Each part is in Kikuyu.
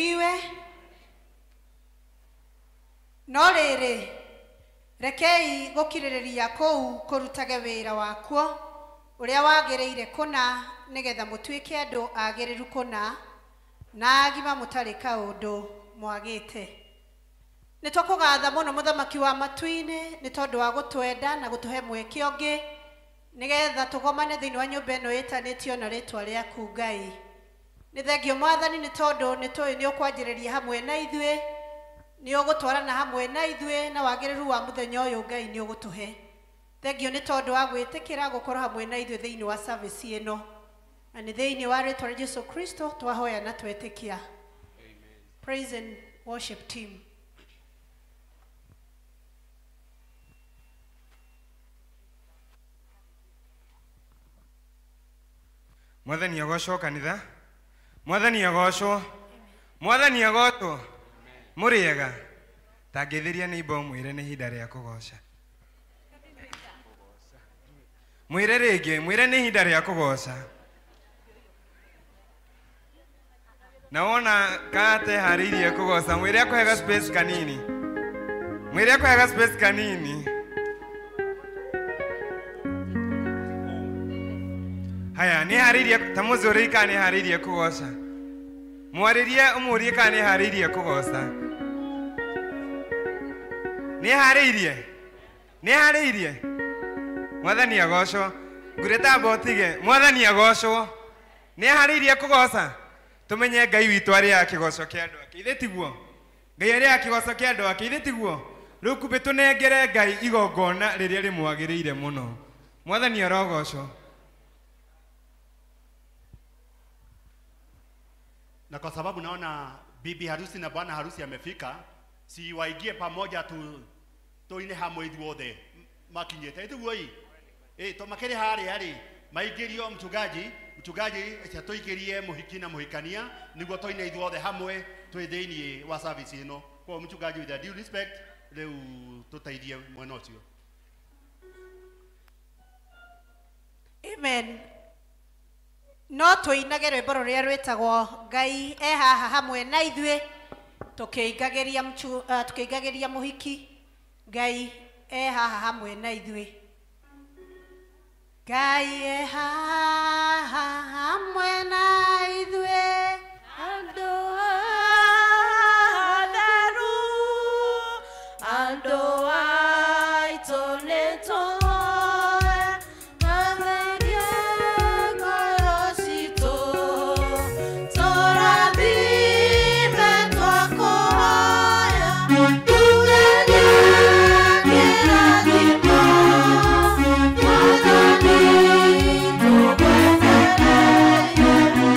Asifiwe. No rĩrĩ, rekei gũkirĩrĩria kũu kũrutage wĩra wakuo ũrĩa wagĩrĩire kũna, nĩgetha mũtuĩke andũ agĩrĩru kũna na agima mũtarĩ kaũndũ mwagĩte. Nĩ twakũgatha mũno mũthamaki wa matu-inĩ nĩ tondũ wa gũtwenda na gũtũhe mweke ũngĩ nĩgetha tũgomane thĩinĩ wa nyũmba ĩno ĩtanĩtio na rĩtwa rĩaku Ngai. Nĩ thengio mwathani nĩ tondũ nĩ tũĩ nĩ ũkwanjĩrĩria hamwe na ithuĩ, nĩ ũgũtwarana hamwe na ithuĩ, na wagĩrĩru wa mũthenya ũyũ Ngai nĩ ũgũtũhe. Thengio nĩ tondũ wa gwĩtĩkĩra gũkorwo hamwe na ithuĩ thĩinĩ wa service ĩno, na nĩ thĩinĩ wa rĩtwa rĩa Jesu Kristo twahoya na twetĩkia. Praise and worship team. Mwathani agocwo kanitha, mwathani agocwo, mwathani agocwo. Mũrĩega tangĩthiria nĩ imbo mwĩre nĩ ihinda rĩa kũgoca. Mwĩre rĩngĩ, mwĩre nĩ ihinda rĩa kũgoca. Na wona kateharĩirie kũgoca, mwĩre akũhega space kanini, mwĩre akũhega space kanini. Haya, nĩ harĩirie ta mũzũrĩ kana nĩ harĩirie kũgoca? Mwarĩrie ũmũrie kana nĩ harĩirie kũgoca? Nĩ harĩirie? Nĩ harĩirie? Mwathani agocwo. Ngure tamba ũtige. Mwathani agocwo. Nĩ harĩirie kũgoca? Tũmenye Ngai witũ arĩaga kĩgoco kĩa andũ ake. Ithe tiguo? Ngai arĩaga kĩgoco kĩa andũ ake. Ithe tiguo? Rĩu kumbe tũnengere Ngai igongona rĩrĩa rĩmwagĩrĩire mũno. Mwathani arogocwo. Na kwa sababu naona bibi harusi na bwana harusi amefika, si waingie pamoja tu tuine hamwe ithuothe makinyite ithuo i to makiri haria ri maingĩrio mchungaji, mchungaji acha tuingĩrie mũhiki na mũhikania niguo tuine ithuothe hamwe twi thĩinĩ wa service ĩno. Kwa mchungaji, with due respect, rĩu tũteithie mwena ũcio. Amen. No tũinage rwĩmbo rũrĩa rwĩtagwo Ngai e haha hamwe na ithuĩ, tũkĩingagĩria mũhiki. Ngai e haha hamwe na ithuĩ. Ngai e haha hamwe na ithuĩ, andũ atheru, andũ aitũ nĩ tũhoe, matherie ngoro citũ, tũrathime twakũhoya, tugerie kĩrathimo, Mwathani tũgwetereire.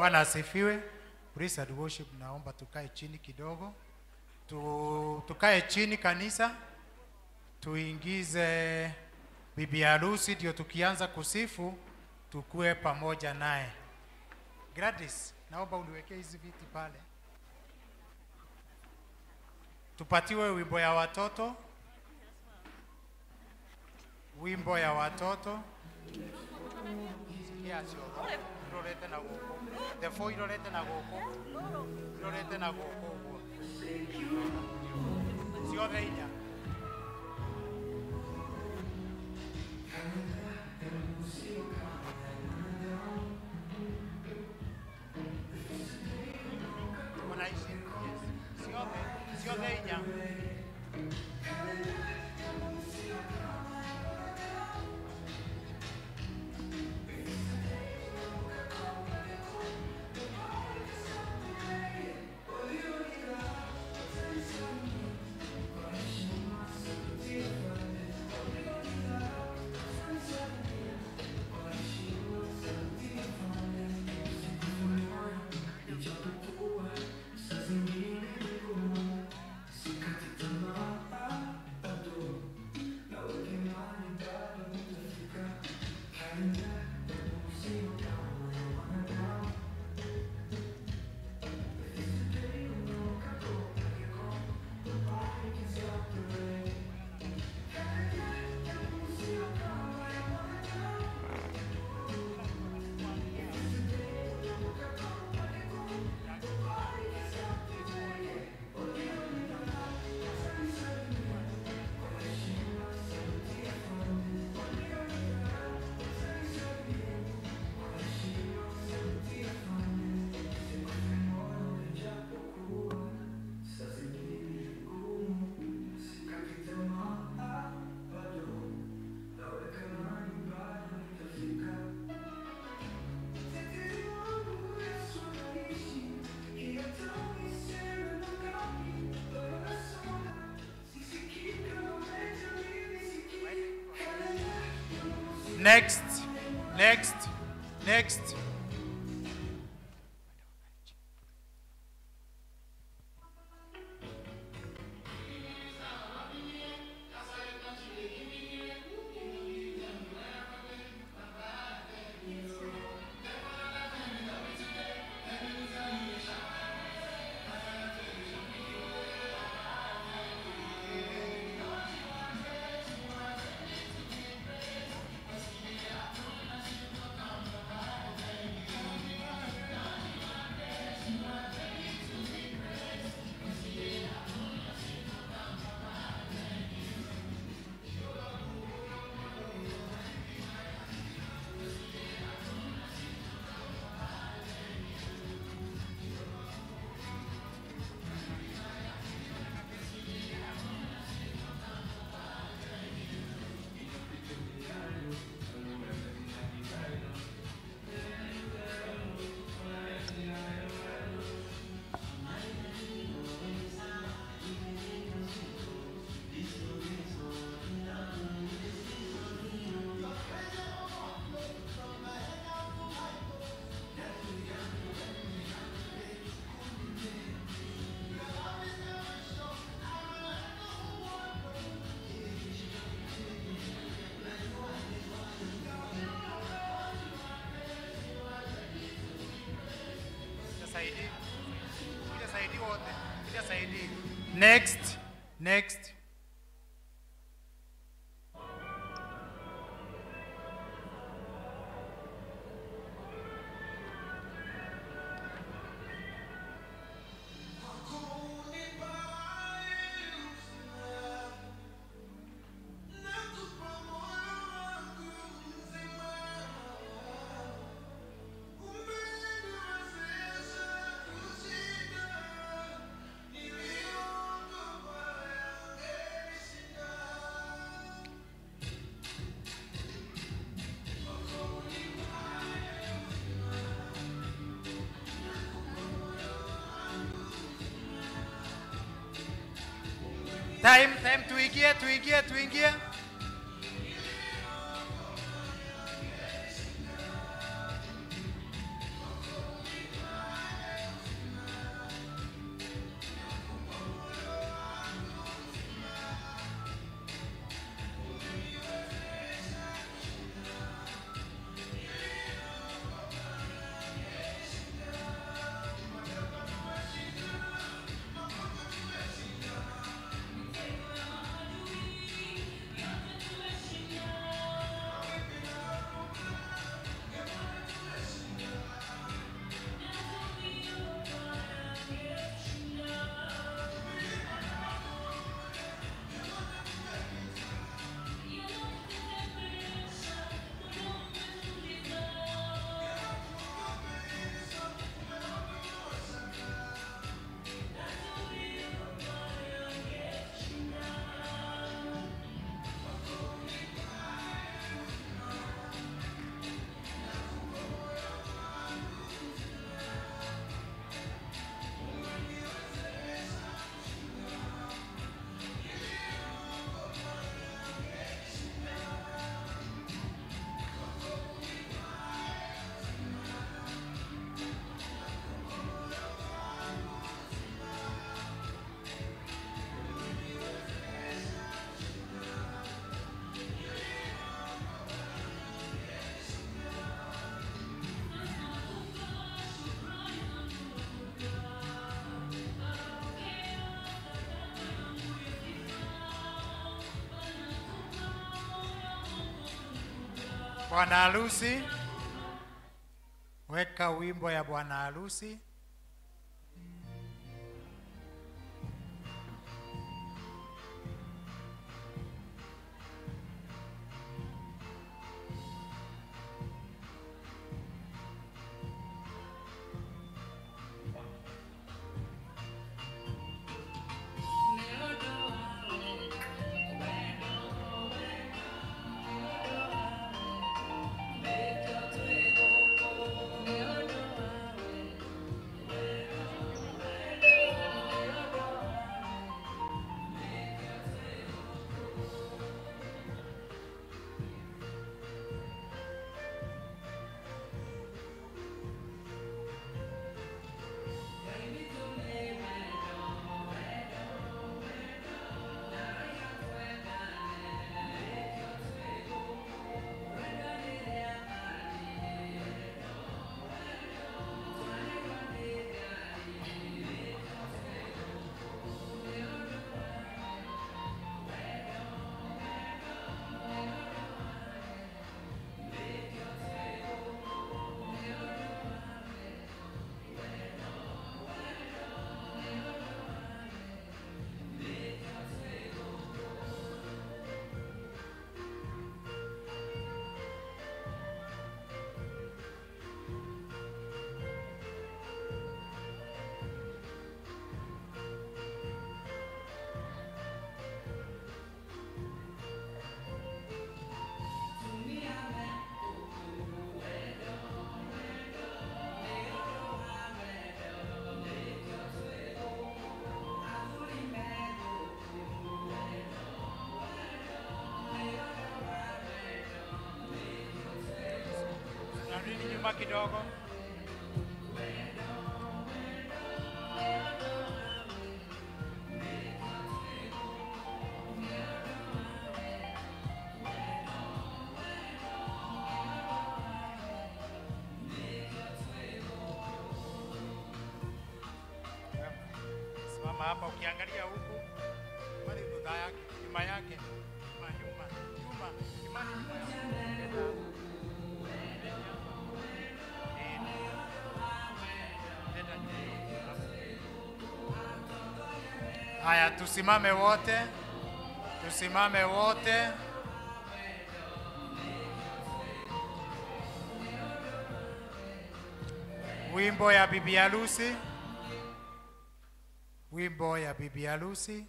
Bwana asifiwe. Praise and worship, naomba tukae chini kidogo. Tukae chini kanisa. Tuingize bibi harusi ndio tukianza kusifu tukue pamoja naye. Gladys, naomba uniwekee hizi viti pale. Tupatiwe wimbo ya watoto. Wimbo ya watoto. Sikia sio. Irorete na guku. The four irorete na guku. Irorete na guku uguo. Ciothe inya. Ona ici. Yes. Ciothe, ciothe inya. Next, next, next. Next, next. Time, time, tuingie, tuingie, tuingie. Bwana harusi, weka wimbo ya bwana harusi. Nyuma kidogo. Simama hapa ukiangalia huku, bali thutha yake, nyuma yake, nyuma nyuma, nyuma, imani nyuma yake. Haya, tusimame wote, tusimame wote. Wimbo ya bibi harusi, wimbo ya bibi harusi.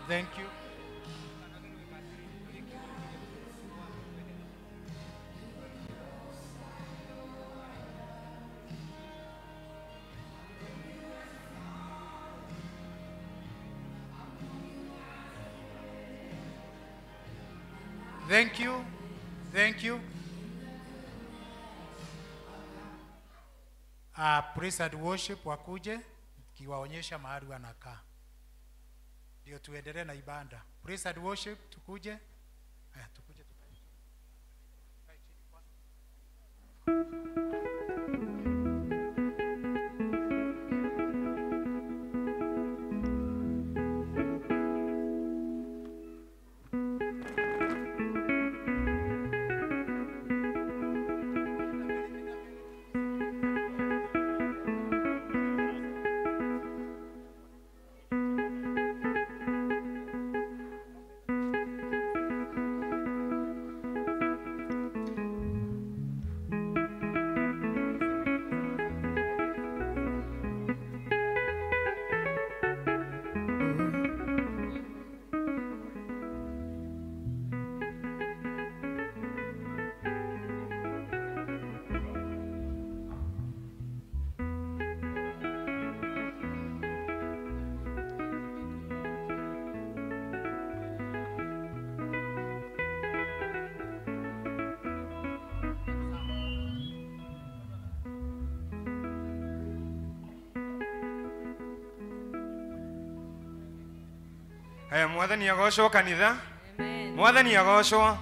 Thank you. Thank you. Thank you. Praise and worship wakuje kiwaonyesha mahali wanakaa. Ndio tuendelee na ibada. Praise and worship tukuje. Haya tukuje tukae. Tukae chini kwanza. Haya mwathani agocwo kanitha. Mwathani agocwo.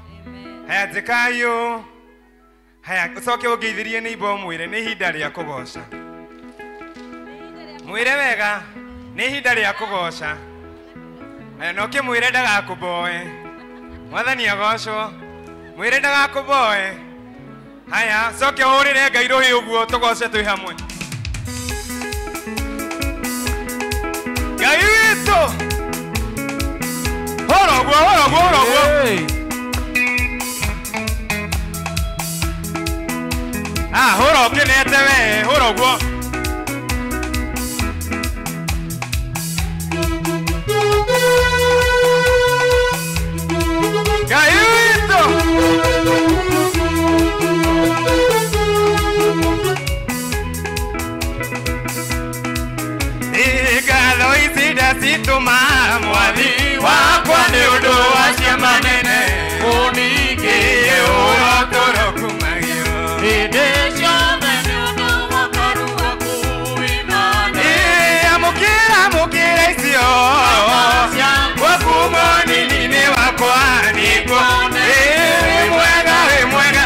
Haya njĩkayo. Haya ucoke ũngeithirie neighbor ũmwĩre nĩ ihinda rĩa kũgoca. Mwĩre wega nĩ ihinda rĩa kũgoca. Haya no kĩmwĩre ndagakũmboe. Mwathani agocwo. Mwĩre ndagakũmboe. Haya coke ũhũrĩre Ngai rũhĩ ũguo tũgoce twĩ hamwe. Ngai witũ. Hũra ũguo, hũra ũguo, hũra ũguo. Ah, hũra ũkenete we, hũra ũguo. Ngai witũ. Ngatho ici ndacitũma mwathi wakwa nĩ ũndũ wa ciama nene ũningĩe ũrotoro kumagio hĩndĩ ciothe nĩ ũndũ wa ũkaru waku wĩmane. Amũkĩra amũkĩra icio gwaku mũnini-inĩ wakwa nĩguo wĩ mwega wĩ mwega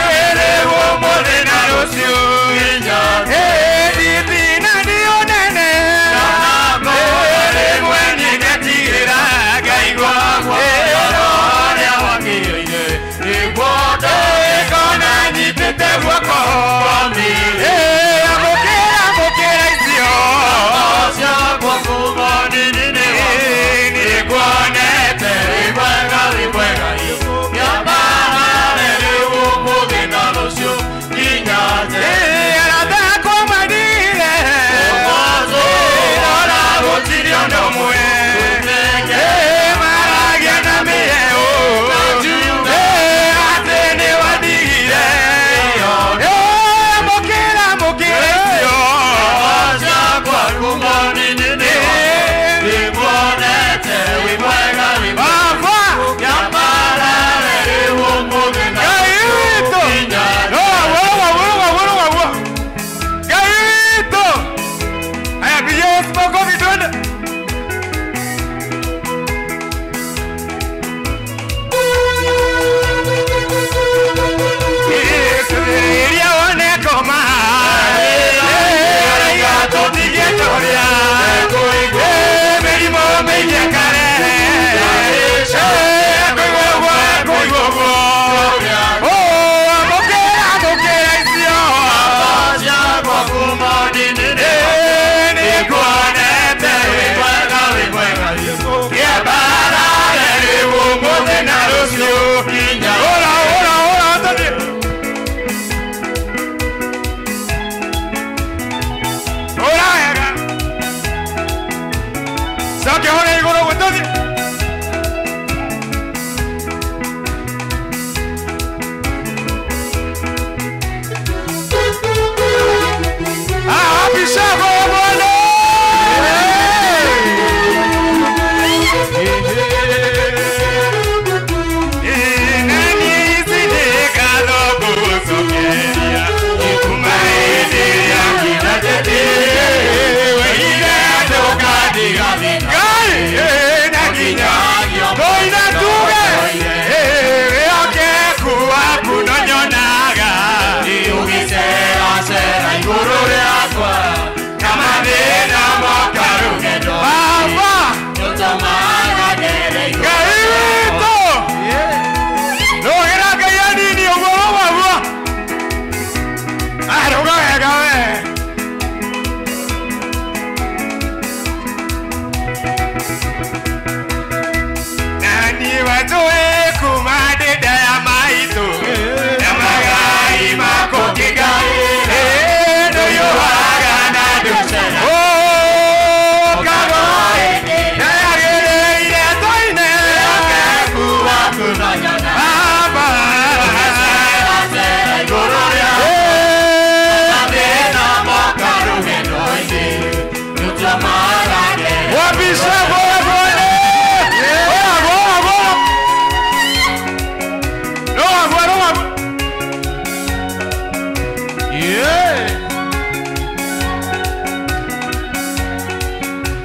ĩrĩ ũmũthĩ na rũciũ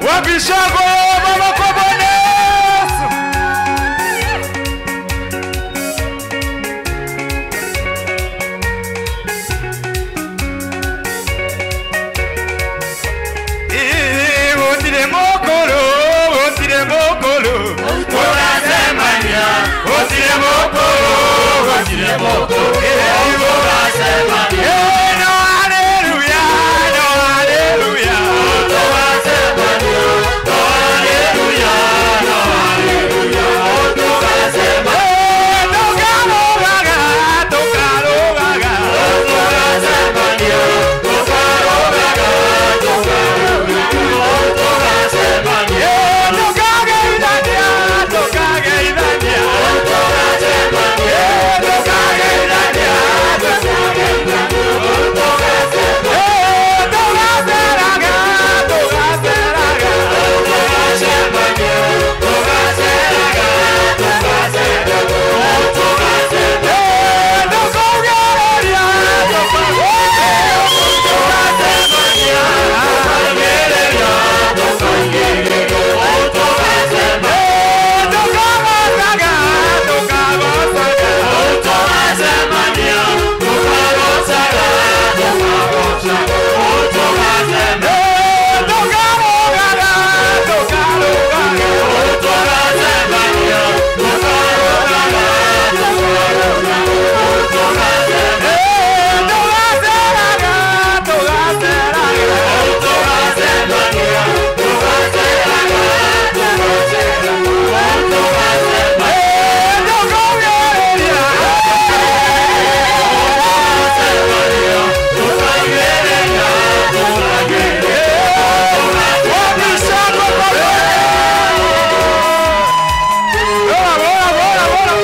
Wapi shangwe? Baba kwa Bwana Yesu. Otire mokoro, otire mokoro, Tũgacemania, gũtirĩ mũkũrũ, gũtirĩ mũkũrũ, tũgacemania. No haleluya, no haleluya. Tũgacemania, no haleluya, no haleluya, tũgacemania. Tukarogaga, tukarogaga. Tũgacemania, tũkarogaga, tũkarogaga, tũgacemania. Tukageithania, tukageithania. Tũgacemania, Tukageithania, tũgacemania. Tugaceraga, tugaceraga. Tũgacemania, tũgaceraga, tũgaceraga, tũgacemania. Tukagereria, Tũgacemania, tũkagereria, tũkagereria, tũgacemania. Tukagocaga, tukagocaga. Tũgacemania, tũkagocaga, tũkagocaga, tũgacemania. Tukarogaga, tukarogaga. Tũgacemania, tũkarogaga, tũkarogaga, tũgacemania. Tugaceraga, tugaceraga. Tũgacemania, tũgaceraga, tũgaceraga, tũgacemania. Tukagereria. Tũgacemania, tũkagereria, tũkagereria. Wabishako kwa Bora, bora, bora, bora.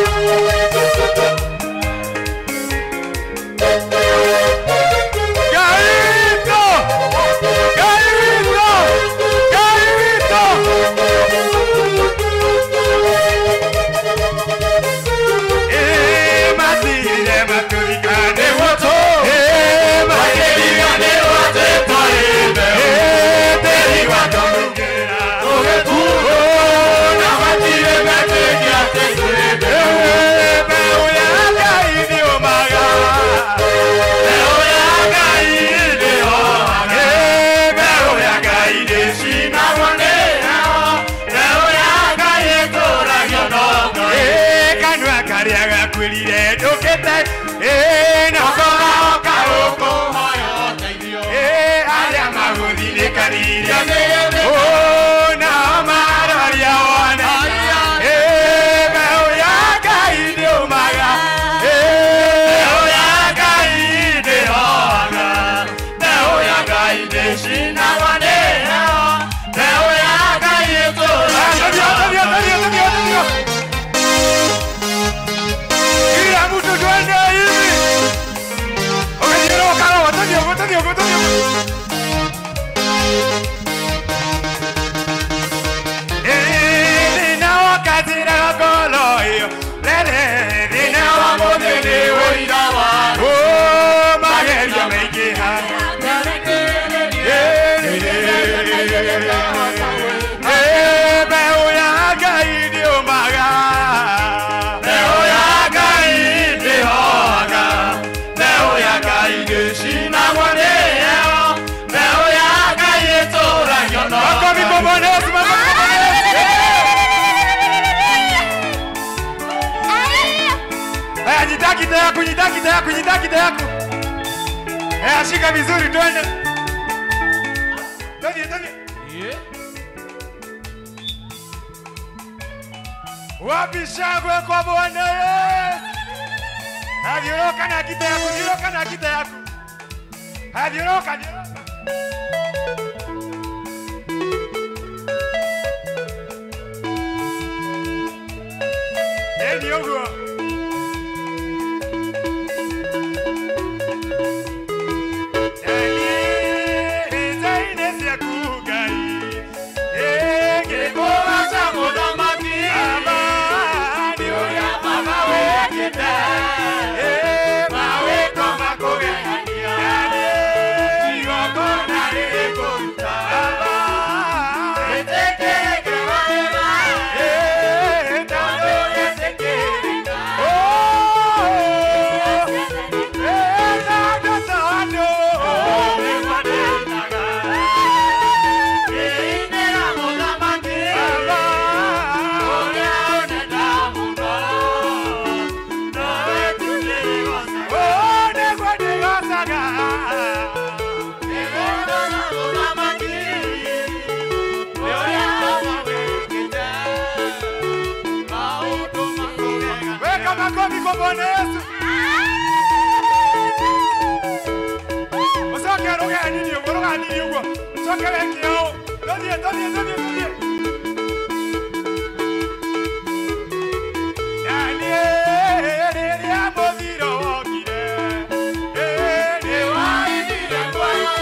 Gaito! Gaito! Gaito! Matire maturikane woto. Makĩriganĩrwo atĩ twarĩ mbeũ. Tĩri watũrugĩra tũgĩtuo. Na matirĩ metĩkia atĩ twĩ mbeũ. Mbeũ ya Ngai nĩũmaga. Mbeũ ya Ngai nĩhohaga. Mbeũ ya Ngai nĩcinagwo nĩ heho. Mbeũ ya Ngai ĩtũragio no Ngai. Kanua karĩa gakwĩrire ndũkĩte na Ũkoraga ũkũhoya ũteithio. Arĩa magũthinĩkanire nao maroria wone. Mbeũ ya Ngai nĩũmaga. Mbeũ ya Ngai nĩhohaga. Mbeũ ya Ngai nĩcinagwo nĩ heho. Mbeũ ya Ngai ĩtũragio Tũthiĩ, no tũthiĩ, tũthiĩ, tũthiĩ, tũthiĩ. Kila mtu twende hivi. Ukithiũrũrũka ũguo, tũthiĩ ũguo, tũthiĩ ũguo, tũthiĩ ũguo. Thĩna wa kazira ngoro ĩyo, lele, thĩna wa mũthĩ nĩ ũira wa magerio maingĩha. Mbeũ ya Ngai nĩũmaga. Mbeũ ya Ngai nĩhohaga. Mbeũ ya Ngai nĩcinagwo nĩ heho. Mbeũ ya Ngai ĩtũragio no Makofi kwa Bwana Yesu, makofi kwa Bwana Yesu. Haya, nyita kita yako, nyita kita yako, nyita kita yako. Haya, shika vizuri, twende. Twende, twende. Wapi shangwe kwa Bwana Yesu? Hadiroka na kita yako, diroka na kita yako. Hadiroka, diroka. Eni oguo. Igongona rĩkũruta. Ĩtĩkĩrĩke. kwa Bwana Yesu. Usoke ruge hanini uguo, ruga hanini uguo. Ucoke weke ũũ. Tũthiĩ, tũthiĩ, tũthiĩ, tũthiĩ. Na niĩ rĩrĩa mũthiro wokire, nĩwainire muoyo,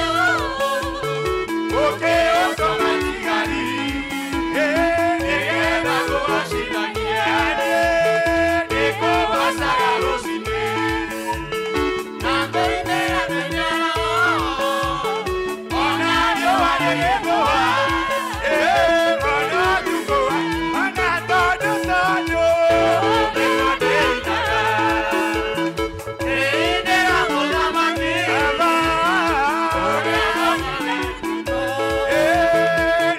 ũkĩũtũma tigari, nĩgetha ngũgocithanie. Na niĩ nĩngũgoocaga rũciinĩ, na ngũinĩra mĩnyararo, ona riũa rĩgĩthũa, ona ũtukũ, ona tondũ tondũ nĩguo ndĩinaga. Ndĩinĩra mũthamaki Baba, ũrĩa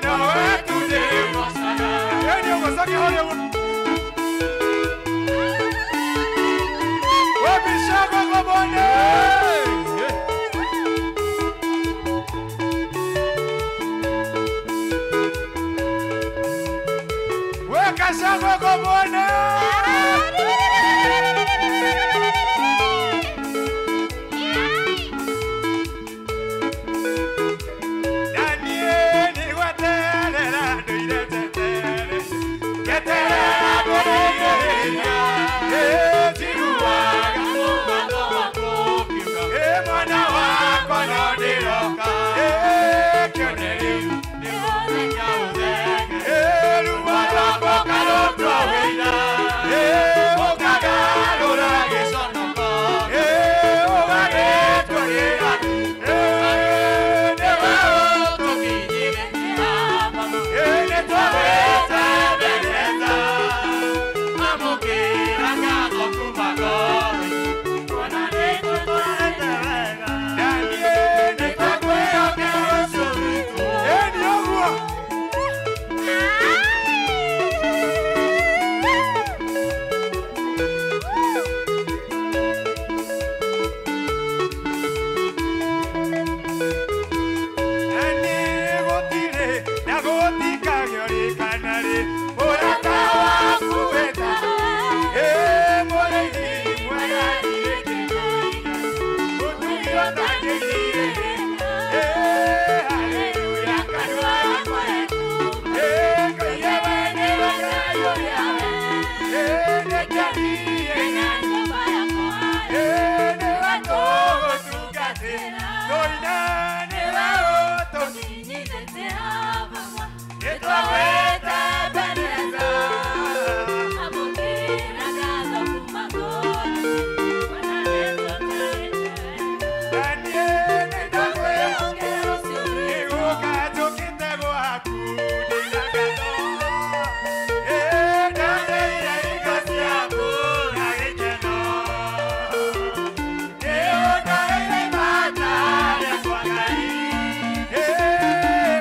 nowe tu ndĩgocaga. Ĩĩ ũgũcokia harĩa ũguo. Wapi shangwe kwa Bwana? Weka shangwe kwa Bwana. Na niĩ nĩgweterera ndũire njeterere, ngeterera ngũrigĩrĩria. Ĩ njiguaga mũgambo waku ũkiuga, ĩ mwana wakwa no ndĩroka. Ĩ kĩone rĩu nĩ mũthenya ũthenge. Ĩ ruo rwakwa ũkarutwo wĩira. Ĩ ũkagarũra gĩconoko. Ĩ ũgagĩtwarĩra. Ĩ nĩwe ũtũkinyire. Ĩ nĩtwagwĩte Ebeneza. Amũkĩra ngatho kuma ngoro-inĩ. Kuona nĩtũtwarĩte wega. Na niĩ nĩtwakwĩhokera ũcio witũ. Ĩ nĩ ũguo. Na nĩ gũtirĩ na gũtikagĩũrĩkana rĩ, ũrata waku wĩta. Ĩ mũrĩithi mwega ndirĩ kĩndũ ingĩaga, mũtugi ũtangĩgirĩrĩria. Ĩ haleluya kanua gakwa Ĩ Ngai we nĩwe Ngai ũrĩa we. Ĩ nĩnjaririe Ĩ nĩwe tũgũtungatĩra, tũina nĩwe ũtũkinyithĩtie. Nĩtwagwĩta Ebeneza. Na niĩ nĩndakwĩhokera nĩgũka njũkĩte gwaku ndĩna ngatho. Ĩ ndandeire indo ciaku na gĩkeno. Nĩũndareire imata rĩakwa Ngai. Ĩ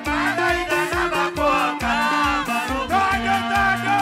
mathaithana makwoka tondũ tondũ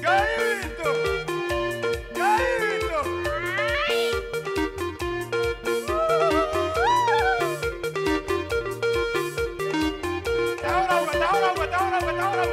Gaito! Ahora, ahora, ahora, ahora.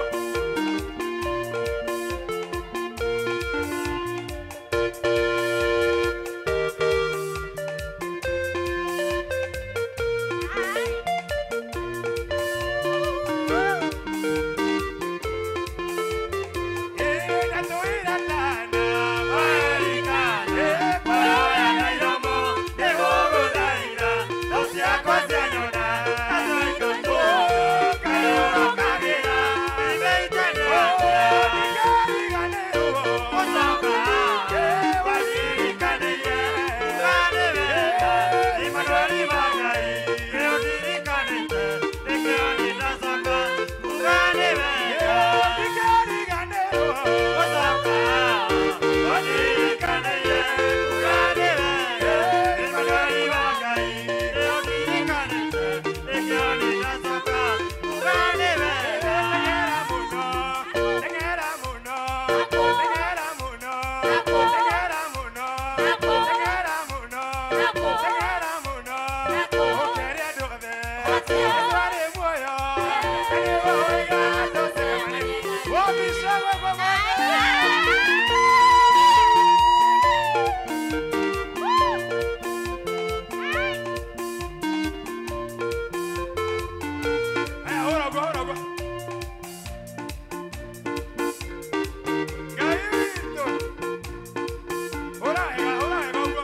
Teng'era mũno ũkere andũ othe twarĩ muoyo na nĩguo woiga tũcemanie. Wobicagwo kwa Aya, hũra ũguo, hũra ũguo. Ngai witũ. Hũra wega, hũra wega ũguo.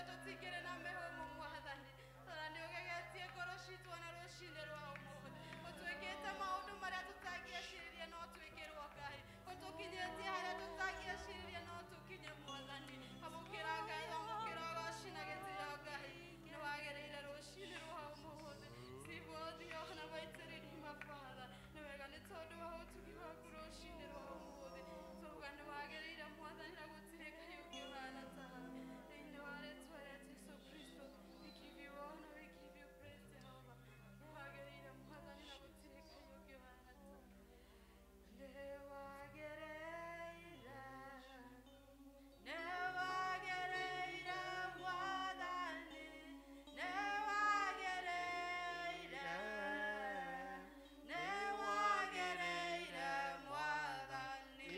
Tũtingĩrĩ na mĩhũmũ Mwathani. Tora nĩ ũgegetie ngoro citũ ona rũcinĩ rwa ũmũthĩ. Ũtwĩkĩte maũndũ marĩa tũtangĩeciririe no twĩkĩrwo Ngai. Ũtũkinyĩtie harĩa tũtangĩeciririe no tũkinye Mwathani. Amũkĩra ngatho, amũkĩra ũgoci na gĩtĩo Ngai. Nĩ wagĩrĩire rũcinĩ rwa ũmũthĩ. Sibothi ona maitĩrĩri mabatha. Nĩ wega nĩ tondũ wa ũtugi waku rũcinĩ rwa ũmũthĩ. Twauga nĩ wagĩrĩire Mwathani na gũtirĩ Ngai ũngĩ ũhana tawe. Thĩinĩ wa rĩtwa rĩa Jesũ Kristo, we give you honor, we give you praise, Jehovah. Nĩ wagĩrĩire Mwathani na gũtirĩ Ngai ũngĩ ũhana tawe. Nĩ wagĩrĩire, nĩ wagĩrĩire Mwathani, nĩ wagĩrĩire, nĩ wagĩrĩire Mwathani,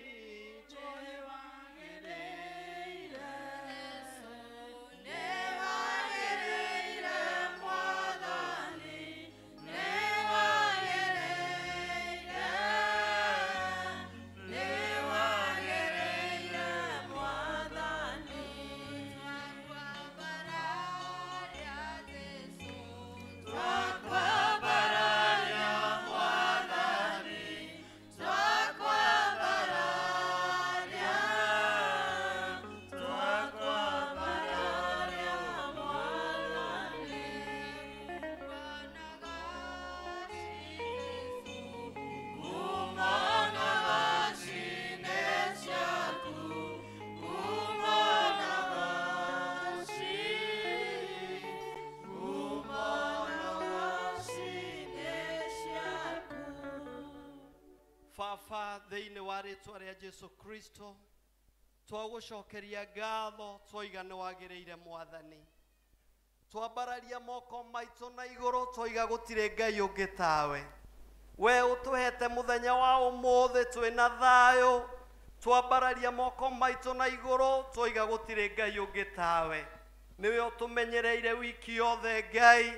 nĩ wagĩrĩire Jesũ, nĩ wagĩrĩire Mwathani, nĩ wagĩrĩire, nĩ wagĩrĩire Mwathani. Twakwambararia Jesũ, twakwambararia Mwathani, twakwambararia, twakwambararia Mwathani. Bwana gaci Jesũ, kumana gacine ciaku, kumana gaci, kumana gacine ciaku. Baba thĩinĩ wa rĩtwa rĩa Jesu Kristo twagũcokeria ngatho twoiga nĩ wagĩrĩire Mwathani. Twambararia moko maitũ na igũrũ twoiga gũtirĩ Ngai ũngĩ tawe. We ũtũhete mũthenya wa ũmũthĩ twĩna thayũ. Twambararia moko maitũ na igũrũ twoiga gũtirĩ Ngai ũngĩ tawe. Nĩwe ũtũmenyereire wiki yothe Ngai,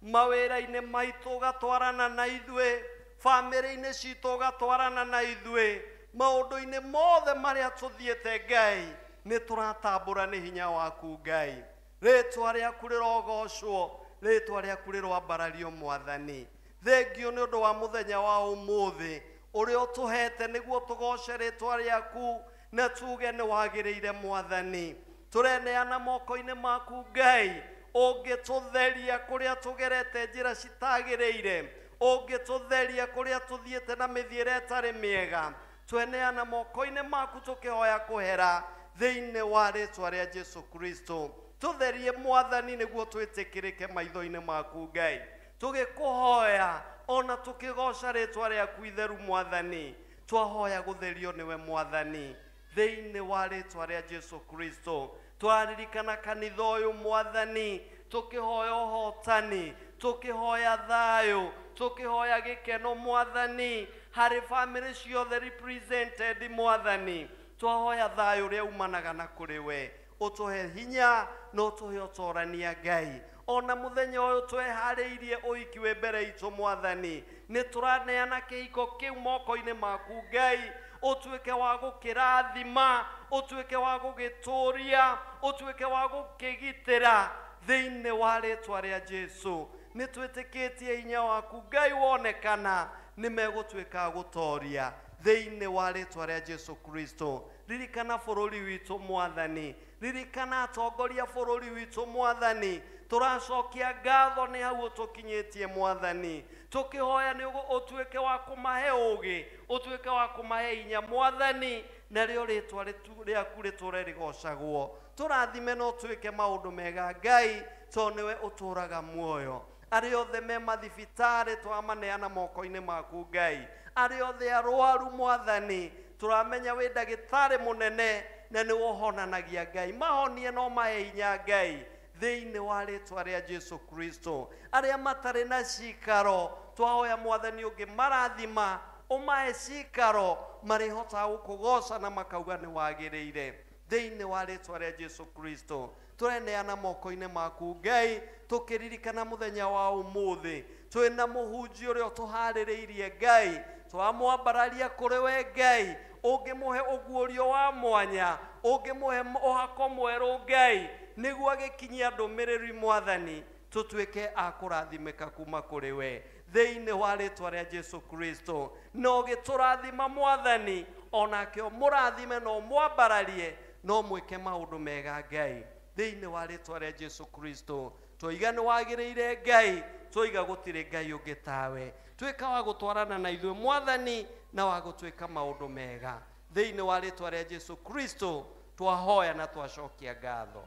mawĩra-inĩ maitũ ũgatwarana na ithuĩ, bamĩrĩ-inĩ citũ ũgatwarana na ithuĩ, maũndũ-inĩ mothe marĩa tũthiĩte Ngai, nĩ tũratambũra nĩ hinya waku Ngai. Rĩtwa rĩaku rĩrogocwo, rĩtwa rĩaku rĩroambarario Mwathani. Thengio nĩ ũndũ wa mũthenya wa ũmũthĩ ũrĩa ũtũhete nĩguo tũgoce rĩtwa rĩaku na tuge nĩ wagĩrĩire Mwathani. Tũreneana moko-inĩ maku Ngai, ũngĩtũtheria kũrĩa tũgerete njĩra citagĩrĩire, ũngĩtũtheria kũrĩa tũthiĩte na mĩthiĩre ĩtarĩ mĩega, tweneana moko-inĩ maku tũkĩhoya kũhera thĩinĩ wa rĩtwa rĩa Jesu Kristo. Tũtherie Mwathani nĩguo twĩtĩkĩrĩke maitho-inĩ maku Ngai. Tũgĩkũhoya ona tũkĩgoca rĩtwa rĩaku itheru Mwathani, twahoya gũtherio nĩwe Mwathani thĩinĩ wa rĩtwa rĩa Jesu Kristo. Twaririkana kanitha ũyũ Mwathani, tũkĩhoya ũhotani, tũkĩhoya thayũ, tũkĩhoya gĩkeno Mwathani, harĩ bamĩrĩ ciothe represented Mwathani. Twahoya thayũ ũrĩa umanaga na kũrĩ we, ũtũhe hinya na ũtũhe ũtorania Ngai. Ona mũthenya ũyũ tweharĩirie ũhiki wĩ mbere itũ Mwathani, nĩ tũraneana kĩhiko kĩu moko-inĩ maku Ngai, ũtuĩke wa gũkĩrathima, ũtuĩke wa gũgĩtũria, ũtuĩke wa gũkĩgitĩra thĩinĩ wa rĩtwa rĩa Jesu. Nĩ twĩtĩkĩtie hinya waku Ngai wonekana, nĩ megũtuĩka a gũtoria thĩinĩ wa rĩtwa rĩa Jesu Kristo. Ririkana bũrũri witũ Mwathani, ririkana atongoria bũrũri witũ Mwathani. Tũracokia ngatho nĩ hau ũtũkinyĩtie Mwathani, tũkĩhoya nĩ ũtuĩke wa kũmahe ũũgĩ, ũtuĩke wa kũmahe hinya Mwathani, narĩo rĩtwa rĩaku rĩtũre rĩgocagwo. Tũrathime na ũtuĩke maũndũ mega Ngai, tondũ nĩwe ũtũraga muoyo. Arĩa othe me mathibitarĩ twamaneana moko-inĩ maku Ngai, arĩa othe arwaru Mwathani, tũramenya wĩ ndagĩtarĩ mũnene na nĩ ũhonanagia Ngai, mahonie no mahe hinya Ngai thĩinĩ wa rĩtwa rĩa Jesu Kristo. Arĩa matarĩ na cikaro twahoya Mwathani ũngĩ marathima, ũmahe cikaro marĩhotaga gũkũgoca na makauga nĩ wagĩrĩire thĩinĩ wa rĩtwa rĩa Jesu Kristo. Tũreneana moko-inĩ maku Ngai, tũkĩririkana mũthenya wa ũmũthĩ twĩna mũhunjia ũrĩa ũtũharĩrĩirie Ngai, twamwambararia kũrĩ we Ngai, ũngĩmũhe ũguũrio wa mwanya, ũngĩmũhe ũhako mwerũ Ngai, Nĩguo agĩkinyia ndũmĩrĩri Mwathani, tũtuĩke a kũrathimĩka kuma kũrĩ we thĩinĩ wa rĩtwa rĩa Jesu Kristo. Na ũgĩtũrathima Mwathani, onake ũmũrathime na ũmwambararie na ũmwĩke maũndũ mega Ngai thĩinĩ wa rĩtwa rĩa Jesu Kristo. Twoiga nĩ wagĩrĩire Ngai, twoiga gũtirĩ Ngai ũngĩ tawe. Tuĩka wa gũtwarana na ithuĩ Mwathani na wa gũtuĩka maũndũ mega thĩinĩ wa rĩtwa rĩa Jesu Kristo. Twahoya na twacokia ngatho.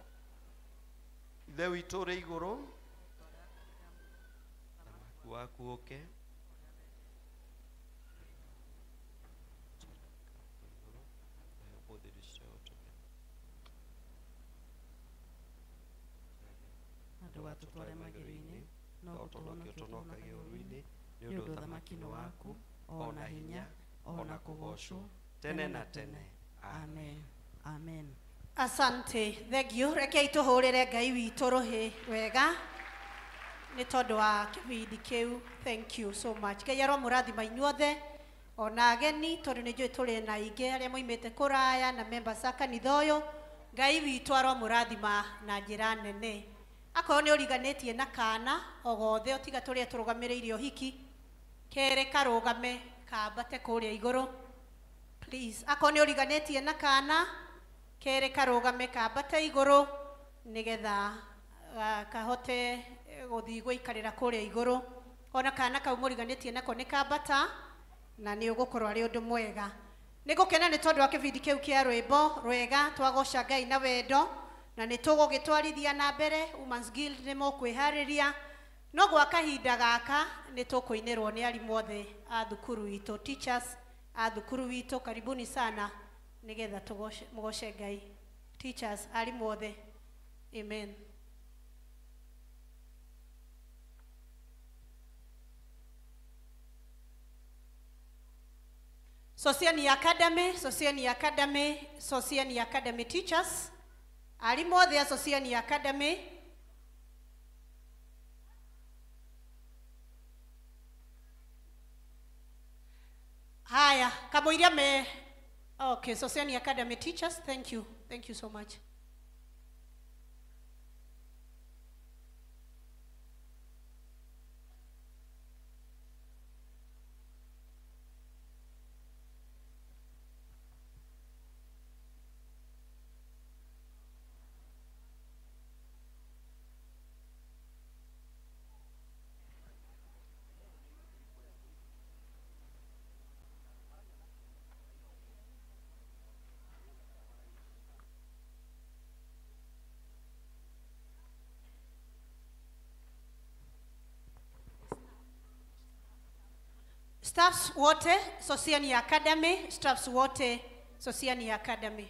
Ithe witũ ũrĩ igũrũ, waku ũke, ndũgatũtware magerio-inĩ, no ũtũhonokie ũtũhonokagie ũũru-inĩ, nĩ ũndũ ũthamaki nĩ waku, o na hinya, o na kũgoocwo tene na tene. Amen. Amen. Asante. Thank you. Rekei tũhũrĩre Ngai witũ rũhĩ wega nĩ tondũ wa kĩbindi kĩu. Thank you so much. Ngai aromũrathima inyuothe ona ageni, tondũ nĩ njũĩ tũrĩ na aingĩ arĩa moimĩte kũraya na members a kanitha ũyũ. Ngai witũ aromũrathima na njĩra nene. Akorwo nĩ ũriganĩtie na kana o gothe ũtiga tũrĩa tũrũgamĩrĩire ũhiki, kere karũgame kambate kũrĩa igũrũ please. Akorwo nĩ ũriganĩtie na kana, kere karũgame kambate igũrũ nĩgetha kahote gũthiĩ gũikarĩra kũrĩa igũrũ. Ona kana kau mũriganĩtie nako nĩ kambata, na nĩ ũgũkorwo arĩ ũndũ mwega. Nĩ ngũkena nĩ tondũ wa kĩbindi kĩu kĩa rwĩmbo rwega twagoca Ngai na wendo, na nĩ tũgũgĩtwarithia na mbere. Women's Guild nĩ mũkwĩharĩria, no gwa kahinda gaka nĩ tũkũinĩrwo nĩ arimũ othe a thukuru witũ, teachers a thukuru witũ, karibuni sana nĩgetha mũgoce Ngai. Teachers, arimũ othe, amen. Sosiani Academy, Sosiani Academy, Sosiani Academy teachers, arimũ othe a Sosiani Academy. Haya, kamũiria me. Okay, Sosiani Academy teachers, thank you. Thank you so much. Staffs wote Sosiani Academy, staffs wote Sosiani Academy.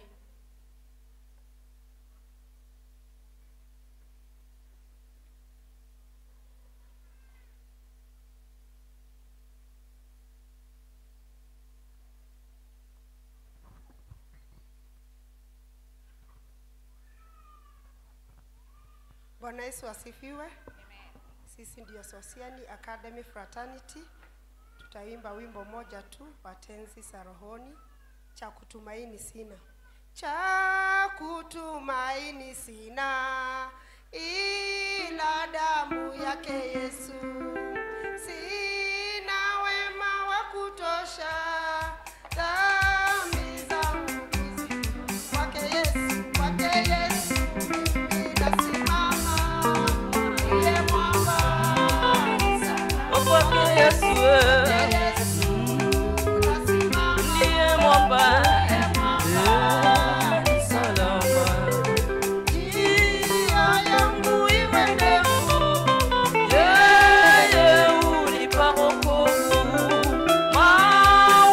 Bwana Yesu asifiwe. Sisi ndio Sosiani Academy Fraternity. Tutaimba wimbo moja tu wa tenzi za rohoni, cha kutumaini sina. Cha kutumaini sina ila damu yake Yesu. Sina wema wa kutosha, dhambi zangu kwake Yesu, kwake Yesu nitasimama, ndiye mwamba kwake Yesu. Yeye unipa wokovu, maana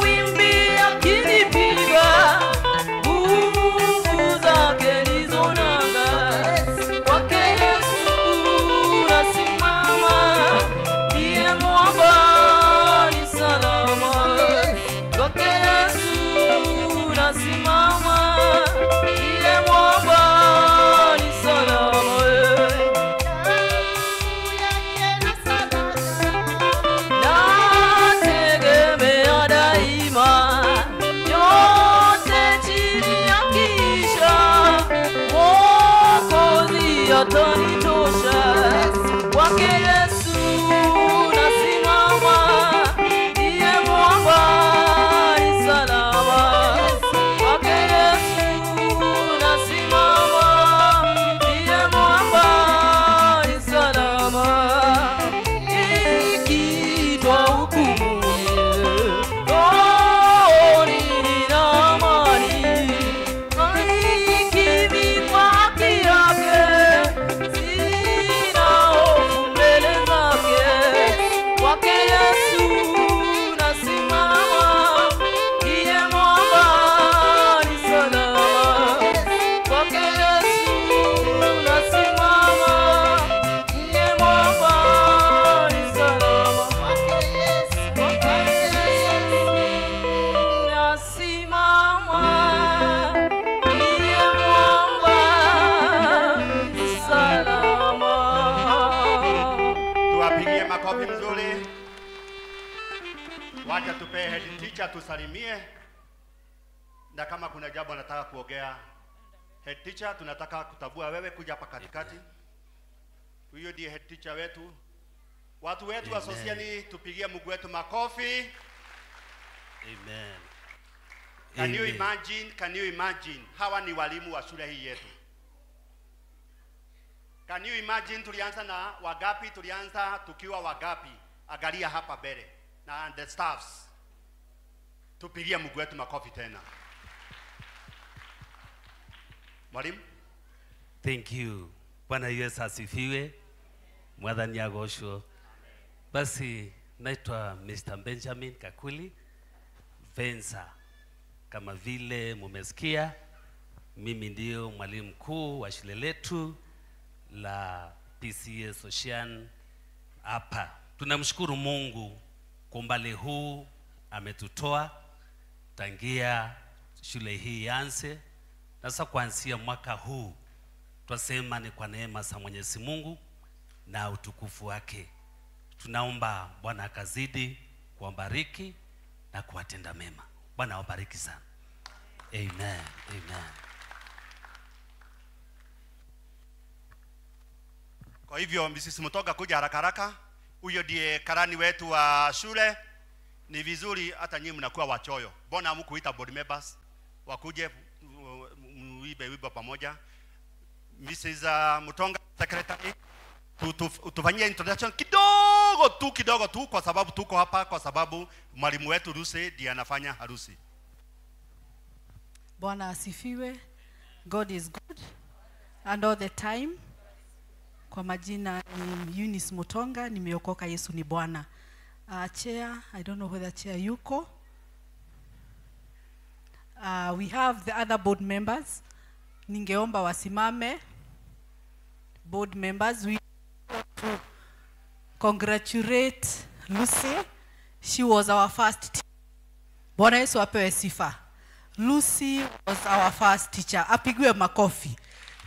teacher tusalimie, na kama kuna jambo anataka kuongea. Head teacher, tunataka kutambua wewe kuja hapa katikati. Huyo ndiye head teacher wetu. Watu wetu wa Sosiani, tupigie Mungu wetu makofi. Amen. Can you imagine? Can you imagine? Hawa ni walimu wa shule hii yetu. Can you imagine tulianza na wagapi? Tulianza tukiwa wagapi? Angalia hapa mbele na the staffs. Tupigie Mungu wetu makofi tena. Mwalimu? Thank you. Bwana Yesu asifiwe. Mwathani agocwo. Basi naitwa Mr. Benjamin Kakuli Venza. Kama vile mumesikia, mimi ndio mwalimu mkuu wa shule letu la PCEA Sosian hapa. Tunamshukuru Mungu kwa umbali huu ametutoa tangia shule hii ianze. Na sasa kuanzia mwaka huu twasema ni kwa neema za Mwenyezi Mungu na utukufu wake. Tunaomba Bwana akazidi kuwabariki na kuwatenda mema. Bwana awabariki sana. Amen. Amen. Kwa hivyo Mrs. Mutoga kuja haraka haraka. Huyo ndiye karani wetu wa shule. Ni vizuri hata nyinyi mnakuwa wachoyo. Mbona hamkuita board members wakuje muibe wimbo pamoja? Mrs. Mutonga secretary, tufanyie introduction kidogo tu kwa sababu tuko hapa kwa sababu mwalimu wetu Lucy ndiye anafanya harusi. Bwana asifiwe. God is good and all the time. Kwa majina ni Eunice Mutonga, nimeokoka, Yesu ni Bwana. Chair, I don't know whether chair yuko. We have the other board members. Ningeomba wasimame. Board members, we want to congratulate Lucy. She was our first teacher. Bwana Yesu apewe sifa. Lucy was our first teacher. Apigiwe makofi.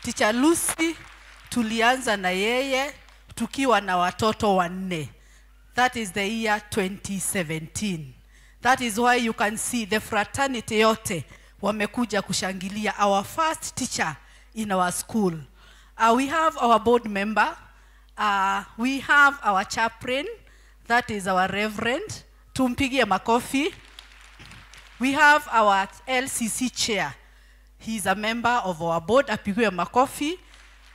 Teacher Lucy tulianza na yeye tukiwa na watoto 4. That is the year 2017. That is why you can see the fraternity yote wamekuja kushangilia our first teacher in our school. We have our board member. We have our chaplain. That is our reverend. Tumpigie makofi. We have our LCC chair. He is a member of our board. Apigiwe makofi.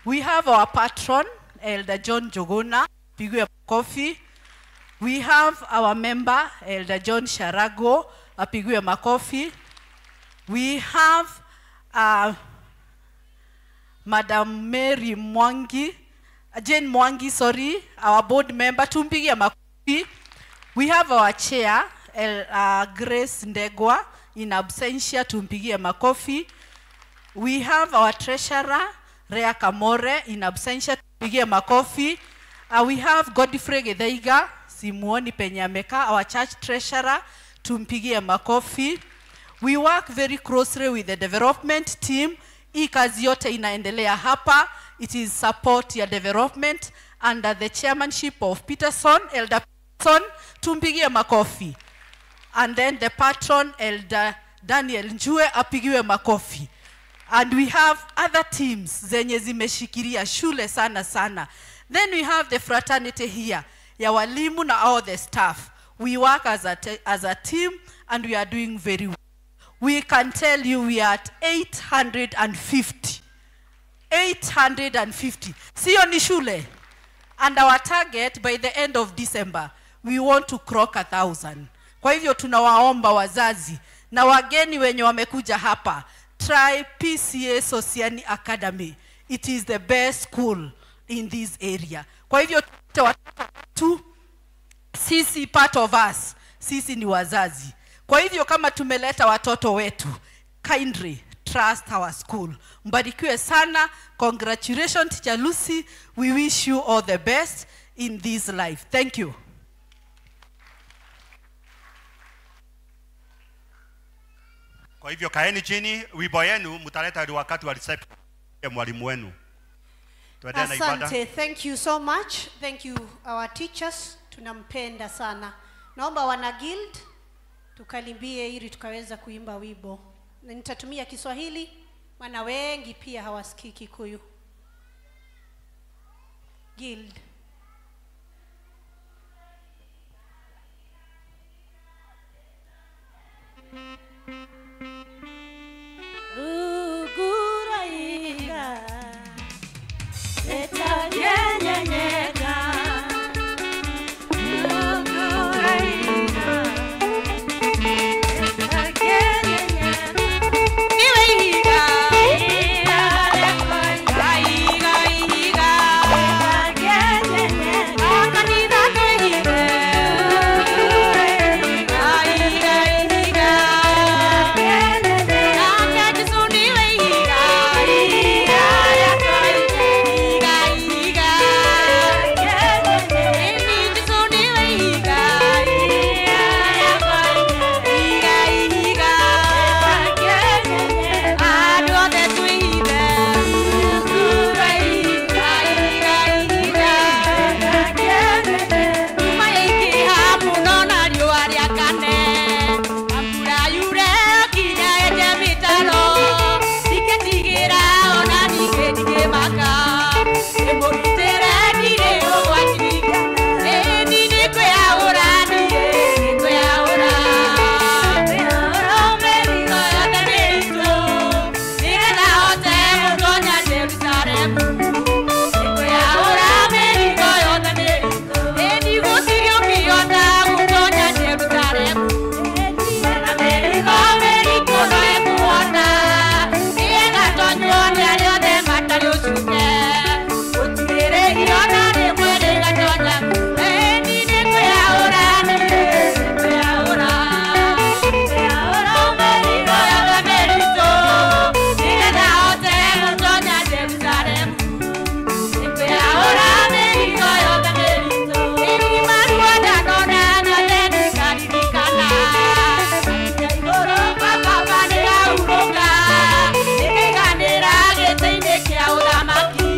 We have our patron, Elder John Jogona. Apigiwe makofi. We have our member, Elder John Sharago. Apigiwe makofi. We have Madam Mary Mwangi, Jane Mwangi, sorry, our board member. Tumpigie makofi. We have our chair, Grace Ndegwa, in absentia. Tumpigie makofi. We have our treasurer, Rea Kamore, in absentia. Tumpigie makofi. We have Godfrey Gethaiga, simuoni penye amekaa, our church treasurer. Tumpigie makofi. We work very closely with the development team. Hii kazi yote inaendelea hapa. It is support ya development under the chairmanship of Peterson, Elder Peterson. Tumpigie makofi. And then the patron, Elder Daniel Njue, apigiwe makofi. And we have other teams zenye zimeshikilia shule sana sana. Then we have the fraternity here, ya walimu na all the staff. We work as a team and we are doing very well. We can tell you we are at 850. 850. Sio ni shule. And our target by the end of December, we want to cross 1,000. Kwa hivyo tunawaomba wazazi na wageni wenye wamekuja hapa, try PCEA Sosiani Academy. It is the best school in this area. Kwa hivyo tu sisi, part of us, sisi ni wazazi. Kwa hivyo kama tumeleta watoto wetu, kindly trust our school. Mbarikiwe sana. Congratulations, Teacher Lucy. We wish you all the best in this life. Thank you. Kwa hivyo kaeni chini, wimbo yenu mtaleta wakati wa reception ya mwalimu wenu. Tuendelee na ibada. Asante. Thank you so much. Thank you our teachers. Tunampenda sana. Naomba wana guild Tukalimbie ili tukaweza kuimba wimbo. Na nitatumia Kiswahili maana wengi pia hawasikii Kikuyu. Guild. Ruguraiga etagenyenyeka Ruguraiga etagenyenyeka Niwe ihiga iga ihiga etagenyenyeka kanitha twĩhithe iga ihiga nake Jesũ niwe ihiga ihiga ihiga Ĩni Jesũ niwe ihiga ihiga ihiga andũ othe twĩhithe ihiga ihiga ihiga Nduma yaingĩha mũno na riũa rĩakane na mbura yure nginya yenje mĩtaro ndingĩtigĩra ona ningĩ ndingĩmaka ndĩmũgitĩre ndirĩ ũgwati ĩni nĩngwĩyaũra niĩ nĩngwĩyaũra mĩrigo yothe mĩritũ nĩgetha hote gũtonya Jerusalemu nĩngwĩyaũra mĩrigo yothe mĩritũ ĩni gũtirĩ ũngĩhota gũtonya Jerusalemu na mĩrigo mĩritũ no ĩkuona ĩgatonywo nĩ arĩa othe matarĩ ũcuke gũtirĩ rĩhio na rĩmwe rĩgatonya ĩni nĩngwĩyaũra niĩ nĩngwĩyaũra mĩrigo yothe mĩritũ nĩgetha hote gũtonya Jerusalemu nĩngwĩyaũra mĩrigo yothe mĩritũ ĩni maruo ndanona nyothe nĩngaririkana igũrũ kwa Baba nĩngahurũka nĩngaiganĩra gĩtĩ-inĩ kĩa ũthamaki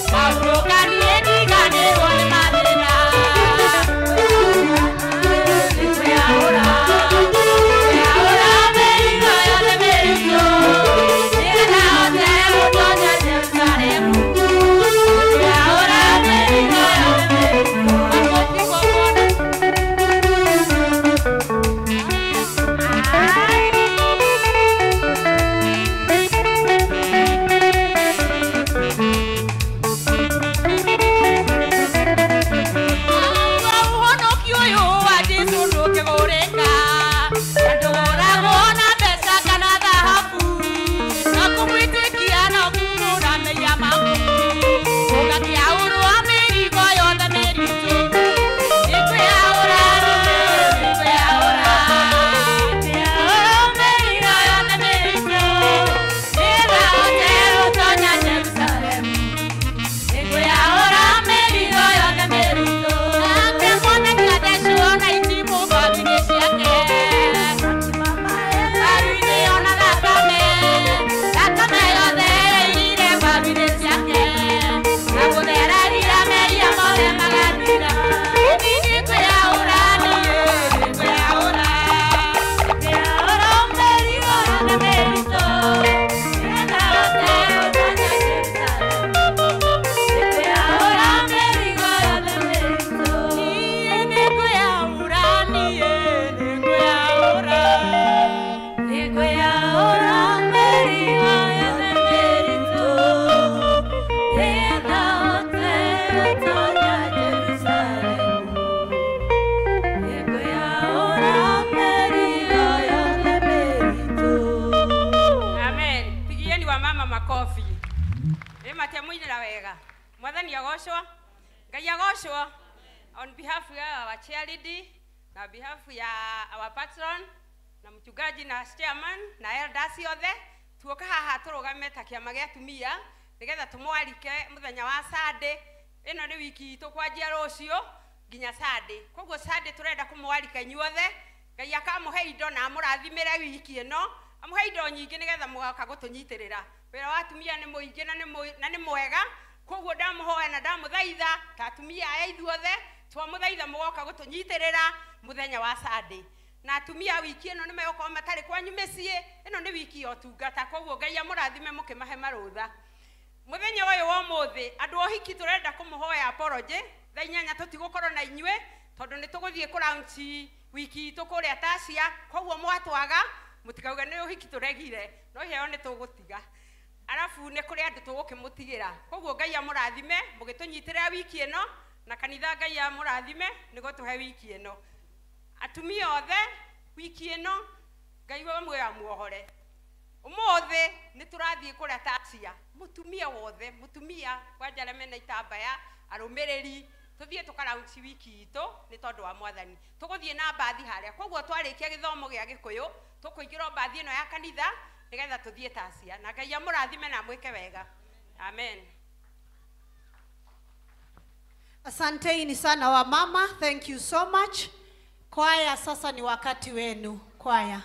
ngahurũka niĩ ndiganĩrwo nĩ mathĩna nĩngwĩyaũra nĩngwĩyaũra mĩrigo yothe mĩritũ nĩgetha hote gũtonya Jerusalemu nĩngwĩyaũra mĩrigo yothe mĩritũ Ũhonokio ũyũ wa Jesũ ndũngĩgũrĩka na ndũgũragwo na mbeca kana thahabu no kũmwĩtĩkia no kumbũra mehia maku ũgakĩaũrwo mĩrigo yothe mĩritũ nĩngwĩyaũra nĩngwĩyaũra mĩrigo yothe mĩritũ nĩgetha hote gũtonya Jerusalemu nĩngwĩyaũra mĩrigo yothe mĩritũ nake mwathani athecwo na itimũ ngothi-inĩ ciake Aruinĩ ona thakame thakame yothe yairire ngothi-inĩ ciake na gũtherarira mehia mothe magathira ĩni nĩngwĩyaũra niĩ nĩngwĩyaũra nĩngwĩyaũra mĩrigo yothe mĩritũ nĩgetha hote gũtonya Jerusalemu nĩngwĩyaũra mĩrigo yothe mĩritũ niĩ nĩngwĩyaũra niĩ nĩngwĩyaũra Nĩngwĩyaũra mĩrigo yothe mĩritũ nĩgetha hote gũtonya Jerusalemu nĩngwĩyaũra mĩrigo yothe mĩritũ. Amen. Pigieni wa mama makofi. Ĩ matemuinĩra wega. Mwathani agocwo. Ngai agocwo. On behalf ya our chair lady na behalf ya our patron na mchungaji na chairman na elders othe tuoka haha tũrũgame ta kĩama gĩa atumia nĩgetha tũmwarike mũthenya wa Sunday. Ĩno nĩ wiki itũ kwanjia rũciũ nginya Sunday. Koguo Sunday tũrenda kũmwarika inyuothe. Ngai akamũhe indo na amũrathimĩre wiki ĩno amũhe indo nyingĩ nĩgetha mũgoka gũtũnyitĩrĩra. Wĩra wa atumia nĩ mũingĩ na nĩ mwega koguo ndamũhoya na ndamũthaitha ta atumia aya ithuothe twamũthaitha mũgoka gũtũnyitĩrĩra mũthenya wa Sunday. Na atumia wiki ĩno nĩ megũkorwo matarĩ kwanyu mĩciĩ, ĩno nĩ wiki ya ũtungata, koguo Ngai amũrathime mũkĩmahe marũtha. Mũthenya ũyũ wa ũmũthĩ andũ a ũhiki tũrenda kũmũhoya apology, thaa 8 tũtigũkorwo na inyuĩ tondũ nĩ tũgũthiĩ kũraunchi wiki itũ kũrĩa Tacia, koguo mwatwaga mũtikauge nĩ ũhiki tũregire, no iheo nĩ tũgũtiga. Arabu nĩ kũrĩ andũ tũgũkĩmũtigĩra, koguo Ngai amũrathime mũgĩtũnyitĩrĩra wiki ĩno, na kanitha Ngai amũrathime nĩguo tũhe wiki ĩno. Atumia othe wiki ĩno Ngai wa muoyo amuohore. Ũmũthĩ nĩ tũrathiĩ kũrĩa Tacia, mũtumia wothe, mũtumia kwanja arĩa mena itambaya, arũmĩrĩri, tũthiĩ tũkaraunchi wiki itũ nĩ tondũ wa Mwathani. Tũgũthiĩ na mbathi harĩa, koguo twarĩkia gĩthomo gĩa Gĩkũyũ tũkũingĩra mbathi ĩno ya kanitha nĩgetha tũthiĩ Tacia, na Ngai amũrathime na amwĩke wega. Amen. Asanteni sana wamama, thank you so much. Kwaya, sasa ni wakati wenu, kwaya.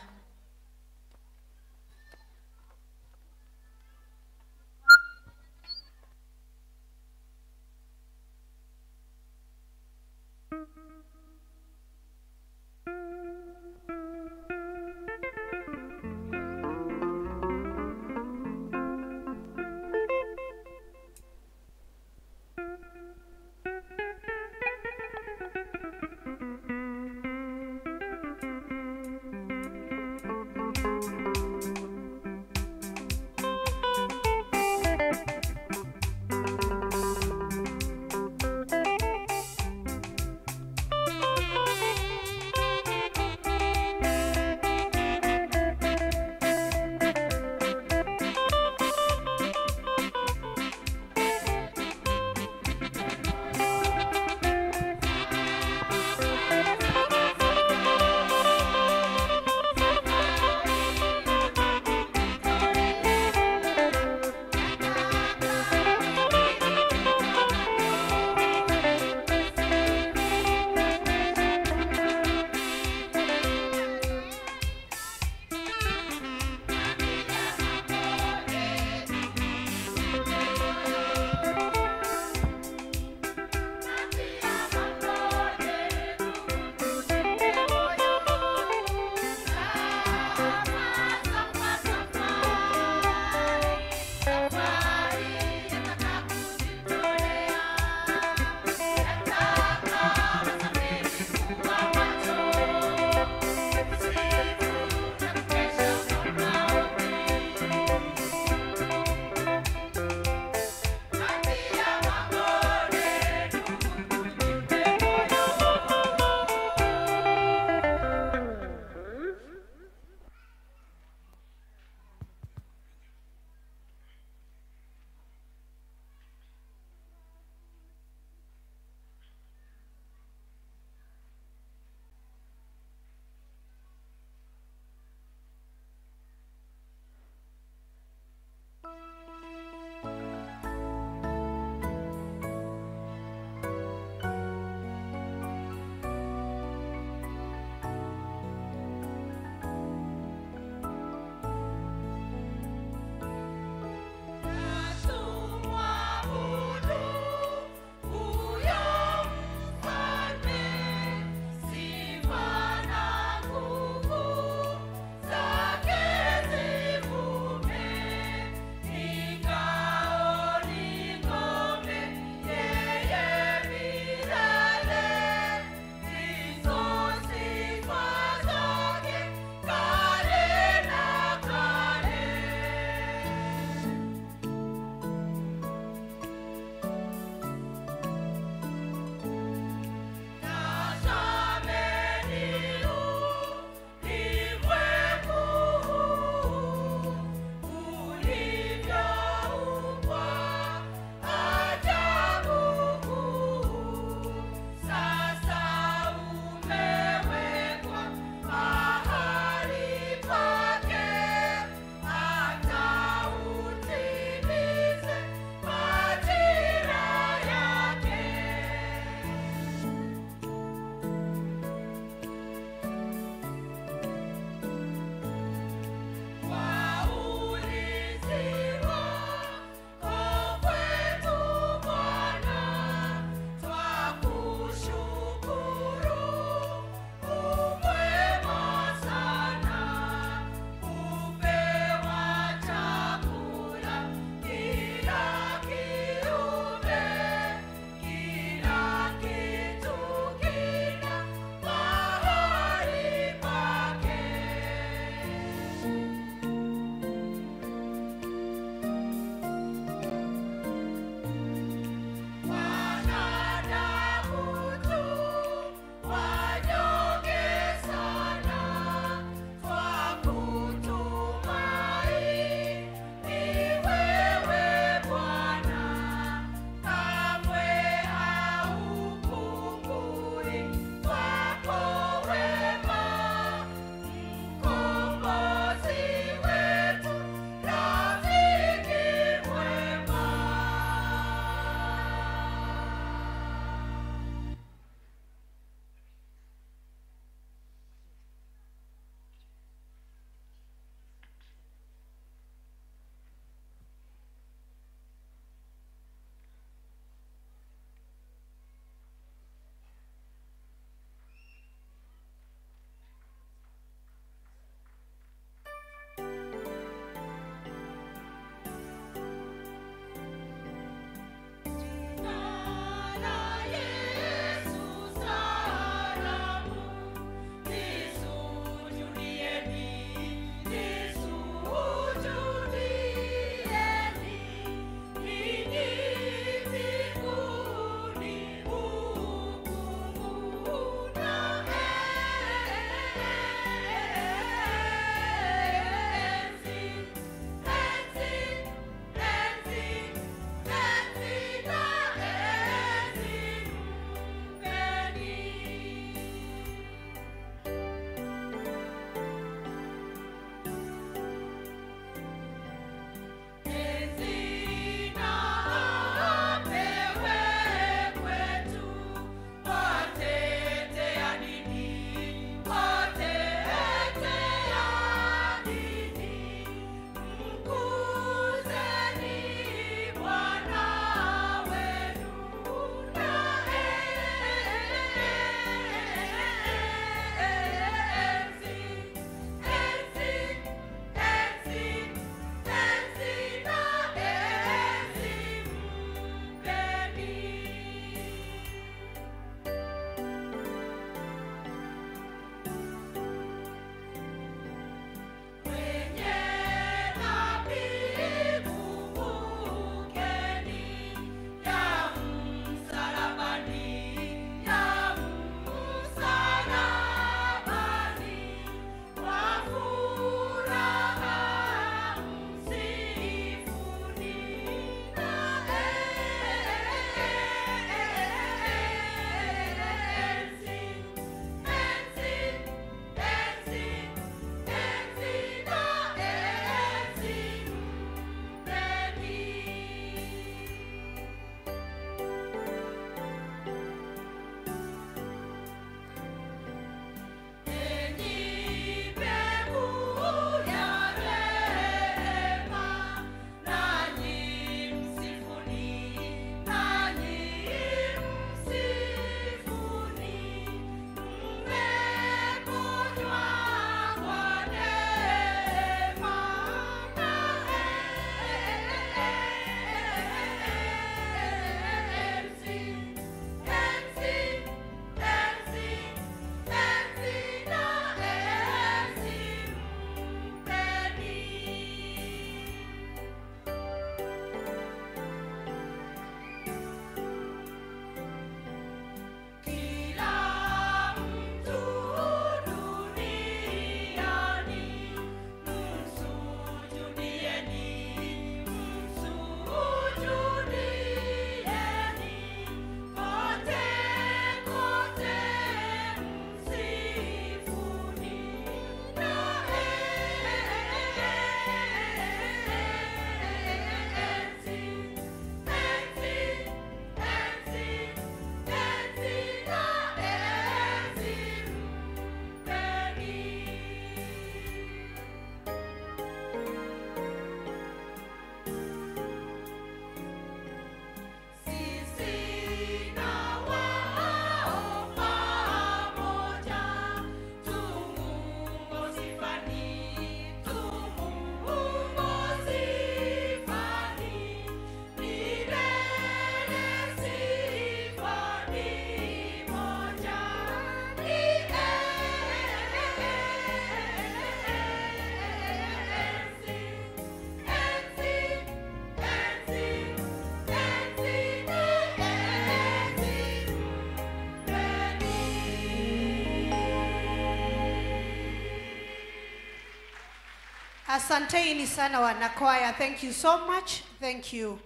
Asanteni sana wanakwaya. Thank you so much. Thank you.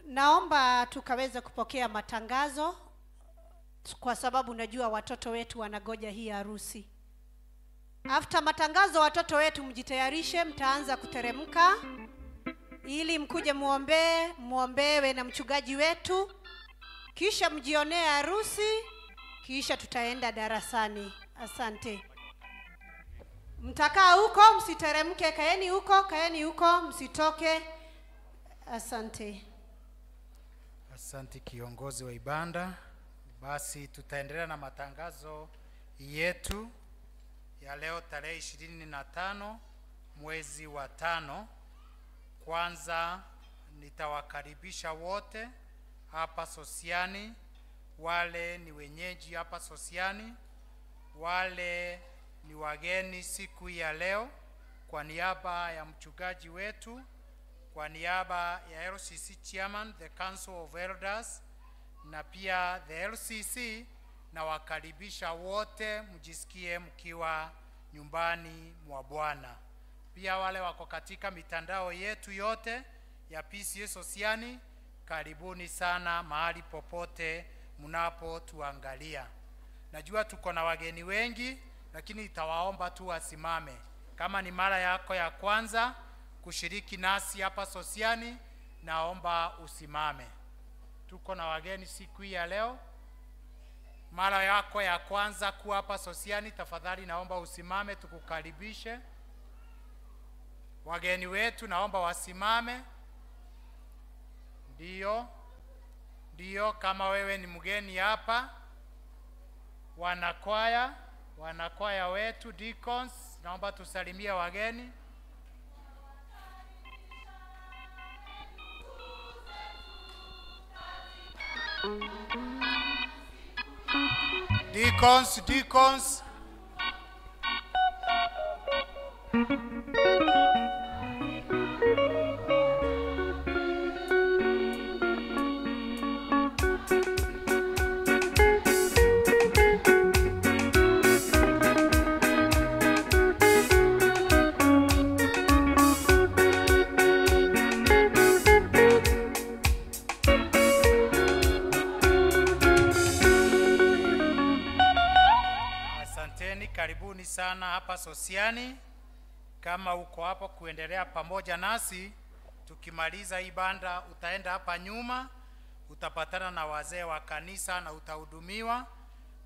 Naomba tukaweza kupokea matangazo kwa sababu najua watoto wetu wanagoja hii harusi. After matangazo, watoto wetu mjitayarishe, mtaanza kuteremka ili mkuje muombee, muombewe na mchungaji wetu, kisha mjionee harusi, kisha tutaenda darasani. Asante. Mtakaa huko, msiteremke, kaeni huko, kaeni huko, msitoke. Asante. Asante kiongozi wa ibada. Basi tutaendelea na matangazo yetu ya leo tarehe 25 mwezi wa 5. Kwanza nitawakaribisha wote hapa Sosiani, wale ni wenyeji hapa Sosiani, wale ni wageni siku ya leo, kwa niaba ya mchungaji wetu, kwa niaba ya LCC Chairman, the Council of Elders, na pia the LCC, na wakaribisha wote mjisikie mkiwa nyumbani mwa Bwana. Pia wale wako katika mitandao yetu yote ya PCA Sosiani, karibuni sana mahali popote mnapotuangalia. Najua tuko na wageni wengi, lakini nitawaomba tu wasimame. Kama ni mara yako ya kwanza kushiriki nasi hapa Sosiani, naomba usimame. Tuko na wageni siku hii ya leo. Mara yako ya kwanza kuwa hapa Sosiani, tafadhali naomba usimame tukukaribishe. Wageni wetu naomba wasimame. Ndio, ndio, kama wewe ni mgeni hapa. Wanakwaya, wanakwaya wetu deacons, naomba tusalimie wageni. Deacons, deacons. Karibuni sana hapa Sosiani. Kama uko hapo kuendelea pamoja nasi, tukimaliza hii banda utaenda hapa nyuma, utapatana na wazee wa kanisa na utahudumiwa.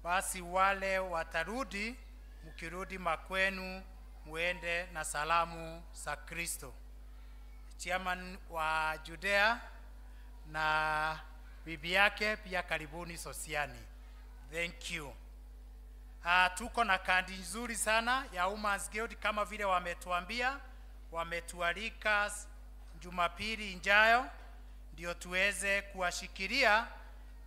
Basi wale watarudi, mkirudi makwenu muende na salamu za Kristo. Chairman wa Judea na bibi yake pia karibuni Sosiani. Thank you. Tuko na kandi nzuri sana ya Women's Guild, kama vile wametuambia, wametualika Jumapili ijayo ndio tuweze kuwashikilia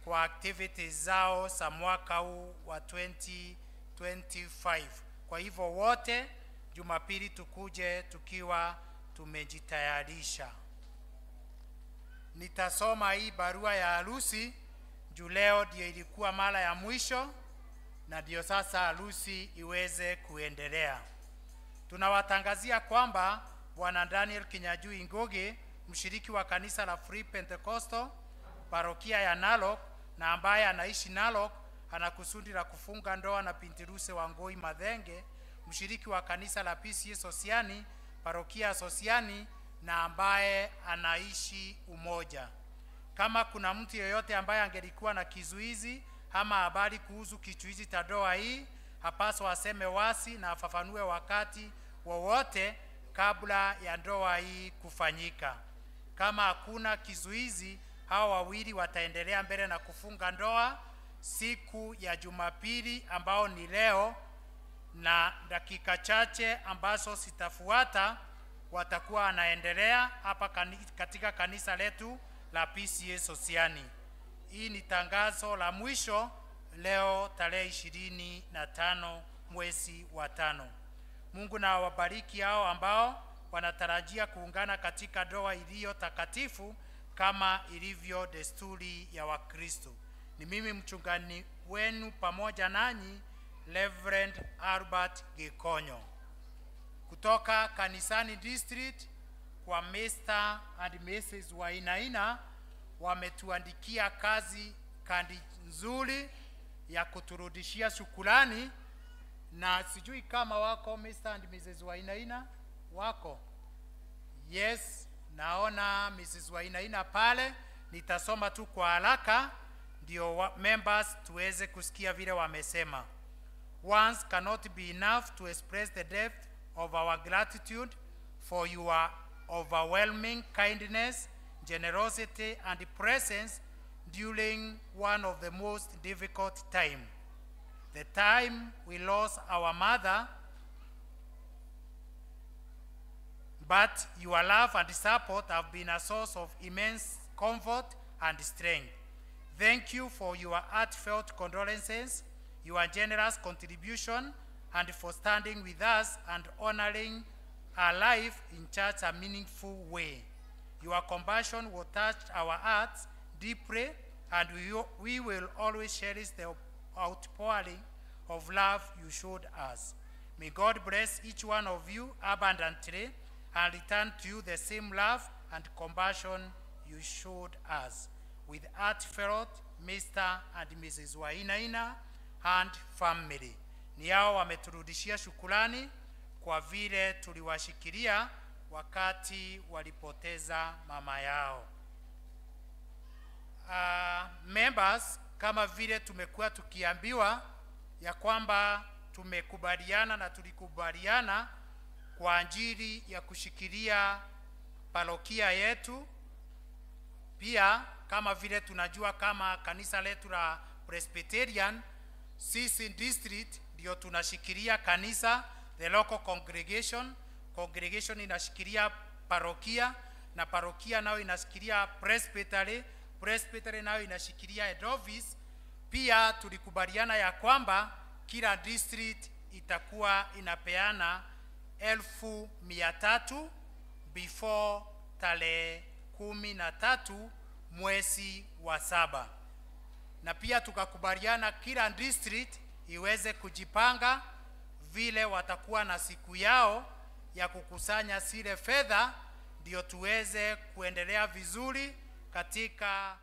kwa activities zao za mwaka huu wa 2025. Kwa hivyo wote Jumapili tukuje tukiwa tumejitayarisha. Nitasoma hii barua ya harusi juu leo ndio ilikuwa mara ya mwisho na ndio sasa harusi iweze kuendelea. Tunawatangazia kwamba Bwana Daniel Kinyajui Ngugi, mshiriki wa kanisa la Free Pentecostal parokia ya Narok na ambaye anaishi Narok, ana kusudi la kufunga ndoa na binti Ruse Wangui Mathenge, mshiriki wa kanisa la PCA Sosiani parokia ya Sosiani na ambaye anaishi Umoja. Kama kuna mtu yeyote ambaye angelikuwa na kizuizi ama habari kuhusu kizuizi cha ndoa hii, hapaswa aseme wasi na afafanue wakati wowote kabla ya ndoa hii kufanyika. Kama hakuna kizuizi, hao wawili wataendelea mbele na kufunga ndoa siku ya Jumapili ambao ni leo, na dakika chache ambazo sitafuata watakuwa wanaendelea hapa katika kanisa letu la PCA Sosiani. Hii ni tangazo la mwisho leo tarehe 25 mwezi wa 5. Mungu na awabariki hao ambao wanatarajia kuungana katika ndoa iliyo takatifu kama ilivyo desturi ya Wakristo. Ni mimi mchungaji wenu pamoja nanyi, Reverend Albert Gikonyo. Kutoka Kanisani District kwa Mr. and Mrs. Wainaina, wametuandikia kazi kandi nzuri ya kuturudishia shukrani, na sijui kama wako Mr. and Mrs. Wainaina wako. Yes, naona Mrs. Wainaina pale. Nitasoma tu kwa haraka ndio members tuweze kusikia vile wamesema. Once cannot be enough to express the depth of our gratitude for your overwhelming kindness, generosity, and presence during one of the most difficult time. The time we lost our mother, but your love and support have been a source of immense comfort and strength. Thank you for your heartfelt condolences, your generous contribution, and for standing with us and honoring our life in such a meaningful way. Your compassion will touch our hearts deeply, and we will always cherish the outpouring of love you showed us. May God bless each one of you abundantly and return to you the same love and compassion you showed us. With heartfelt, Mr. and Mrs. Wainaina and family. Ni hao wameturudishia shukrani kwa vile tuliwashikilia wakati walipoteza mama yao. Members, kama vile tumekuwa tukiambiwa ya kwamba tumekubaliana na tulikubaliana kwa ajili ya kushikilia parokia yetu. Pia kama vile tunajua kama kanisa letu la Presbyterian, sisi district ndio tunashikilia kanisa, the local congregation. Congregation inashikilia parokia, na parokia nayo inashikilia presbytery, presbytery nayo inashikilia head office. Pia tulikubaliana ya kwamba kila district itakuwa inapeana 300,000 before tarehe 13 mwezi wa 7. Na pia tukakubaliana kila district iweze kujipanga vile watakuwa na siku yao ya kukusanya zile fedha, ndio tuweze kuendelea vizuri katika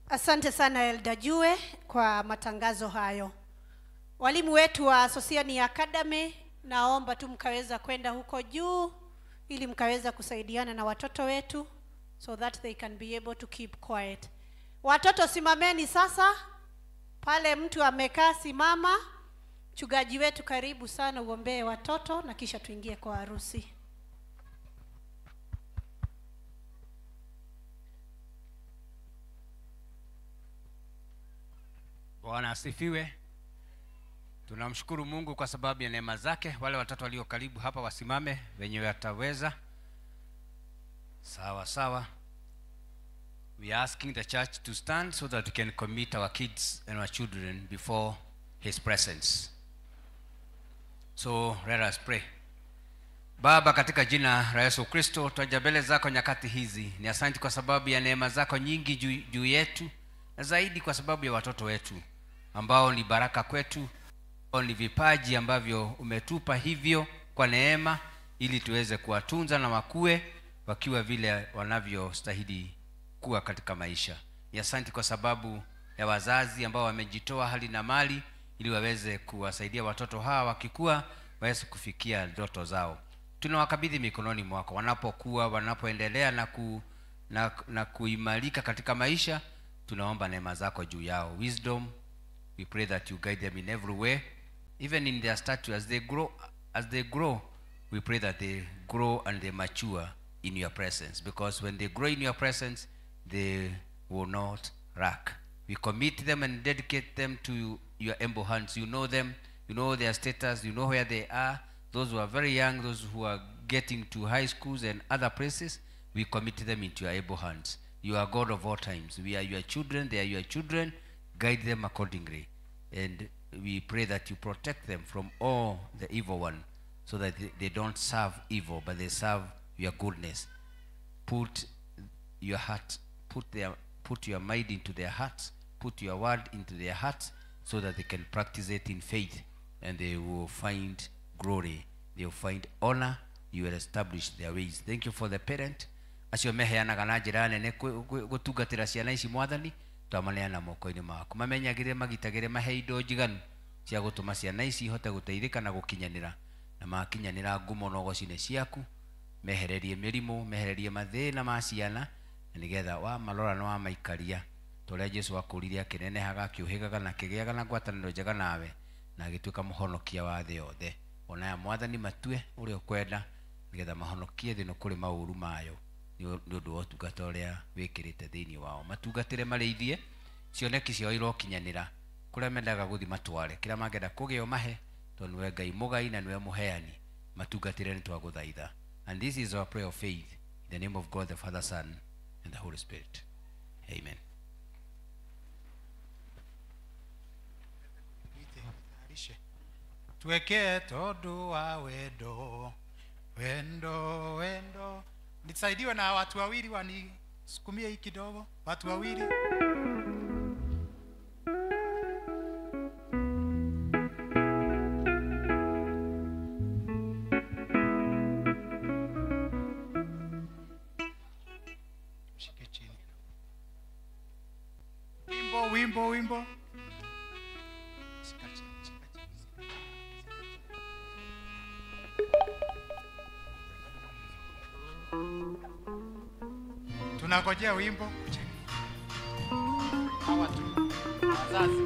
Asante sana Elder Jue kwa matangazo hayo. Walimu wetu wa Sosiani Academy, naomba tu mkaweza kwenda huko juu ili mkaweza kusaidiana na watoto wetu so that they can be able to keep quiet. Watoto simameni sasa. Pale mtu amekaa simama. Mchungaji wetu karibu sana uombee watoto na kisha tuingie kwa harusi. Bwana asifiwe. Tunamshukuru Mungu kwa sababu ya neema zake. Wale watoto walio karibu hapa wasimame, wenye wataweza. Sawa sawa. We are asking the church to stand so that we can commit our kids and our children before his presence. So let us pray. Baba, katika jina la Yesu Kristo, twaja mbele zako nyakati hizi. Ni asante kwa sababu ya neema zako nyingi juu yetu, na zaidi kwa sababu ya watoto wetu ambao ni baraka kwetu, ambao ni vipaji ambavyo umetupa hivyo kwa neema, ili tuweze kuwatunza na wakue wakiwa vile wanavyostahili kuwa katika maisha. Ni asante kwa sababu ya wazazi ambao wamejitoa hali na mali ili waweze kuwasaidia watoto hawa wakikua waweze kufikia ndoto zao. Tunawakabidhi mikononi mwako wanapokuwa, wanapoendelea na kuimarika katika maisha. Tunaomba neema zako juu yao. Wisdom, we pray that you guide them in every way, even in their stature as they grow, we pray that they grow and they mature in your presence, because when they grow in your presence, they will not lack. We commit them and dedicate them to your able hands. You know them, you know their status, you know where they are. Those who are very young, those who are getting to high schools and other places, we commit them into your able hands. You are God of all times. We are your children, they are your children. Guide them accordingly. And we pray that you protect them from all the evil one, so that they don't serve evil, but they serve your goodness. Put your heart, put your mind into their hearts, put your word into their hearts, so that they can practice it in faith, and they will find glory, they will find honor. You will establish their ways. Thank you for the parent. Acio meheanaga na njĩra nene gũtungatĩra ciana ici mwathani, twamaneana moko-inĩ maku. Mamenyagĩre, magitagĩre, mahe indo njiganu cia gũtũma ciana ici ihote gũteithĩka na gũkinyanĩra, na makinyanĩra ngumo na ũgoci-inĩ ciaku. Mehererie mĩrimũ, mehererie mathĩna ma ciana, na nĩgetha wamarora na wamaikaria ta ũrĩa Jesũ akũrire akĩnenehaga, akĩũhĩgaga na akĩgĩaga na ngwatanĩro njega nawe, na agĩtuĩka mũhonokia wa thĩ yothe. Ona aya mwathani matue ũrĩa ũkwenda, nĩgetha mahonokie thĩ ĩno kũrĩ maũru mayo, nĩ ũndũ wa ũtungata ũrĩa wĩkĩrĩte thĩinĩ wao. Matungatĩre, marĩithie, cioneki ciao irokinyanĩra, kũrĩa mendaga gũthiĩ matware, kĩrĩa mangĩenda kũgĩa ũmahe, tondũ nĩwe Ngai mũgai na nĩwe mũheani. Matungatĩre, nĩtwagũthaitha. And this is our prayer of faith, in the name of God, the Father, Son, and the Holy Spirit. Amen. Tuweke tondu wa wendo, wendo, wendo. Nisaidiwe na watu wawili wanisukumie hii kidogo. Watu wawili. Shike chini. Wimbo, wimbo, wimbo. Shika chini, shika chini. Tunangojea wimbo. Hawa tu wazazi.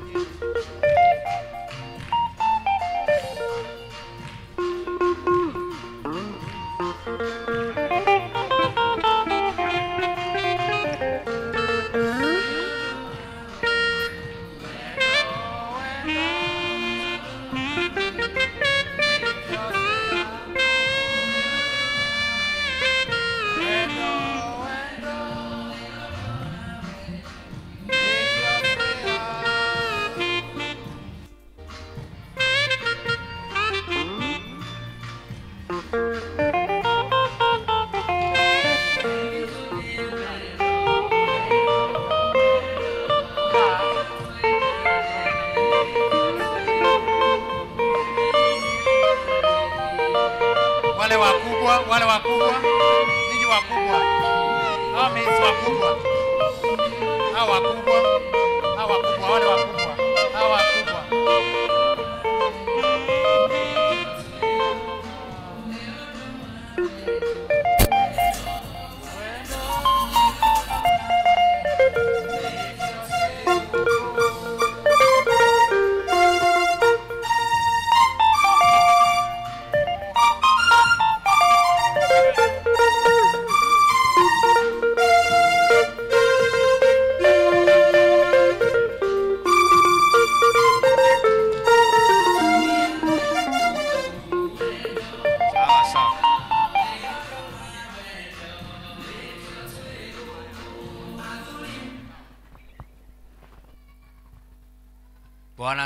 Wale wakubwa, wale wakubwa, ninyi wakubwa, hawa mesi wakubwa, hawa wakubwa, hawa wakubwa, wale wakubwa, hawa wakubwa.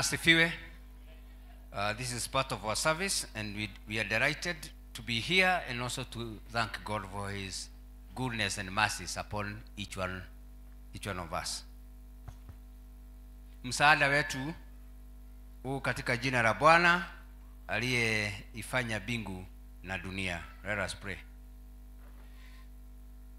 asifiwe. This is part of our service, and we are delighted to be here and also to thank God for his goodness and mercies upon each one of us. Msaada wetu huu katika jina la Bwana aliyeifanya mbingu na dunia. Let us pray.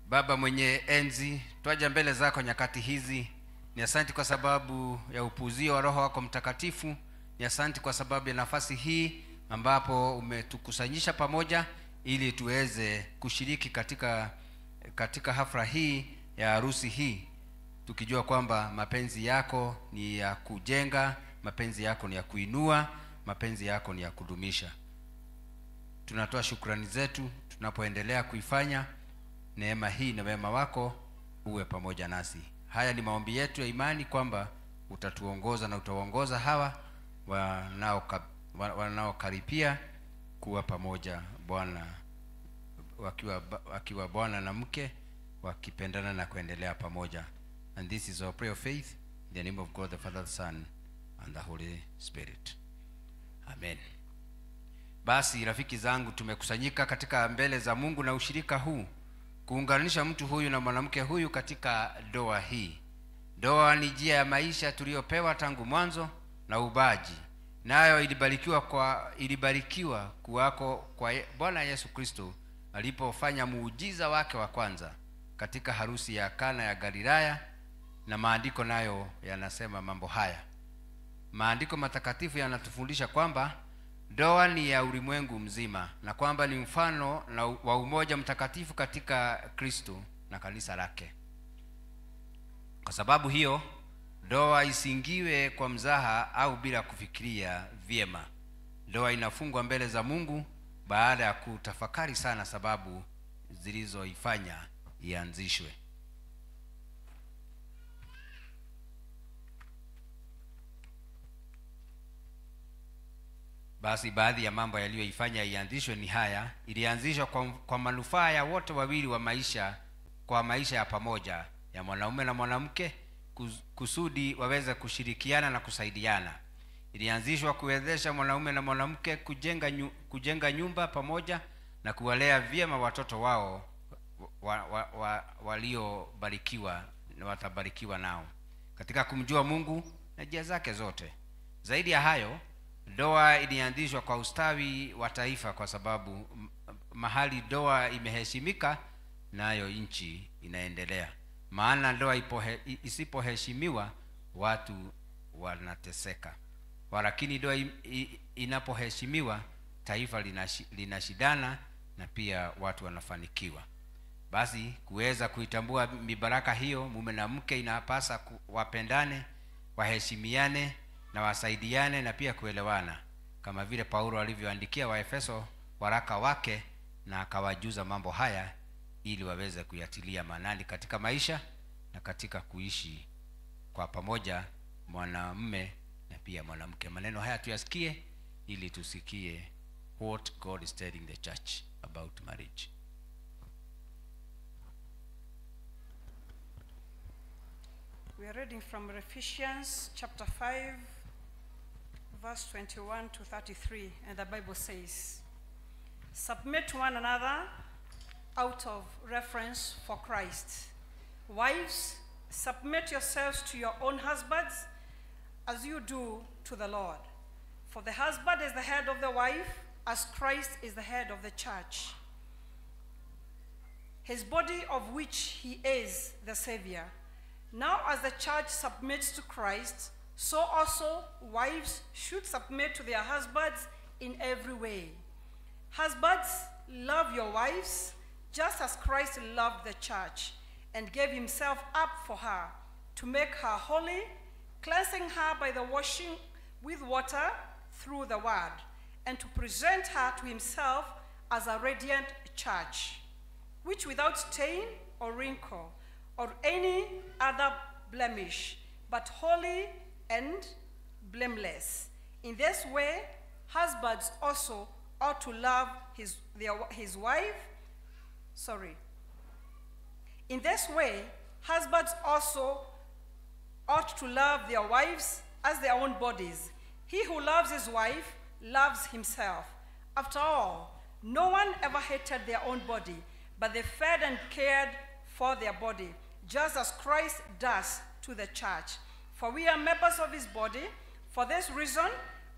Baba mwenye enzi, twaja mbele zako nyakati hizi. Ni asante kwa sababu ya upuzio wa Roho wako Mtakatifu. Ni asante kwa sababu ya nafasi hii ambapo umetukusanyisha pamoja ili tuweze kushiriki katika hafla hii ya harusi hii, tukijua kwamba mapenzi yako ni ya kujenga, mapenzi yako ni ya kuinua, mapenzi yako ni ya kudumisha. Tunatoa shukrani zetu tunapoendelea kuifanya. Neema hii na wema wako uwe pamoja nasi. Haya ni maombi yetu ya imani kwamba utatuongoza na utaongoza hawa wanaokaribia kuwa pamoja Bwana, wakiwa bwana na mke, wakipendana na kuendelea pamoja. And this is our prayer of faith in the name of God the Father, the Son and the Holy Spirit. Amen. Basi rafiki zangu, tumekusanyika katika mbele za Mungu na ushirika huu kuunganisha mtu huyu na mwanamke huyu katika ndoa hii. Ndoa ni njia ya maisha tuliyopewa tangu mwanzo na ubaji, nayo ilibarikiwa kuwako kwa Bwana Yesu Kristo alipofanya muujiza wake wa kwanza katika harusi ya Kana ya Galilaya. Na maandiko nayo yanasema mambo haya. Maandiko matakatifu yanatufundisha kwamba ndoa ni ya ulimwengu mzima na kwamba ni mfano na wa umoja mtakatifu katika Kristo na kanisa lake. Kwa sababu hiyo, ndoa isingiwe kwa mzaha au bila kufikiria vyema. Ndoa inafungwa mbele za Mungu baada ya kutafakari sana sababu zilizoifanya ianzishwe. Basi baadhi ya mambo yaliyoifanya ianzishwe ni haya. Ilianzishwa kwa manufaa ya wote wawili wa maisha, kwa maisha ya pamoja ya mwanaume na mwanamke, kusudi waweze kushirikiana na kusaidiana. Ilianzishwa kuwezesha mwanaume na mwanamke kujenga nyumba pamoja na kuwalea vyema watoto wao waliobarikiwa na watabarikiwa nao katika kumjua Mungu na njia zake zote. Zaidi ya hayo, ndoa ilianzishwa kwa ustawi wa taifa, kwa sababu mahali ndoa imeheshimika nayo nchi inaendelea. Maana ndoa isipoheshimiwa watu wanateseka, walakini ndoa inapoheshimiwa taifa linashindana na pia watu wanafanikiwa. Basi kuweza kuitambua mibaraka hiyo, mume na mke inapasa wapendane, waheshimiane na wasaidiane na pia kuelewana, kama vile Paulo alivyoandikia Waefeso waraka wake na akawajuza mambo haya ili waweze kuyatilia maanani katika maisha na katika kuishi kwa pamoja, mwanamume na pia mwanamke. Maneno haya tuyasikie ili tusikie what God is telling the church about marriage. We are reading from Ephesians chapter 5, verse 21 to 33, and the Bible says, "Submit to one another out of reverence for Christ. Wives, submit yourselves to your own husbands as you do to the Lord. For the husband is the head of the wife, as Christ is the head of the church, his body, of which he is the Savior. Now as the church submits to Christ, so also wives should submit to their husbands in every way. Husbands, love your wives, just as Christ loved the church and gave himself up for her, to make her holy, cleansing her by the washing with water through the word, and to present her to himself as a radiant church, which without stain or wrinkle or any other blemish, but holy and blameless. In this way, husbands also ought to love his wife. In this way, husbands also ought to love their wives as their own bodies. He who loves his wife loves himself. After all, no one ever hated their own body, but they fed and cared for their body, just as Christ does to the church. For we are members of his body. For this reason,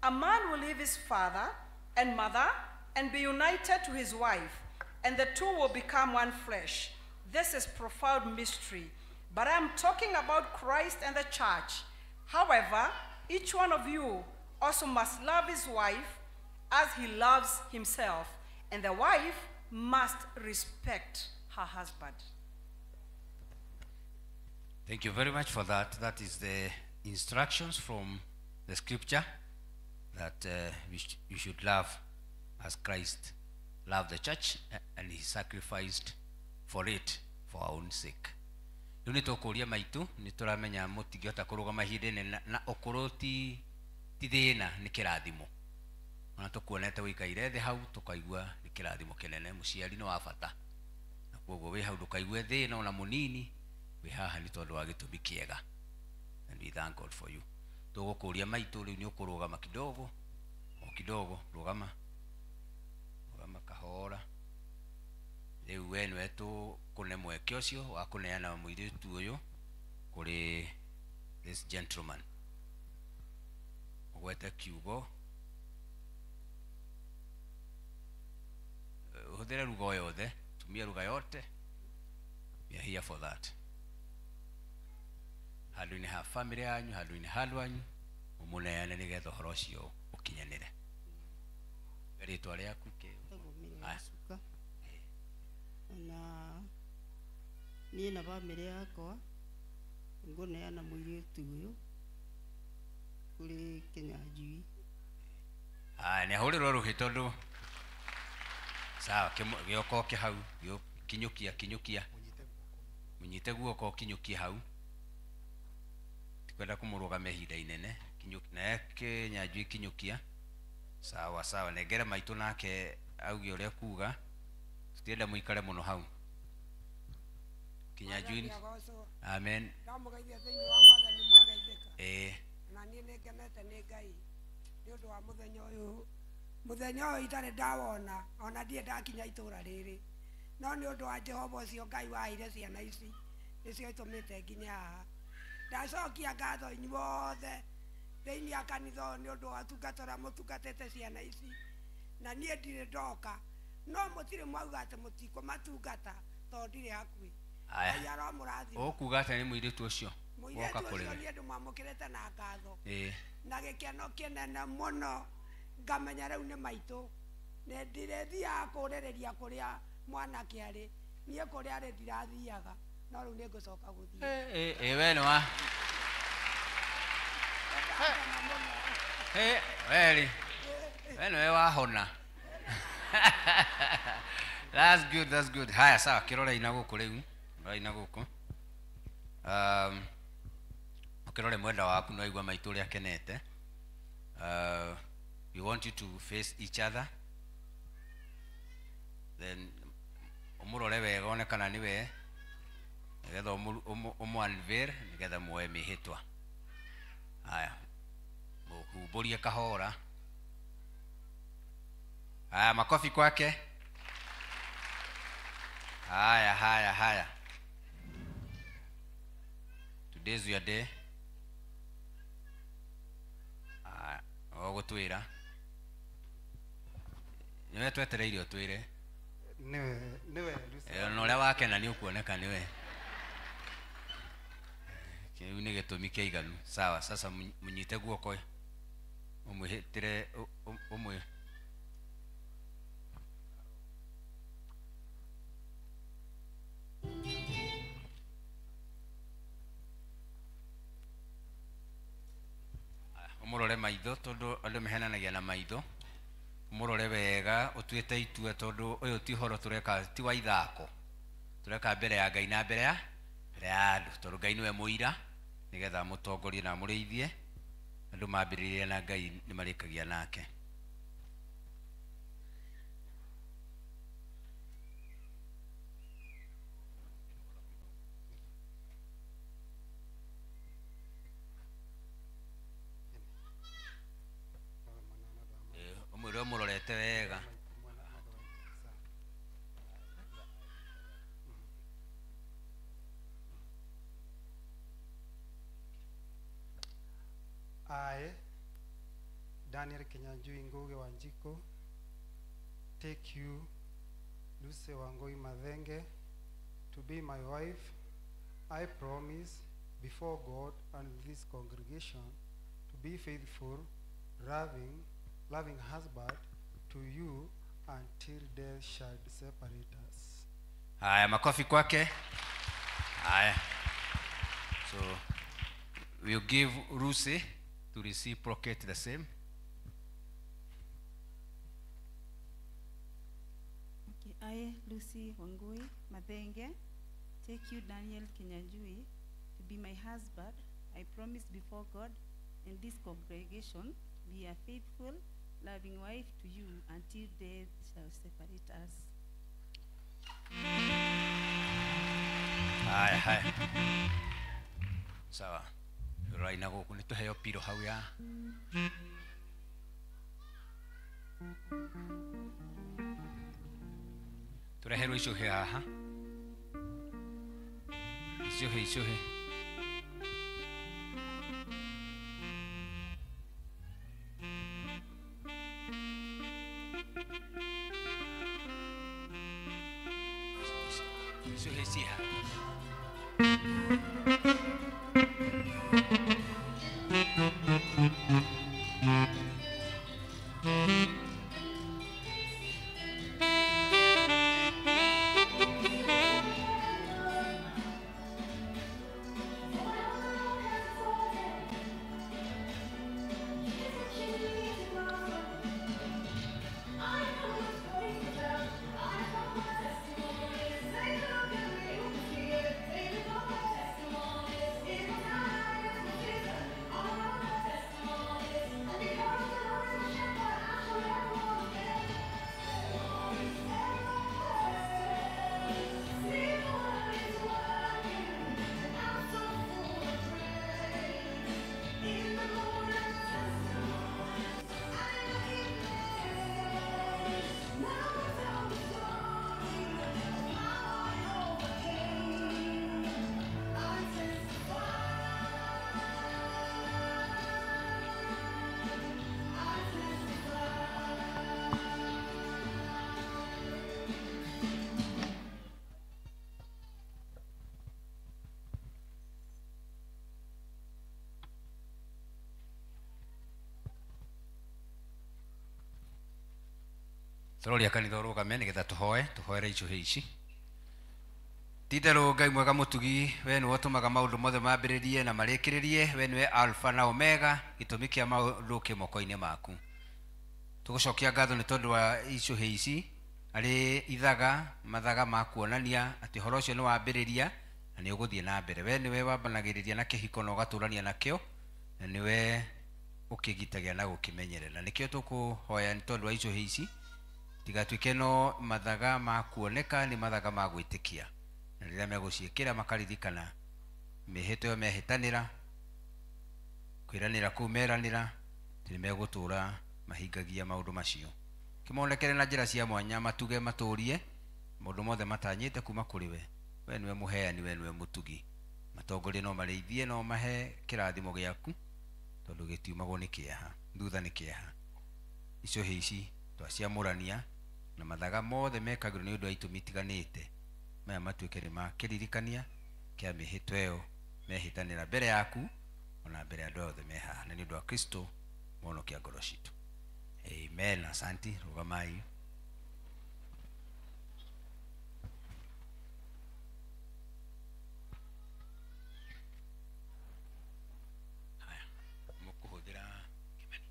a man will leave his father and mother and be united to his wife, and the two will become one flesh. This is profound mystery, but I am talking about Christ and the church. However, each one of you also must love his wife as he loves himself, and the wife must respect her husband. Thank you very much for that. That is the instructions from the scripture that you should love as Christ loved the church and he sacrificed for it for our own sake. Rĩu nĩ tũkũria maitũ nĩ tũramenya mũtingĩhota kũrũgama ihinda inene na ũkũrũ ti thĩna nĩ kĩrathimo. Ona tũkuonete wĩikaire thĩ hau tũkaigua nĩ kĩrathimo kĩnene, mũciari nĩ wa bata, na koguo wĩ hau ndũkaigue thĩna ona mũnini, wĩ haha nĩ tondũ wa gĩtũmi kĩega, and we thank God for you. Tũgũkũria maitũ rĩu nĩ ũkũrũgama kidogo o kidogo, rũgama rũgama kahora. Rĩu we nĩwe tũkũne mweke ũcio wa kũneana mũirĩtu ũyũ kũrĩ this gentleman. Ũgwete kiugo, ũhũthĩre lugha o yothe, tumia lugha yote, we are here for that. Handũ-inĩ ha family yanyu, handũ-inĩ ha andũ anyu, ũmũneane nĩgetha ũhoro ũcio ũkinyanĩre. Rĩtwa rĩaku kĩ? Na niĩ na bamĩrĩ yakwa ngũneana mũirĩtu ũyũ kũrĩ Kĩnyanjui. Aya, nĩ ahũrĩrwo rũhĩ tondũ sawa, gĩoka ũke hau, kinyũkia kinyũkia, mũnyite guoko kinyũkie hau, tikwenda kũmũrũgamia ihinda inene, naye Kĩnyanjui kinyũkia. Sawa sawa, nengere maitũ nake auge ũrĩa kuga, tutienda mũikare mũno hau. Kĩnyanjui, amen. Ndamũgeithia thĩinĩ wa Mwathani mwageithĩka. Ĩĩ. Na niĩ nĩngenete nĩ Ngai nĩ ũndũ wa mũthenya ũyũ, mũthenya ũyũ itarĩ ndawona, ona ndirĩ ndakinya itũra rĩrĩ, no nĩ ũndũ wa Jehova ũcio Ngai waheire ciana ici nĩcio itũmĩte nginye haha. Ndacokia ngatho inyuothe thĩinĩ wa kanitha ũyũ nĩ ũndũ wa ũtungata ũrĩa mũtungatĩte ciana ici, na niĩ ndirĩ ndoka, no mũtirĩ mwauga atĩ mũtikũmatungata tondũ ndirĩ hakuhĩ. Ngai aromũrathima. Ũkuga atĩa nĩ mũirĩtu ũcio woka Mũirĩtu kũrĩ ũcio we? niĩ ndĩmwamũkĩrĩte na ngatho Ĩĩ. na gĩkeno kĩnene mũno, ngamenya rĩu nĩ maitũ, nĩ ndirĩthiaga kũrĩrĩria kũrĩa mwanake arĩ, niĩ kũrĩa arĩ ndirathiaga, no rĩu nĩngũcoka gũthiĩ. Ĩĩ, we nĩ wa we rĩ, we nĩwe wahona. That's good, that's good. Haya, sawa, kĩrore ina gũkũ rĩu, rora ina gũkũ. Ũkĩrore mwenda waku nĩ waigua maitũ ũrĩa akenete. We want you to face each other, then ũmũrore wega one kana nĩwe, nĩgetha ũmũ unveil, nĩgetha muoe mĩhĩtwa. Haya, mũhumbũrie kahora. Haya, makofi kwake. Haya, haya, haya. Today's your day. Haya, ũgũtwĩra nĩwe twetereire ũtwĩre. Nĩwe Lucy. Na ũrĩa wakena nĩ ũkuoneka nĩwe. Kĩu nĩ gĩtũmi kĩiganu. Sawa, sasa mũnyite guoko ũmwĩhĩtĩre ũmwĩ ũmũrore maitho tondũ andũ mehenanagia na maitho. Ũmũrore wega ũtuĩte itua tondũ ũyũ ti ũhoro tũreka, ti wa ithako, tũreka mbere ya Ngai na mbere ya andũ, tondũ Ngai nĩwe mũira, nĩgetha amũtongorie na amũrĩithie. Andũ mambĩrĩria na Ngai nĩ marĩkagia nake. Daniel Kinyanjui Ngugi Wanjiku, take you, Lucy Wangui Mathenge, to be my wife, I promise before God and this congregation to be faithful, loving husband to you until death shall separate us. Haya, makofi kwake. Haya. So we'll give Lucy to reciprocate the same. Okay, I, Lucy Wangui Mathenge, take you, Daniel Kinyanjui, to be my husband. I promise before God and this congregation to be a faithful, loving wife to you until death shall separate us. Haya, haya. Sawa. Raina gũkũ nĩ tũheo piro hau ya. Tũreherwo icũhĩ haha. Icũhĩ, icũhĩ. Icũhĩ ciha. Tũroria kanitha ũrũgame nĩgetha tũhoe, tũhoere icũhĩ ici. Ti-itherũ Ngai mwega mũtugi, we nĩwe ũtũmaga maũndũ mothe mambĩrĩrie na marĩkĩrĩrie, we nĩwe Alpha na Omega, gĩtũmi kĩa maũndũ kĩ moko-inĩ maku. Tũgũcokia ngatho nĩ tondũ wa icũhĩ ici, arĩ ithaga, mathaga ma kuonania atĩ ũhoro ũcio nĩ wambĩrĩria na nĩ ũgũthiĩ na mbere. We nĩwe wambanagĩrĩria na kĩhiko na ũgatũrania nakĩo, na nĩwe ũkĩgitagia na gũkĩmenyerera. Nĩkĩo tũkũhoya nĩ tondũ wa icũhĩ ici, tigatuĩke no mathaga ma kuoneka, nĩ mathaga ma gwĩtĩkia. Na rĩrĩa megũciĩkĩra makaririkana mĩhĩto ĩyo mehĩtanĩra, kwĩranĩra kũu meranĩra, atĩ nĩ megũtũra mahingagia maũndũ macio. Kĩmonekere na njĩra cia mwanya, matuge matũrie maũndũ mothe matanyĩte kuma kũrĩ we. We nĩwe mũheani, we nĩwe mũtugi. Matongorie no marĩithie, no mahe kĩrathimo gĩaku, tondũ gĩtiumagwo nĩ kĩeha, thutha nĩ kĩeha. Icũhĩ ici twaciamũrania na mathaga mothe mekagĩrwo nĩ ũndũ wa itũmi itiganĩte, maya matuĩke nĩ ma kĩririkania kĩa mĩhĩtwa ĩyo mehĩtanĩra mbere yaku ona mbere ya andũ othe me haha, na nĩ ũndũ wa Kristo mũhonokia ngoro citũ. Amen. Asanti. Rũgamai. Haya, mũkũhũthĩra kĩmani.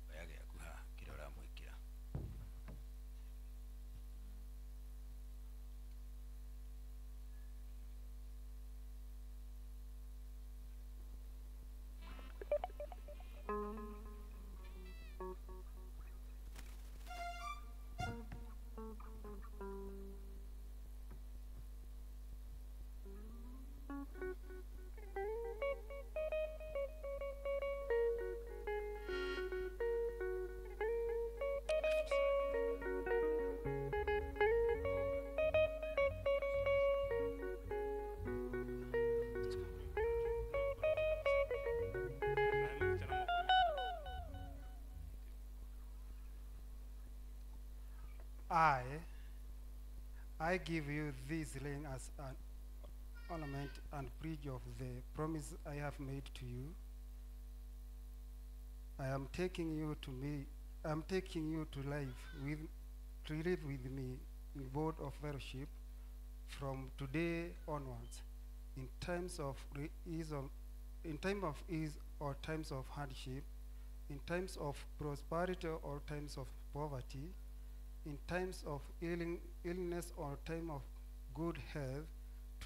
Oya gĩaku haha kĩrĩa ũramwĩkĩra. I give you this ring as an ornament and pledge of the promise I have made to you. I am taking you to me. I am taking you to life with, to live with me in board of fellowship from today onwards, in times of ease or, in time of ease or times of hardship, in times of prosperity or times of poverty, in times of illness or time of good health,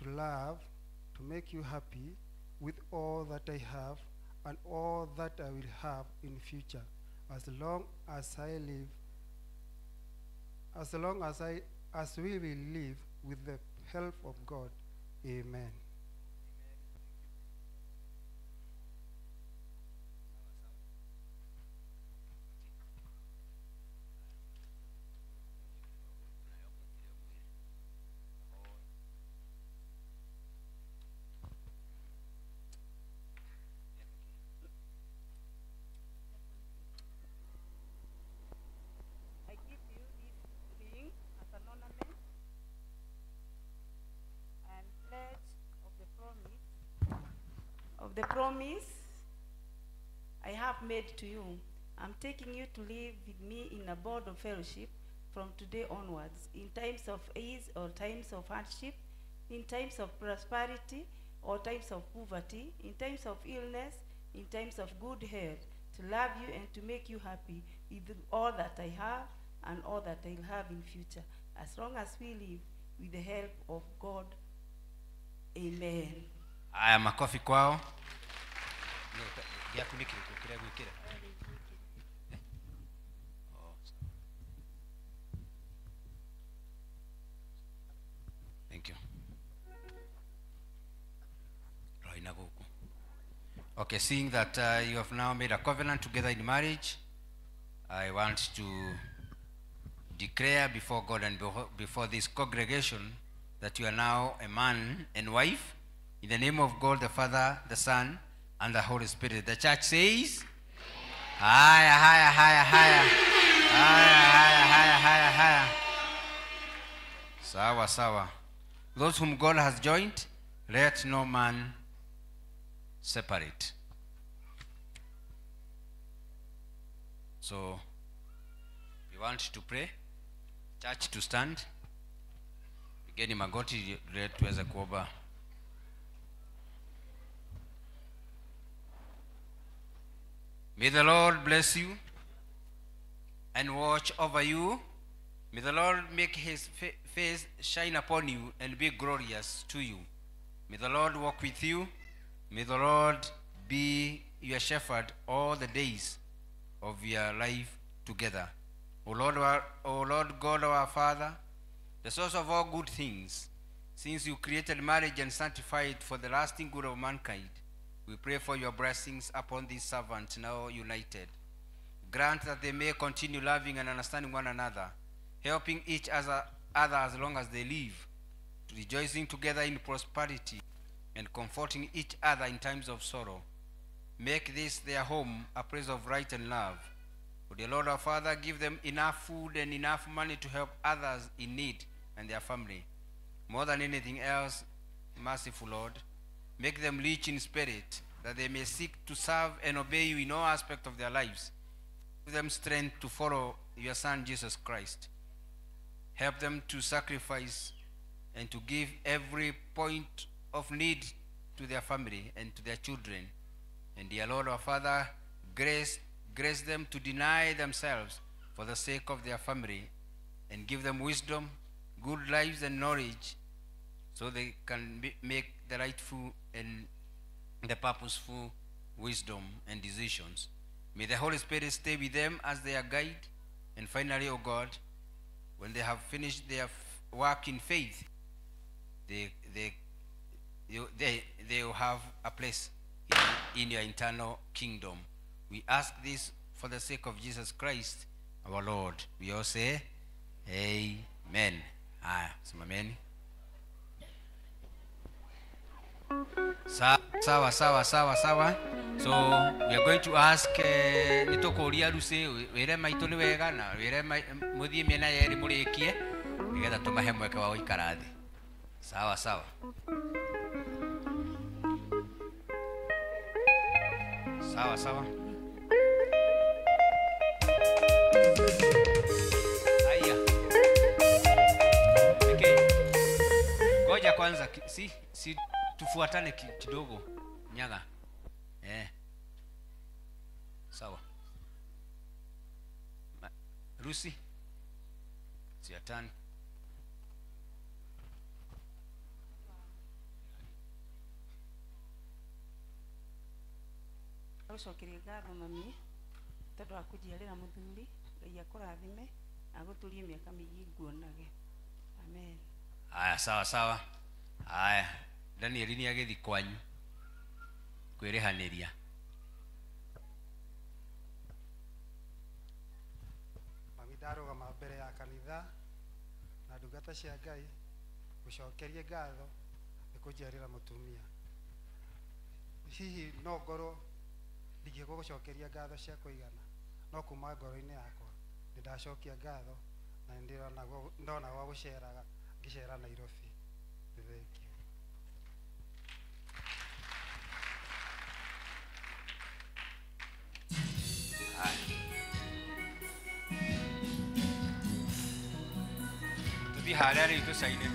to love, to make you happy with all that I have and all that I will have in future, as long as I live, as long as I, as we will live with the help of God. Amen. I give you this ring as an ornament and pledge of the promise I have made to you. I'm taking you to live with me in a board of fellowship from today onwards, in times of ease or times of hardship, in times of prosperity or times of poverty, in times of illness, in times of good health, to love you and to make you happy with all that I have and all that I'll have in future, as long as we live with the help of God. Amen. Haya, makofi kwao. Gĩaku nĩ kĩrĩkũ kĩrĩa gwĩkĩra? Oh, sawa. Thank you. Roina gũkũ. Okay, seeing that you have now made a covenant together in marriage, I want to declare before God and before this congregation that you are now a man and wife. In the name of God, the Father, the Son, and the Holy Spirit. The church says, haya, haya, haya, haya. Haya, haya, haya, haya, haya. Sawa, sawa. Those whom God has joined, let no man separate. So, we want to pray. Church to stand. Pigeni magoti tuweze kuomba. May the Lord bless you and watch over you. May the Lord make his face shine upon you and be glorious to you. May the Lord walk with you. May the Lord be your shepherd all the days of your life together. O Lord, O Lord God, our Father, the source of all good things, since you created marriage and sanctified it for the lasting good of mankind, we pray for your blessings upon these servants now united. Grant that they may continue loving and understanding one another, helping each other as long as they live, rejoicing together in prosperity and comforting each other in times of sorrow. Make this their home a place of right and love. Would the Lord our Father give them enough food and enough money to help others in need and their family. More than anything else, merciful Lord, make them rich in spirit, that they may seek to serve and obey you in all aspects of their lives. Give them strength to follow your Son, Jesus Christ. Help them to sacrifice and to give every point of need to their family and to their children. And dear Lord, our Father, grace them to deny themselves for the sake of their family, and give them wisdom, good lives, and knowledge, so they can make the rightful and the purposeful wisdom and decisions. May the Holy Spirit stay with them as their guide. And finally, O God, when they have finished their work in faith, they will have a place in your eternal kingdom. We ask this for the sake of Jesus Christ, our Lord. We all say, Amen. Simameni. Sawa, sawa, sawa, sawa. So we are going to ask Nĩ tũkũria Lucy wĩre maitũ nĩ wega na wĩre mũthiĩ mĩena yerĩ mũrĩkie nĩgetha tũmahe mweke wa gũikara thĩ. Sawa sawa. Sawa sawa. Haya. Okay. Ngoja kwanza si tufuatane kidogo. Nyaga. Sawa. Lucy. Siatani. Gũcokeria ngatho mami tondũ wa kũnjiarĩra mũthuri. Ngai akũrathime agũtũrie mĩaka mĩingĩ nguonage. Amen. Haya, sawa sawa. Haya, Daniel nĩ agĩthiĩ kwanyu kwĩrĩhanĩria. Mami ndarũgama mbere ya kanitha na ndungata cia Ngai gũcokerie ngatho nĩ kũnjiarĩra mũtumia. Hihi no ngorwo ndingĩgũcokeria ngatho cia kũigana, no kuma ngoro-inĩ yakwa nĩ ndacokia ngatho na nĩ ndona gwa gũceraga ngĩcera Nairobi. Nĩ thengiũ. Tũthiĩ harĩa rĩu tũcaine.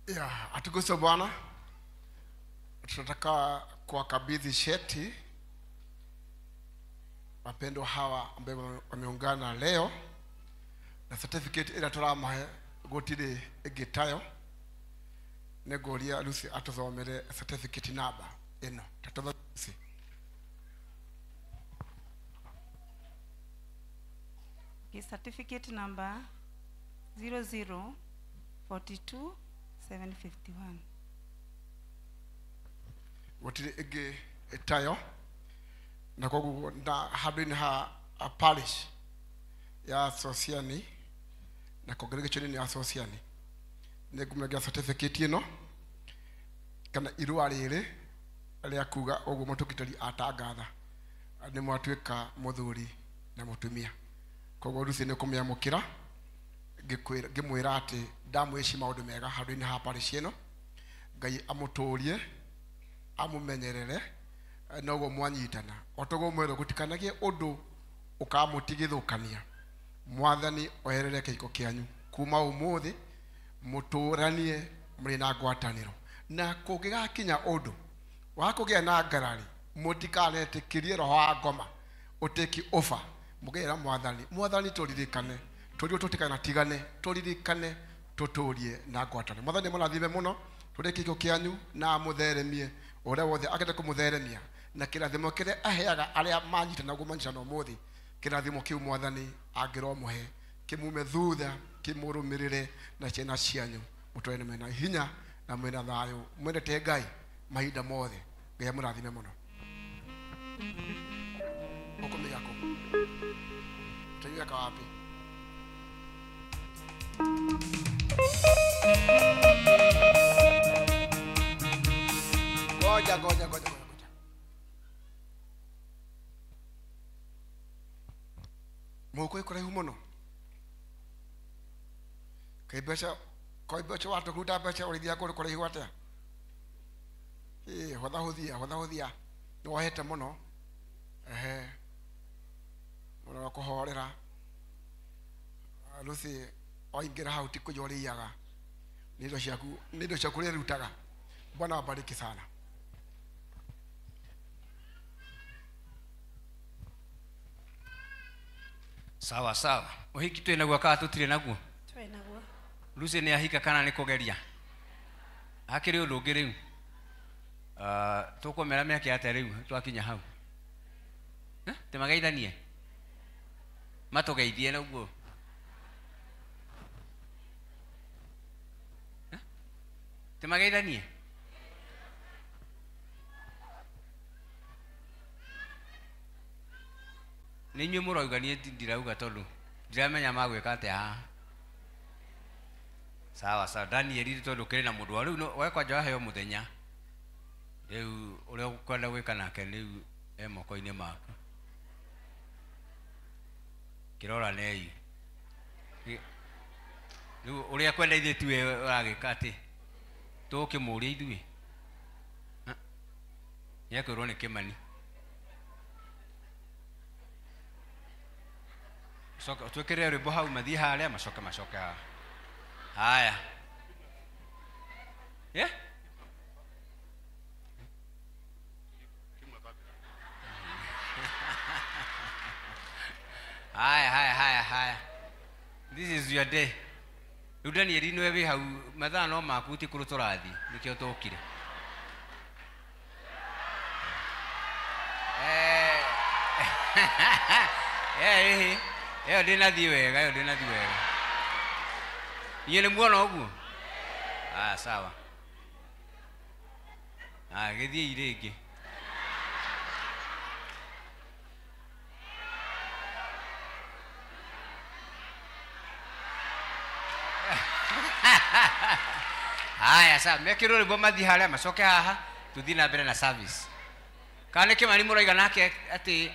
Ya, atukuzwe Bwana. Tunataka kuwakabidhi cheti wapendwa hawa ambao wameungana leo na certificate ira turamahe gutiri ingitayo. Nĩngũria Lucy atũthomere certificate number ĩno. Tatũthomere Lucy. Okay, certificate number 0042751. Gũtirĩ ĩngĩ ĩtayo, na koguo na handũ-inĩ ha a parish ya Sosiani na congregation ya Sosiani nĩngũmũnengera certificate ĩno kana irũa rĩrĩ rĩa kuga ũguo mũtũkitari atangatha nĩ mwatuĩka mũthuri na mũtumia. Koguo Lucy nĩ kũmĩamũkĩra ngĩmwĩra atĩ ndamwĩci maũndũ mega handũ-inĩ ha parish ĩno. Ngai amũtũrie, amũmenyerere, noguo mwanyitana o toguo mwerwo gũtikanagie ũndũ ũkamũtigithũkania. Mwathani oherere kĩhiko kĩanyu kuma ũmũthĩ, mũtũranie mũrĩ na ngwatanĩro, na kũngĩgakinya ũndũ wa kũgĩa na ngarari mũtikanetĩkĩrie roho wa ngoma ũtĩki ũba. Mũgeera Mwathani, Mwathani tũririkane, tũrio tũtikanatigane, tũririkane tũtũrie na ngwatanĩro. Mwathani mũrathime mũno tũrĩ kĩhiko kĩanyu na amũtheremie ũrĩa wothe angĩenda kũmũtheremia, na kĩrathimo kĩrĩa aheaga arĩa manyitana ũguo manyitana ũmũthĩ, kĩrathimo kĩu Mwathani angĩromũhe kĩmume thutha, kĩmũrũmĩrĩre na ciana cianyu, mũtũre mwĩna hinya na mwĩna thayũ, mwendete Ngai mahinda mothe. Ngai amũrathime mũno. Ũkũmĩiga kũ? Utaiweka wapi? Ngoja ngoja ngoja ngoja. Mũhuko wĩ kũraihu mũno. Kaĩ mbeca, kaĩ mbeca watũkũruta mbeca ũrĩithiaga kũndũ kũraihu atĩa? Ĩ, hũthahũthia, hũthahũthia. Nĩ wohete mũno. Ehe. Mũno wa kũhorera. Lucy waingĩra hau ti kũiya ũrĩiyaga. Nĩ indo ciaku, nĩ indo ciaku ũrĩrutaga. Bwana awabariki sana. Sawa sawa. Ũhiki twĩ naguo kana tũtirĩ naguo? Twĩ naguo. Lucy nĩ ahika kana nĩ kũgeria? Hakĩrĩ ũndũ ũngĩ rĩu. Tũkũmera mĩaka atĩa rĩu twakinya hau? Tũmageithanie? Matũgeithie ũguo. Tũmageithanie? Nĩ inyuĩ mũrauga, niĩ ndirauga tondũ ndiramenya magwĩka atĩa haha. Sawa sawa. Daniel tondũ kĩrĩ na mũndũ wa rĩu we kwanja waheo mũthenya rĩu ũrĩa ũkwenda gwĩka nake rĩu e moko-inĩ maku. Kĩroranei rĩu ũrĩa kwenda ithuĩ tiwe ũragĩka atĩ tũkĩmũria ithuĩ nĩekwĩrwo nĩ Kĩmani. Soka twĩkĩre rwĩmbo hau mathiĩ harĩa macoke macoke haha. Haya. Yeah? Haya haya haya haya. This is your day. Rĩu Daniel nĩwe wĩ hau mathaa no maku ti kũrũ tũrathiĩ nĩkĩo tũkire. Eh ĩyo ndĩnathiĩ wega, ĩyo ndĩnathiĩ wega. Inyuĩ nĩ muona ũguo? Ah, sawa. Ah, gĩthiĩi rĩngĩ. Haya, sawa. Mekĩrwo rwĩmbo mathiĩ harĩa macoke haha tũthiĩ na mbere na service. Kana nĩ Kĩmani mũrauga nake atĩ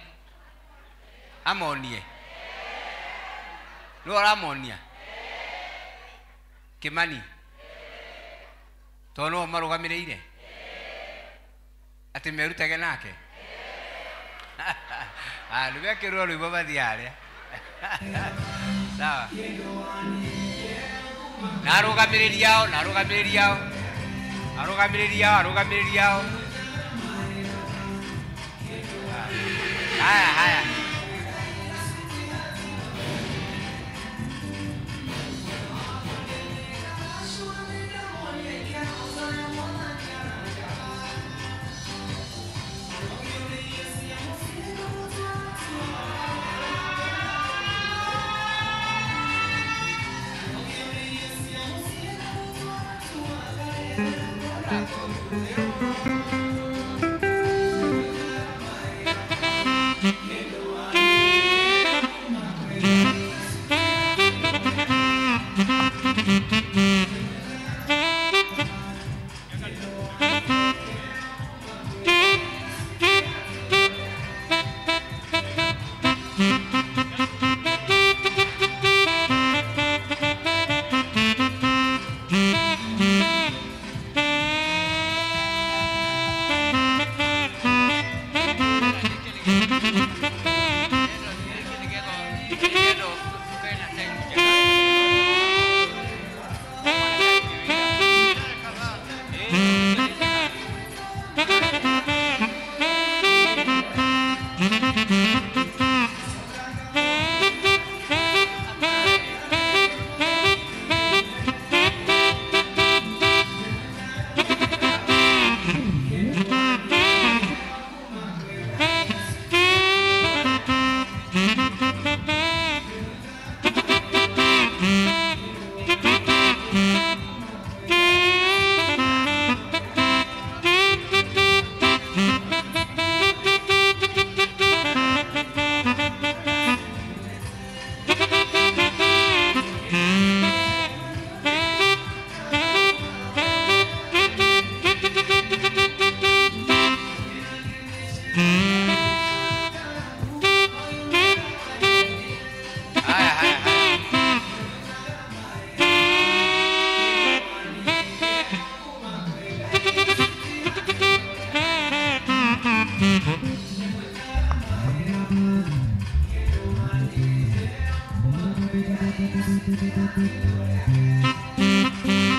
amonie? Nĩwe ũramonia? Kĩmani? Tondũ nĩwe marũgamĩrĩire? Atĩ merutage nake? Ah, nĩ mekĩrwo rwĩmbo mathiĩ harĩa. Sawa. Na arũgamĩrĩri ao, na arũgamĩrĩri ao. Arũgamĩrĩri ao, arũgamĩrĩri ao. Haya, haya.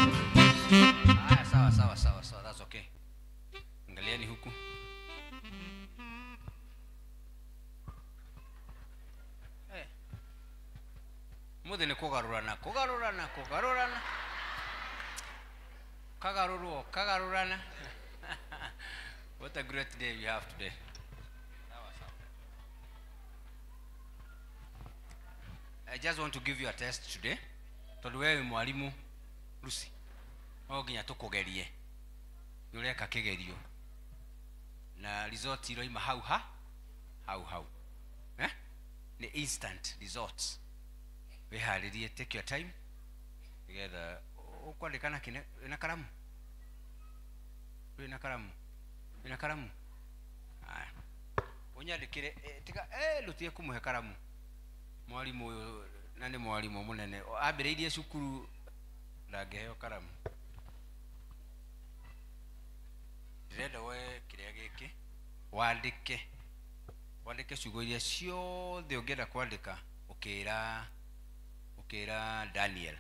Haya, sawa sawa sawa sawa, that's okay. Angalieni huku. Muthe ni kugarurana, kugarurana, kugarurana. Kagarurwo, kagarurana. What a great day we have today. Sawa sawa. I just want to give you a test today. Tondu wewe mwalimu Lucy, no nginya tukugerie. Ni ureka kigerio. Na result iroima hau ha? Hau hau. Eh? Ni instant results. Wiharirie, take your time. Nigetha ukwandika na kine na karamu. Wina karamu. Wina karamu. Haya. Unyandikire tiga lutie kumuhe karamu. Mwalimu uyu na ni mwalimu munene ambiriirie cukuru ndangiheo karamu. Ndirenda woe kiria giki wandike wandike ciugo iria ciothe ungienda kwandika ukira ukira Daniel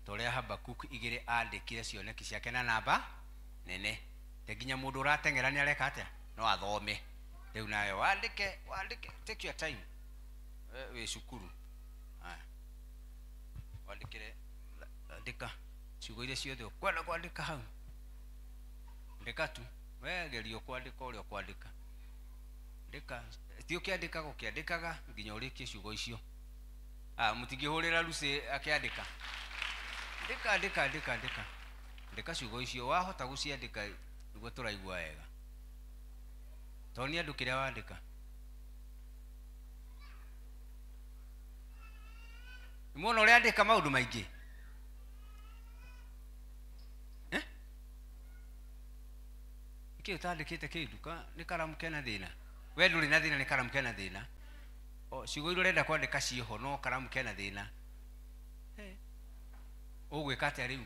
toria Habakuk igire andikire cioneki ciake na namba nene te nginya mundu urateng'era ni areka atia no athome riu nayo wandike wandike take your time wi cukuru. Haya, wandikire andika ciugo iria ciothe ukwenda kwandika hau ndika tu we geria kwandika uria kwandika ndika ti ukiandika gukiandikaga nginya urikie ciugo icio. Ah, mutingihurira Lucy akiandika ndika andika andika andika ndika ciugo icio wahota guciandika niguo turaigua wega toni andu kiria wandika muona uria andika maundu maingi eh iki utandikite kindu ka ni karamu kena thina we nduri na thina ni karamu kena thina o ciugo iria urenda kwandika ciho no karamu kena thina ugwika atia riu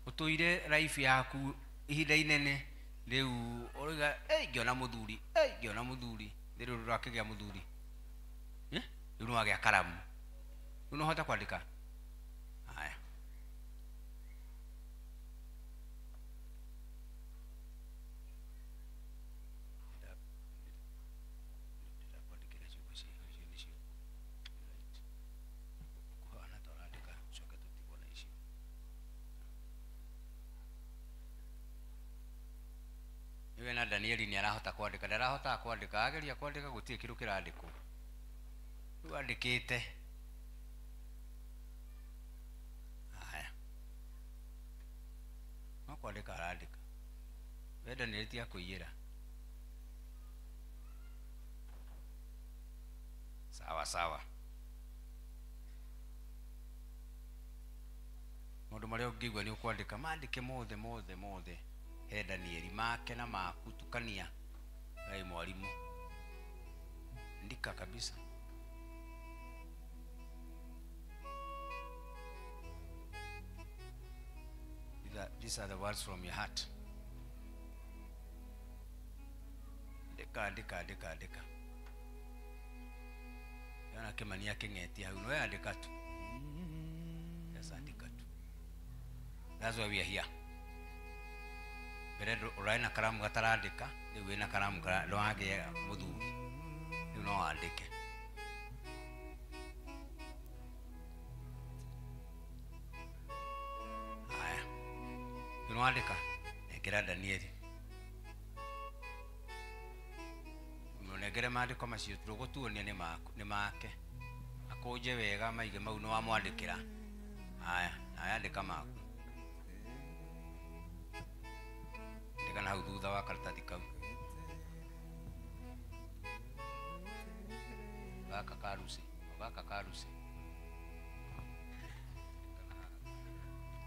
utuire life yaku ihinda inene riu uroiga ngiona muthuri ngiona muthuri riu ndurakigia muthuri riu niwagĩa karamu Unahota kwandika? Haya. Iwe na Danieli ni arahota kwandika, ndarahota kwandika, ageria kwandika gutire kindu kirandikwo. Riu andikite. Haya. No kwandika arandika. We Danieli tiga kuiyira. Sawa sawa. Maundu maria ũngĩigua nĩ ũkwandĩka mandĩke mothe mothe mothe. He Danieli make na maku tukania. Ngai mwalimu. Ndika kabisa. These are the words from your heart. Ndika ndika ndika ndika. Yana Kimani aking'etia hau no andika tu. Yes, andika tu. That's why we are here. Mbere ũrarĩ na karamu gatarandĩka, rĩu wĩna karamu ndwagĩa mũthuri, rĩu no wandĩke. Haya, rĩu nĩwandĩka, nengera Danieli. Mũnengere maandĩko macio tũgũtuonia nĩ make. Akũnje wega maige mau nĩwamwandĩkĩra. Haya, nawe andĩka maku. Andĩka na hau thutha wa karatathi kau. Gaka ka Lucy, gaka ka Lucy.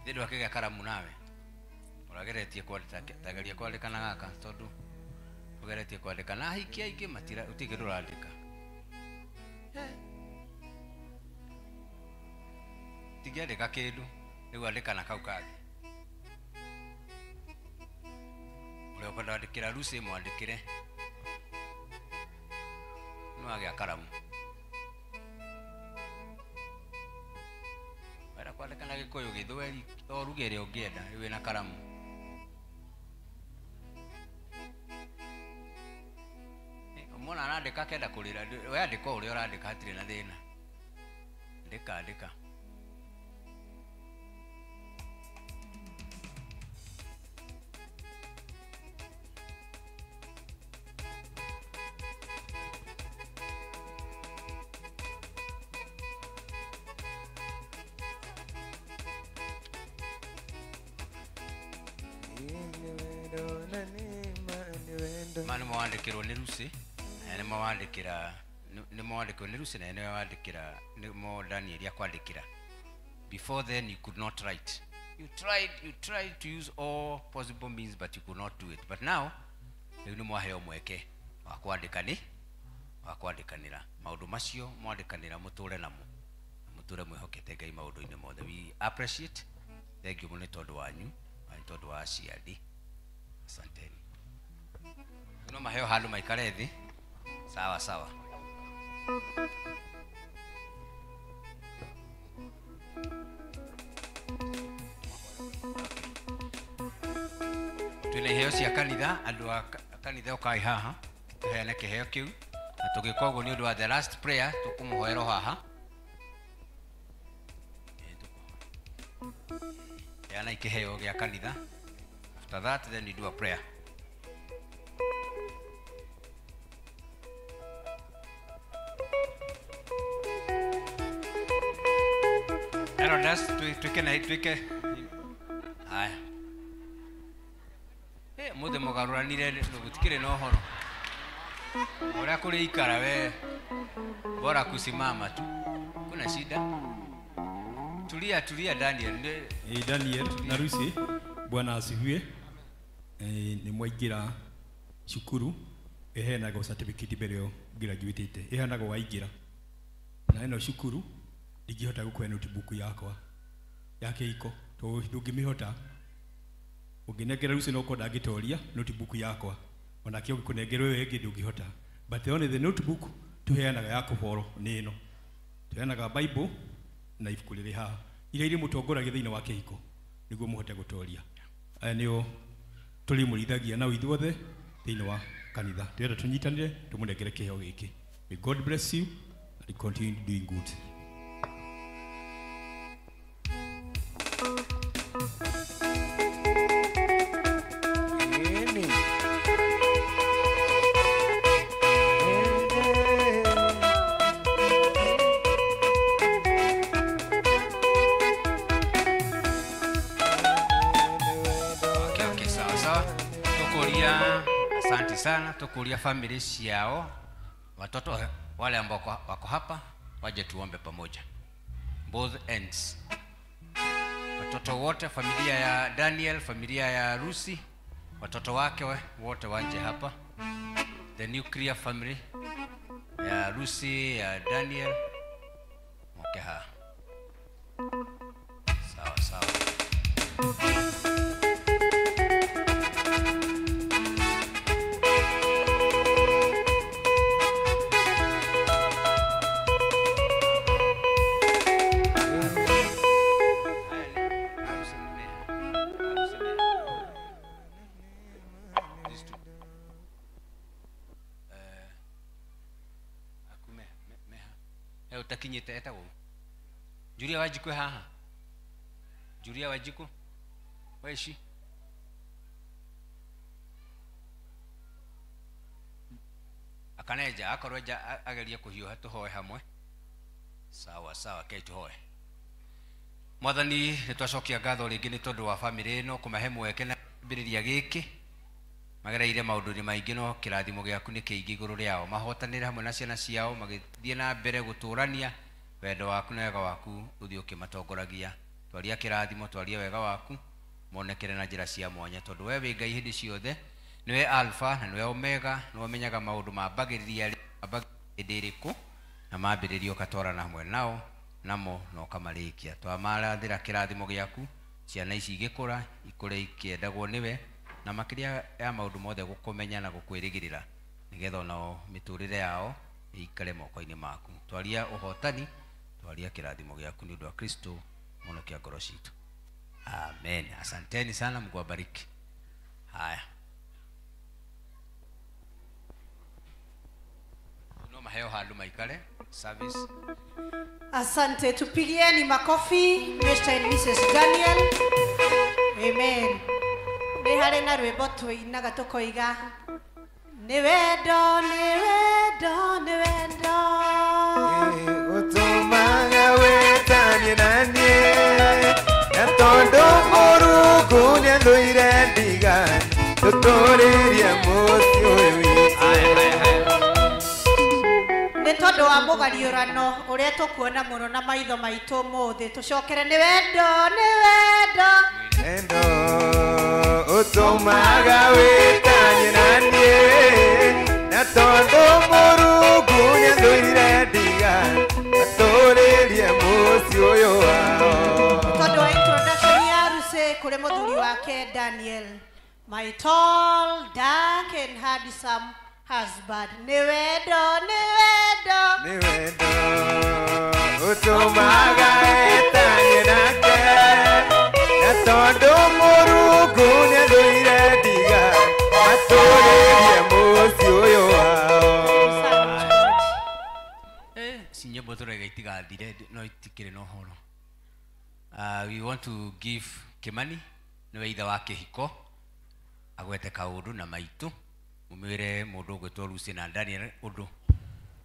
Thĩ ndwakĩgĩa karamu nawe. Ũrageretie kwandĩka, tageria kwandĩka na gaka tondũ ũgeretie kwandĩka na ahiki aingĩ matira gũtirĩ kĩndũ ũrandĩka. Tingĩandĩka kĩndũ, rĩu andĩka na kau kangĩ. Ũrĩa ũkwenda kwandĩkĩra Lucy mwandĩkĩre. Nĩwagĩa karamu. Wenda kwandĩka na Gĩkũyũ, Gĩthweri, o ruga ĩrĩa ũngĩenda, rĩu wĩna karamu. Mwana arandĩka akenda kũrĩra, we andĩka o ũrĩa ũrandĩka hatirĩ na thĩna. Andĩka andĩka. Ma nĩmawandĩkĩrwo nĩ Lucy, na nĩmawandĩkĩra nĩmawandĩkĩrwo nĩ Lucy na nĩmawandĩkĩra nĩmo Danieli akwandĩkĩra. Before then you could not write. You tried to use all possible means but you could not do it. But now rĩu nĩmwaheo mweke wa kwandĩkani wa kwandĩkanĩra maũndũ macio mwandĩkanĩra mũtũre namo na mũtũre mwĩhokete Ngai maũndũ-inĩ mothe. We appreciate. Thank you mũno nĩ tondũ wanyu na nĩ tondũ wa aciari. Asanteni. No maheo handũ maikare thĩ. Sawa sawa. Twĩna iheo cia kanitha, andũ a kanitha ũkai haha tũheane kĩheo kĩu, na tũgĩka ũguo nĩ ũndũ wa the last prayer tũkũmũhoera o haha. Heanai kĩheo gĩa kanitha. After that then you do a prayer. Elders, twike na twike. Haya. Muthe mugaruranire gutikire na uhoro. Uria kuri ikara we bora kusimama tu. Kuna shida. Tulia tulia Daniel. Daniel na Lucy, Bwana asifiwe. Ni mwaingira cukuru iheanagwo certificate mbere yo graduate iheanagwo waingira. Na ĩno cukuru ndingĩhota gũkũhe notebook yakwa ya kĩhiko tondũ ndũngĩmĩhota. Ũngĩnengera Lucy no korwo ndangĩtoria notebook yakwa, onake ũngĩkũnengera ũyũ ĩngĩ ndũngĩhota. But only the notebook tuheanaga ya kũboro nĩ ĩno. Tuheanaga Bible na ibuku rĩrĩ haha iria irĩ mũtongoragia thĩinĩ wa kĩhiko nĩguo mũhote gũtoria. Aya nĩo tũrĩmũrithagia nao ithuothe thĩinĩ wa kanitha. Ndĩrenda tũnyitanĩre tũmũnengere kĩheo gĩkĩ. May God bless you and continue doing good. Okay, sawa sawa. Tukuria, asante sana. Tukuria family ciao, watoto wale ambao wako hapa waje tuombe pamoja. Both ends. Watoto wote, familia ya Daniel, familia ya Lucy, watoto wake wote waje hapa. The nuclear family ya Lucy, ya Daniel. Okay, ha. Sawa sawa. Utakinyite etagwo Julia Wanjiku haha. Julia Wanjiku, where is she? Akaneja akorwo eja agerie kuhiũha tuhoe hamwe. Sawa sawa, kei tuhoe. Mwathani, nĩtwacokia ngatho rĩngĩ nĩ tondũ wa family ĩno kũmahe mweke na kĩambĩrĩria gĩkĩ. Magereire maũndũ-inĩ maingĩ no kĩrathimo gĩaku nĩ kĩingĩ igũrũ rĩao. Mahotanĩre hamwe na ciana ciao magĩthiĩ na mbere gũtũrania wendo waku na wega waku ũthiĩ ũkĩmatongoragia. Twaria kĩrathimo, twaria wega waku monekere na njĩra cia mwanya tondũ we wĩ Ngai hĩndĩ ciothe, nĩwe Alpha na nĩwe Omega, nĩwe ũmenyaga maũndũ mambagĩrĩria hĩndĩ ĩrĩkũ na mambĩrĩrio ũgatwarana hamwe nao namo na ũkamarĩkia. Twamarathĩra kĩrathimo gĩaku, ciana ici igĩkũra ikũre ikĩendagwo nĩwe na makĩria ya maũndũ mothe gũkũmenya na gũkwĩrĩgĩrĩra nĩgetha onao mĩtũrĩre yao ĩikare moko-inĩ maku. Twaria ũhotani, twaria kĩrathimo gĩaku nĩ ũndũ wa Kristo mũhonokia ngoro citũ. Amen. Asanteni sana, Mungu awabariki. Haya, no maheo handũ maikare service. Asante, tupigieni makofi Mr. and Mrs. Daniel. Amen. Nĩ harĩ na rwĩmbo tũinaga tũkoiga nĩ wendo, nĩ wendo, nĩ wendo ũtũmaga wĩtanie na niĩ na tondũ Mũrungu nĩathũire ndiga tũtũrĩrie mũciĩ ũyũ witũ. Nĩ tondũ wa mũgariũrano ũrĩa tũkuona mũno na maitho maitũ ũmũthĩ, tũcokere nĩ wendo, nĩ wendo, wendo ũtũmaga wĩtanie na niĩ na tondũ Mũrungu nĩathũire ndiga atũrĩrie mũciĩ ũyũ wao. Tondũ wa introduction ya Lucy kũrĩ mũthuri wake Daniel, my tall, dark and handsome husband. Nĩ wendo, nĩ wendo, nĩ wendo ũtũmaga etanie nake na tondũ Mũrungu nĩathũire ndiga atũrĩrie mũciĩ ũyũ wao. Ci nyĩmbo tũraiga itigathire no itikĩrĩ na ũhoro. We want to give Kimani nĩwe ithe wa kĩhiko agwete kaũndũ na maitũ mumwĩre mũndũ ũgwĩtwo Lucy na Daniel ũndũ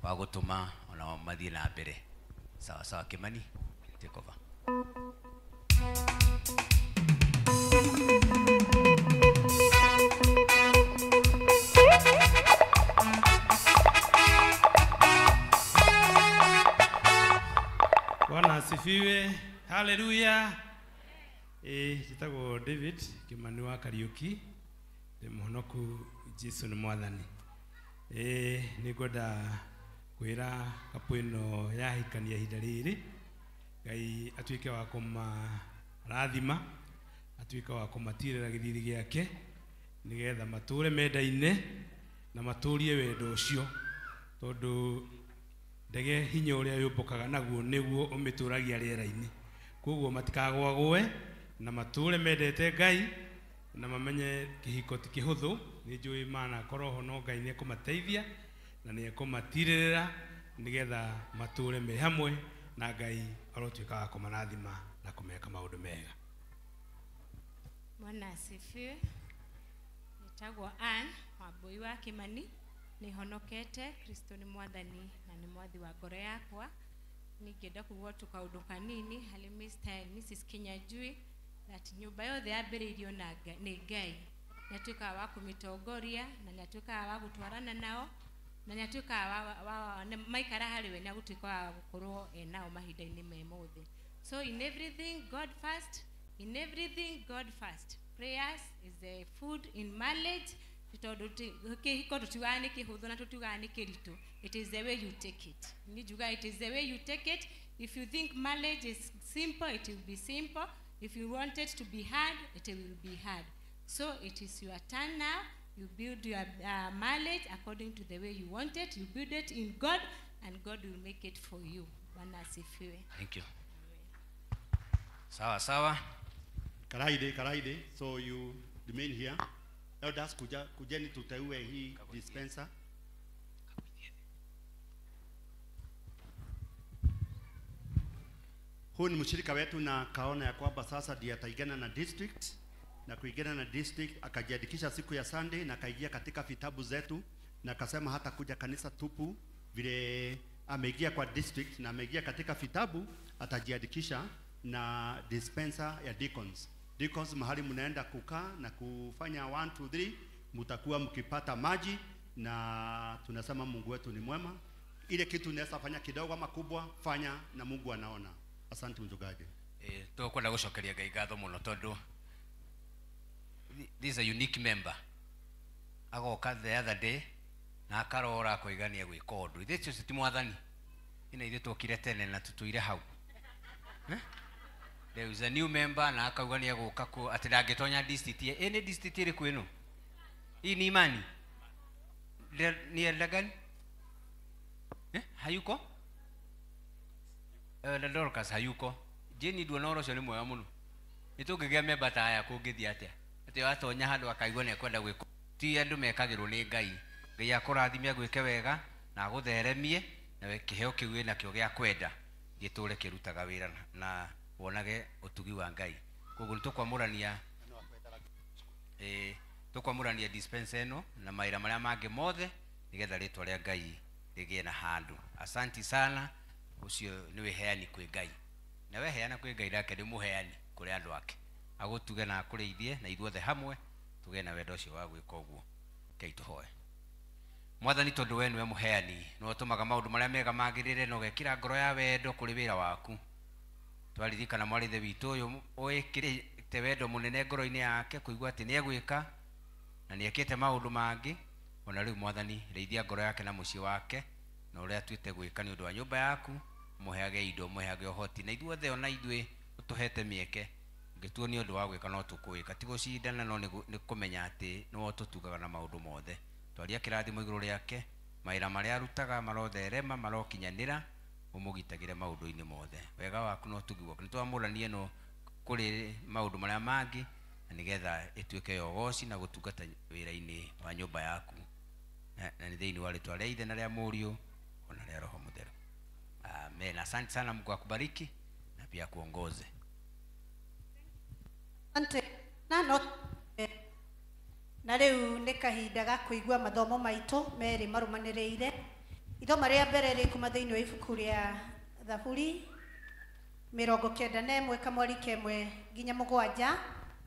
wa gũtũma ona mathiĩ na mbere. Sawa sawa, Kimani, take over. Bwana asifiwe. Haleluya. Njĩtagwo David Kimani wa Kariuki, ndĩ mũhonoku, Jesu nĩ mwathani. Nĩngwenda kwĩra kapu ĩno yahikania ihinda rĩrĩ, Ngai atuĩke wa kũmarathima, atuĩke wa kũmatirĩra gĩthithi gĩake nĩgetha matũre mendaine na matũrie wendo ũcio, tondũ Ndege hinya ũrĩa yũmbũkaga naguo nĩguo ũmĩtũragia rĩera-inĩ. Koguo matikagwagwe na matũre mendete Ngai na mamenye kĩhiko ti kĩhũthũ. Nĩ njũĩ manakorwo ho no Ngai nĩekũmateithia na nĩekũmatirĩrĩra nĩgetha matũre me hamwe na Ngai arotuĩka wa kũmarathima na kũmeka maũndũ mega. Bwana asifiwe. Nitagwo Ann Wambui wa Kimani. Nihonokete Kristo ni mwathani na ni mwathi wa ngoro yakwa. Ningĩenda kuuga tu kaũndũ kanini harĩ Mr. and Mrs. Kinyanjui that nyũmba yothe yambĩrĩirio na nĩ Ngai. Nĩatuĩkaga wa kũmĩtongoria na nĩatuĩkaga wa gũtwarana nao na nĩatuĩkaga wa maikara harĩ we nĩagũtuĩka wa gũkorwo e nao mahinda-inĩ me mothe. So in everything God first, in everything God first. Prayers is the food in marriage. Tondũ kĩhiko tũtiugaga nĩ kĩhũthũ na tũtiugaga nĩ kĩritũ. It is the way you take it. Niĩ njugaga it is the way you take it. If you think marriage is simple, it will be simple. If you want it to be hard, it will be hard. So it is your turn now. You build your marriage according to the way you want it. You build it in God, and God will make it for you. Bwana asifiwe. Thank you. Sawa sawa. Karaide, karaide. So you remain here. Elders, kujeni tuteue hii dispenser. Huu ni mshirika wetu na kaona ya kwamba sasa ndiye ataigana na district, na kuigana na district akajiandikisha siku ya Sunday na akaingia katika vitabu zetu na akasema hata kuja kanisa tupu. Vile ameingia kwa district na ameingia katika vitabu, atajiandikisha na dispenser ya deacons. Deacons, mahali mnaenda kukaa na kufanya 1 2 3, mtakuwa mkipata maji, na tunasema Mungu wetu ni mwema. Ile kitu unaweza fanya kidogo ama kubwa, fanya na Mungu anaona. Asante mchungaji. Tukwenda gucokeria Ngai ngatho muno tondu this is a unique member. Agoka the other day na akarora akoigania gwika undu. Ithe ũcio ti mwathani. Ina ithe twokire tene na tutuire hau. There is a new member na akauga nĩ egũka ku atĩ ndangĩtonya district. Ĩ nĩ district ĩrĩkũ ĩno? Hii ni imani. Ni elder gani? Hayuko? Elder Dorcas hayuko. Jane nduona ũhoro ũcio nĩ mwega mũno. Nĩ tũngĩgĩa member ta aya kũngĩthiĩ atĩa? Atĩ watonya handũ akaigua nĩ ekwenda gwĩka. Ti andũ mekagĩrwo nĩ Ngai. Ngai akũrathime agwĩke wega na agũtheremie na we kĩheo kĩu wĩnakĩo gĩa kwenda gĩtũre kĩrutaga wĩra na wonage ũtugi wa Ngai. Koguo nĩtũkwamũrania tũkwamũrania dispenser ĩno na mawĩra marĩa mangĩ mothe nĩgetha rĩtwa rĩa Ngai rĩgĩe na handũ. Asanti sana. Ũcio nĩ wĩheani kwĩ Ngai. Na weheana kwĩ Ngai nake nĩ mũheani kũrĩ andũ ake. Agũtuge na akũrĩithie na ithuothe hamwe tũgĩe na wendo ũcio wa gwĩka ũguo. Ngai tũhoe. Mwathani, tondũ we nĩwe mũheani, nĩwe ũtũmaga maũndũ marĩa mega magĩrĩre na ũgekĩra ngoro ya wendo kũrĩ wĩra waku. Twaririkana mwarĩ ithe witũ ũyũ wĩkĩrĩte wendo mũnene ngoro-inĩ yake kũigua atĩ nĩegwĩka na nĩekĩte maũndũ mangĩ. Ona rĩu Mwathani, rĩithia ngoro yake na mũciĩ wake na ũrĩa atuĩte gwĩka nĩ ũndũ wa nyũmba yaku. Mũheage indo, mũheage ũhoti, na ithuothe ona ithuĩ ũtũhete mĩeke ngĩtuo nĩ ũndũ wa gwĩka no tũkũĩka, ti gũcindana no nĩ kũmenya atĩ nĩwe ũtũtugaga na maũndũ mothe. Twaria kĩrathimo igũrũ rĩake, mawĩra marĩa arutaga marotherema, marokinyanĩra, ũmũgitagĩre maũndũ-inĩ mothe. Wega waku no ũtugi waku. Nĩtwamũranie ĩno kũrĩ maũndũ marĩa mangĩ na nĩgetha ĩtuĩke ya ũgoci na gũtungata wĩra-inĩ wa nyũmba yaku, na nĩ thĩinĩ wa rĩtwa rĩa Ithe na rĩa Mũriũ ona rĩa Roho Mũtheru. Amen. Asante sana, Mungu akubariki na pia akuongoze. Asante. Na no na rĩu nĩ kahinda ga kũigua mathomo maitũ merĩ marũmanĩrĩire. Ithoma rĩa mbere rĩ kuma thĩinĩ wa ibuku rĩa Thaburi 91 kamweri 1 nginya 7,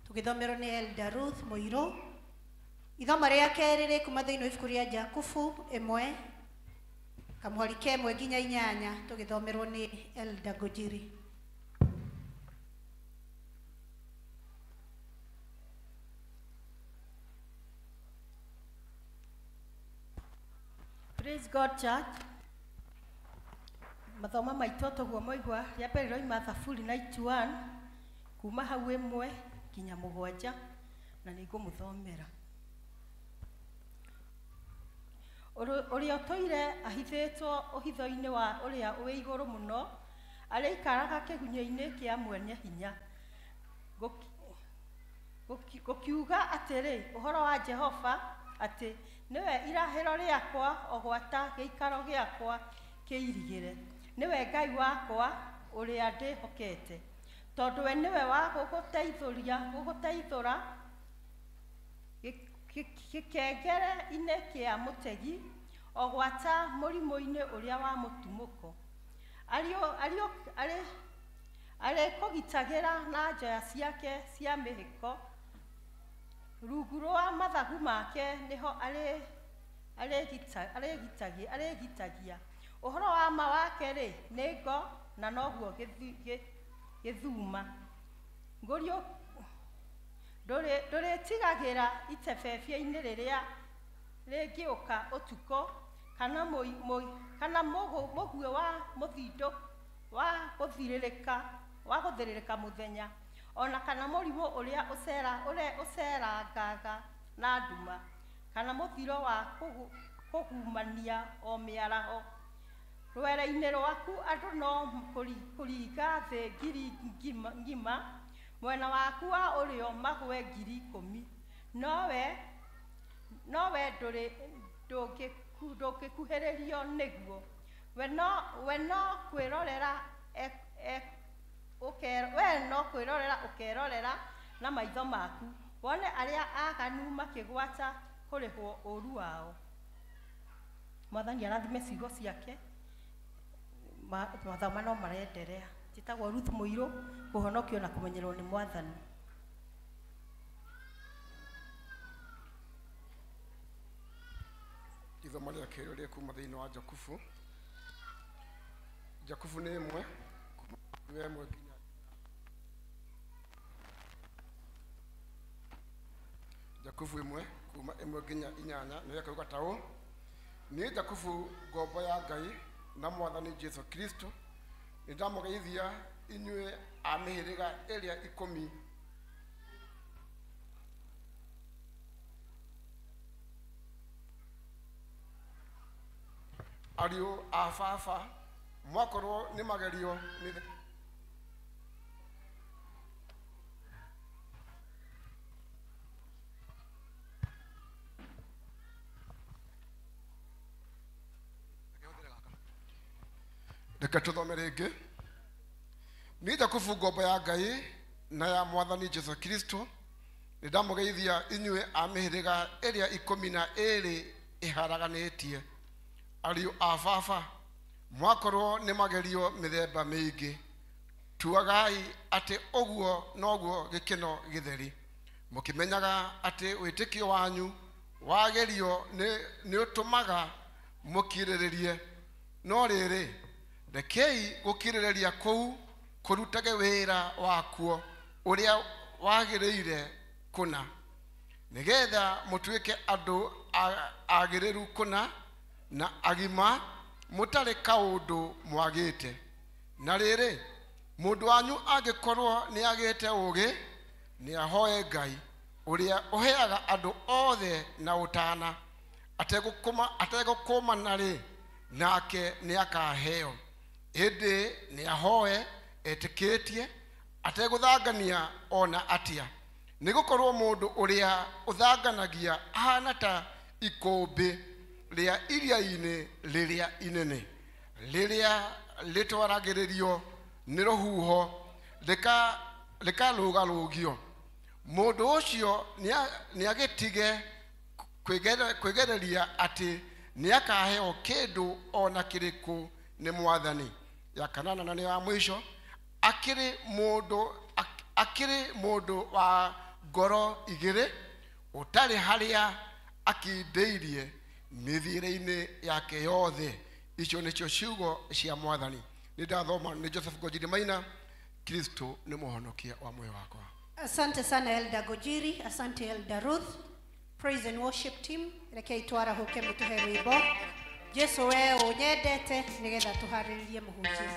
tũgĩthomerwo nĩ Elder Ruth Mũirũ. Ithoma rĩa kerĩ rĩ kuma thĩinĩ wa ibuku rĩa Jakubu 1 kamweri 1 nginya 8, tũgĩthomerwo nĩ Elder Ngũnjiri. Praise God, church. Mathoma maitũ toguo moigua rĩa mbere rĩroima Thaburi 91 kuma hau 1 nginya 7, na nĩngũmũthomera. Ũrĩa ũtũire ahithĩtwo ũhitho-inĩ wa ũrĩa wĩ igũrũ mũno arĩikaraga kĩgunyĩ-inĩ kĩa mwene hinya. Gũkiuga atĩrĩ ũhoro wa Jehova atĩ nĩwe irahĩro rĩakwa o gwata gĩikaro gĩakwa kĩirigĩre, nĩwe Ngai wakwa ũrĩa ndĩhokete, tondũ we nĩwe wa gũgũteithũra gĩkengere-inĩ kĩa mũtegi o gwata mũrimũ-inĩ ũrĩa wa mũtumũko. Arĩkũgitagĩra na njoya ciake cia mĩhĩko, rungu rwa mathagu make nĩho arĩgitagia. Ũhoro wa ma wake-rĩ nĩ ngo na noguo gĩthuma. Ndũrĩtigagĩra itebebia-inĩ rĩrĩa rĩngĩũka ũtukũ, kana mũguĩ wa mũthindũ wa gũthĩrĩrĩka mũthenya, ona kana mũrimũ ũrĩa ũcerangaga na nduma, kana mũthiro wa kũgumania o mĩaraho. Rwere-inĩ rwaku andũ no kũringa thĩ ngiri ng'ima, mwena waku wa ũrĩo magwe 10,000, nowe ndũngĩkuhĩrĩrio nĩguo. We no kwĩrorera ũkerorera na maitho maku, wone arĩa aaganu makĩgwata kũrĩhwo ũũru wao. Mwathani arathime ciugo ciake. Mathoma no marenderea. Njĩtagwo Ruth Mũirũ, kũhonokio na kũmenyerwo nĩ Mwathani. Ithomo rĩa kerĩ rĩ kuma thĩinĩ wa Jakubu. Jakubu nĩ ĩmwe kuma ĩmwe nginya Jakubu ĩmwe kuma ĩmwe nginya inyanya, nĩ ĩkauga ta ũũ: Niĩ Jakubu ngombo ya Ngai na Mwathani Jesu Kristo, nĩndamũgeithia inyuĩ a mĩhĩrĩga ĩrĩa 10 ariũ a baba, mwakorwo nĩ magerio nĩ Reke tũthome rĩngĩ. Niĩ Jakubu ngombo ya Ngai na ya Mwathani Jesu Kristo, nĩndamũgeithia inyuĩ a mĩhĩrĩga ĩrĩa 12 ĩharaganĩtie. Ariũ a baba, mwakorwo nĩ magerio mĩthemba mĩingĩ, tuagai atĩ ũguo noguo gĩkeno gĩtheri, mũkĩmenyaga atĩ wĩtĩkio wanyu wagerio nĩ ũtũmaga mũkirĩrĩrie. No rĩrĩ, rekei gũkirĩrĩria kũu kũrutage wĩra wakuo ũrĩa wagĩrĩire kũna, nĩgetha mũtuĩke andũ agĩrĩru kũna na agima, mũtarĩ kaũndũ mwagĩte. Na rĩrĩ, mũndũ wanyu angĩkorwo nĩagĩte ũũgĩ, nĩahoe Ngai ũrĩa ũheaga andũ othe na ũtana, ategũkũmana-rĩ, nake nĩakaheo. Ĩndĩ nĩahoe etĩkĩtie, ategũthangania ona atĩa, nĩgũkorwo mũndũ ũrĩa ũthanganagia ahana ta ikũmbĩ rĩa iria-inĩ rĩrĩa inene, rĩrĩa rĩtwaragĩrĩrio nĩ rũhuho rĩkarũgarũgio. Mũndũ ũcio nĩagĩtige kwĩgereria atĩ nĩakaheo kĩndũ ona kĩrĩkũ nĩ Mwathani. Ya kanana na nĩ ya mũico, akĩrĩ mũndũ wa ngoro igĩrĩ, ũtarĩ harĩa akindĩirie mĩthiĩre-inĩ yake yothe. Icio nĩcio ciugo cia Mwathani. Nĩ ndathoma nĩ Joseph Ngũnjiri Maina. Kristo nĩ mũhonokia wa muoyo wakwa. Asante sana Elder Gojiri, asante Elder Ruth. Praise and worship team, rekei twarahuke mutuhe rwimbo. Jesu we ũnyendete, nĩgetha tũharĩrĩrie mũhunjia.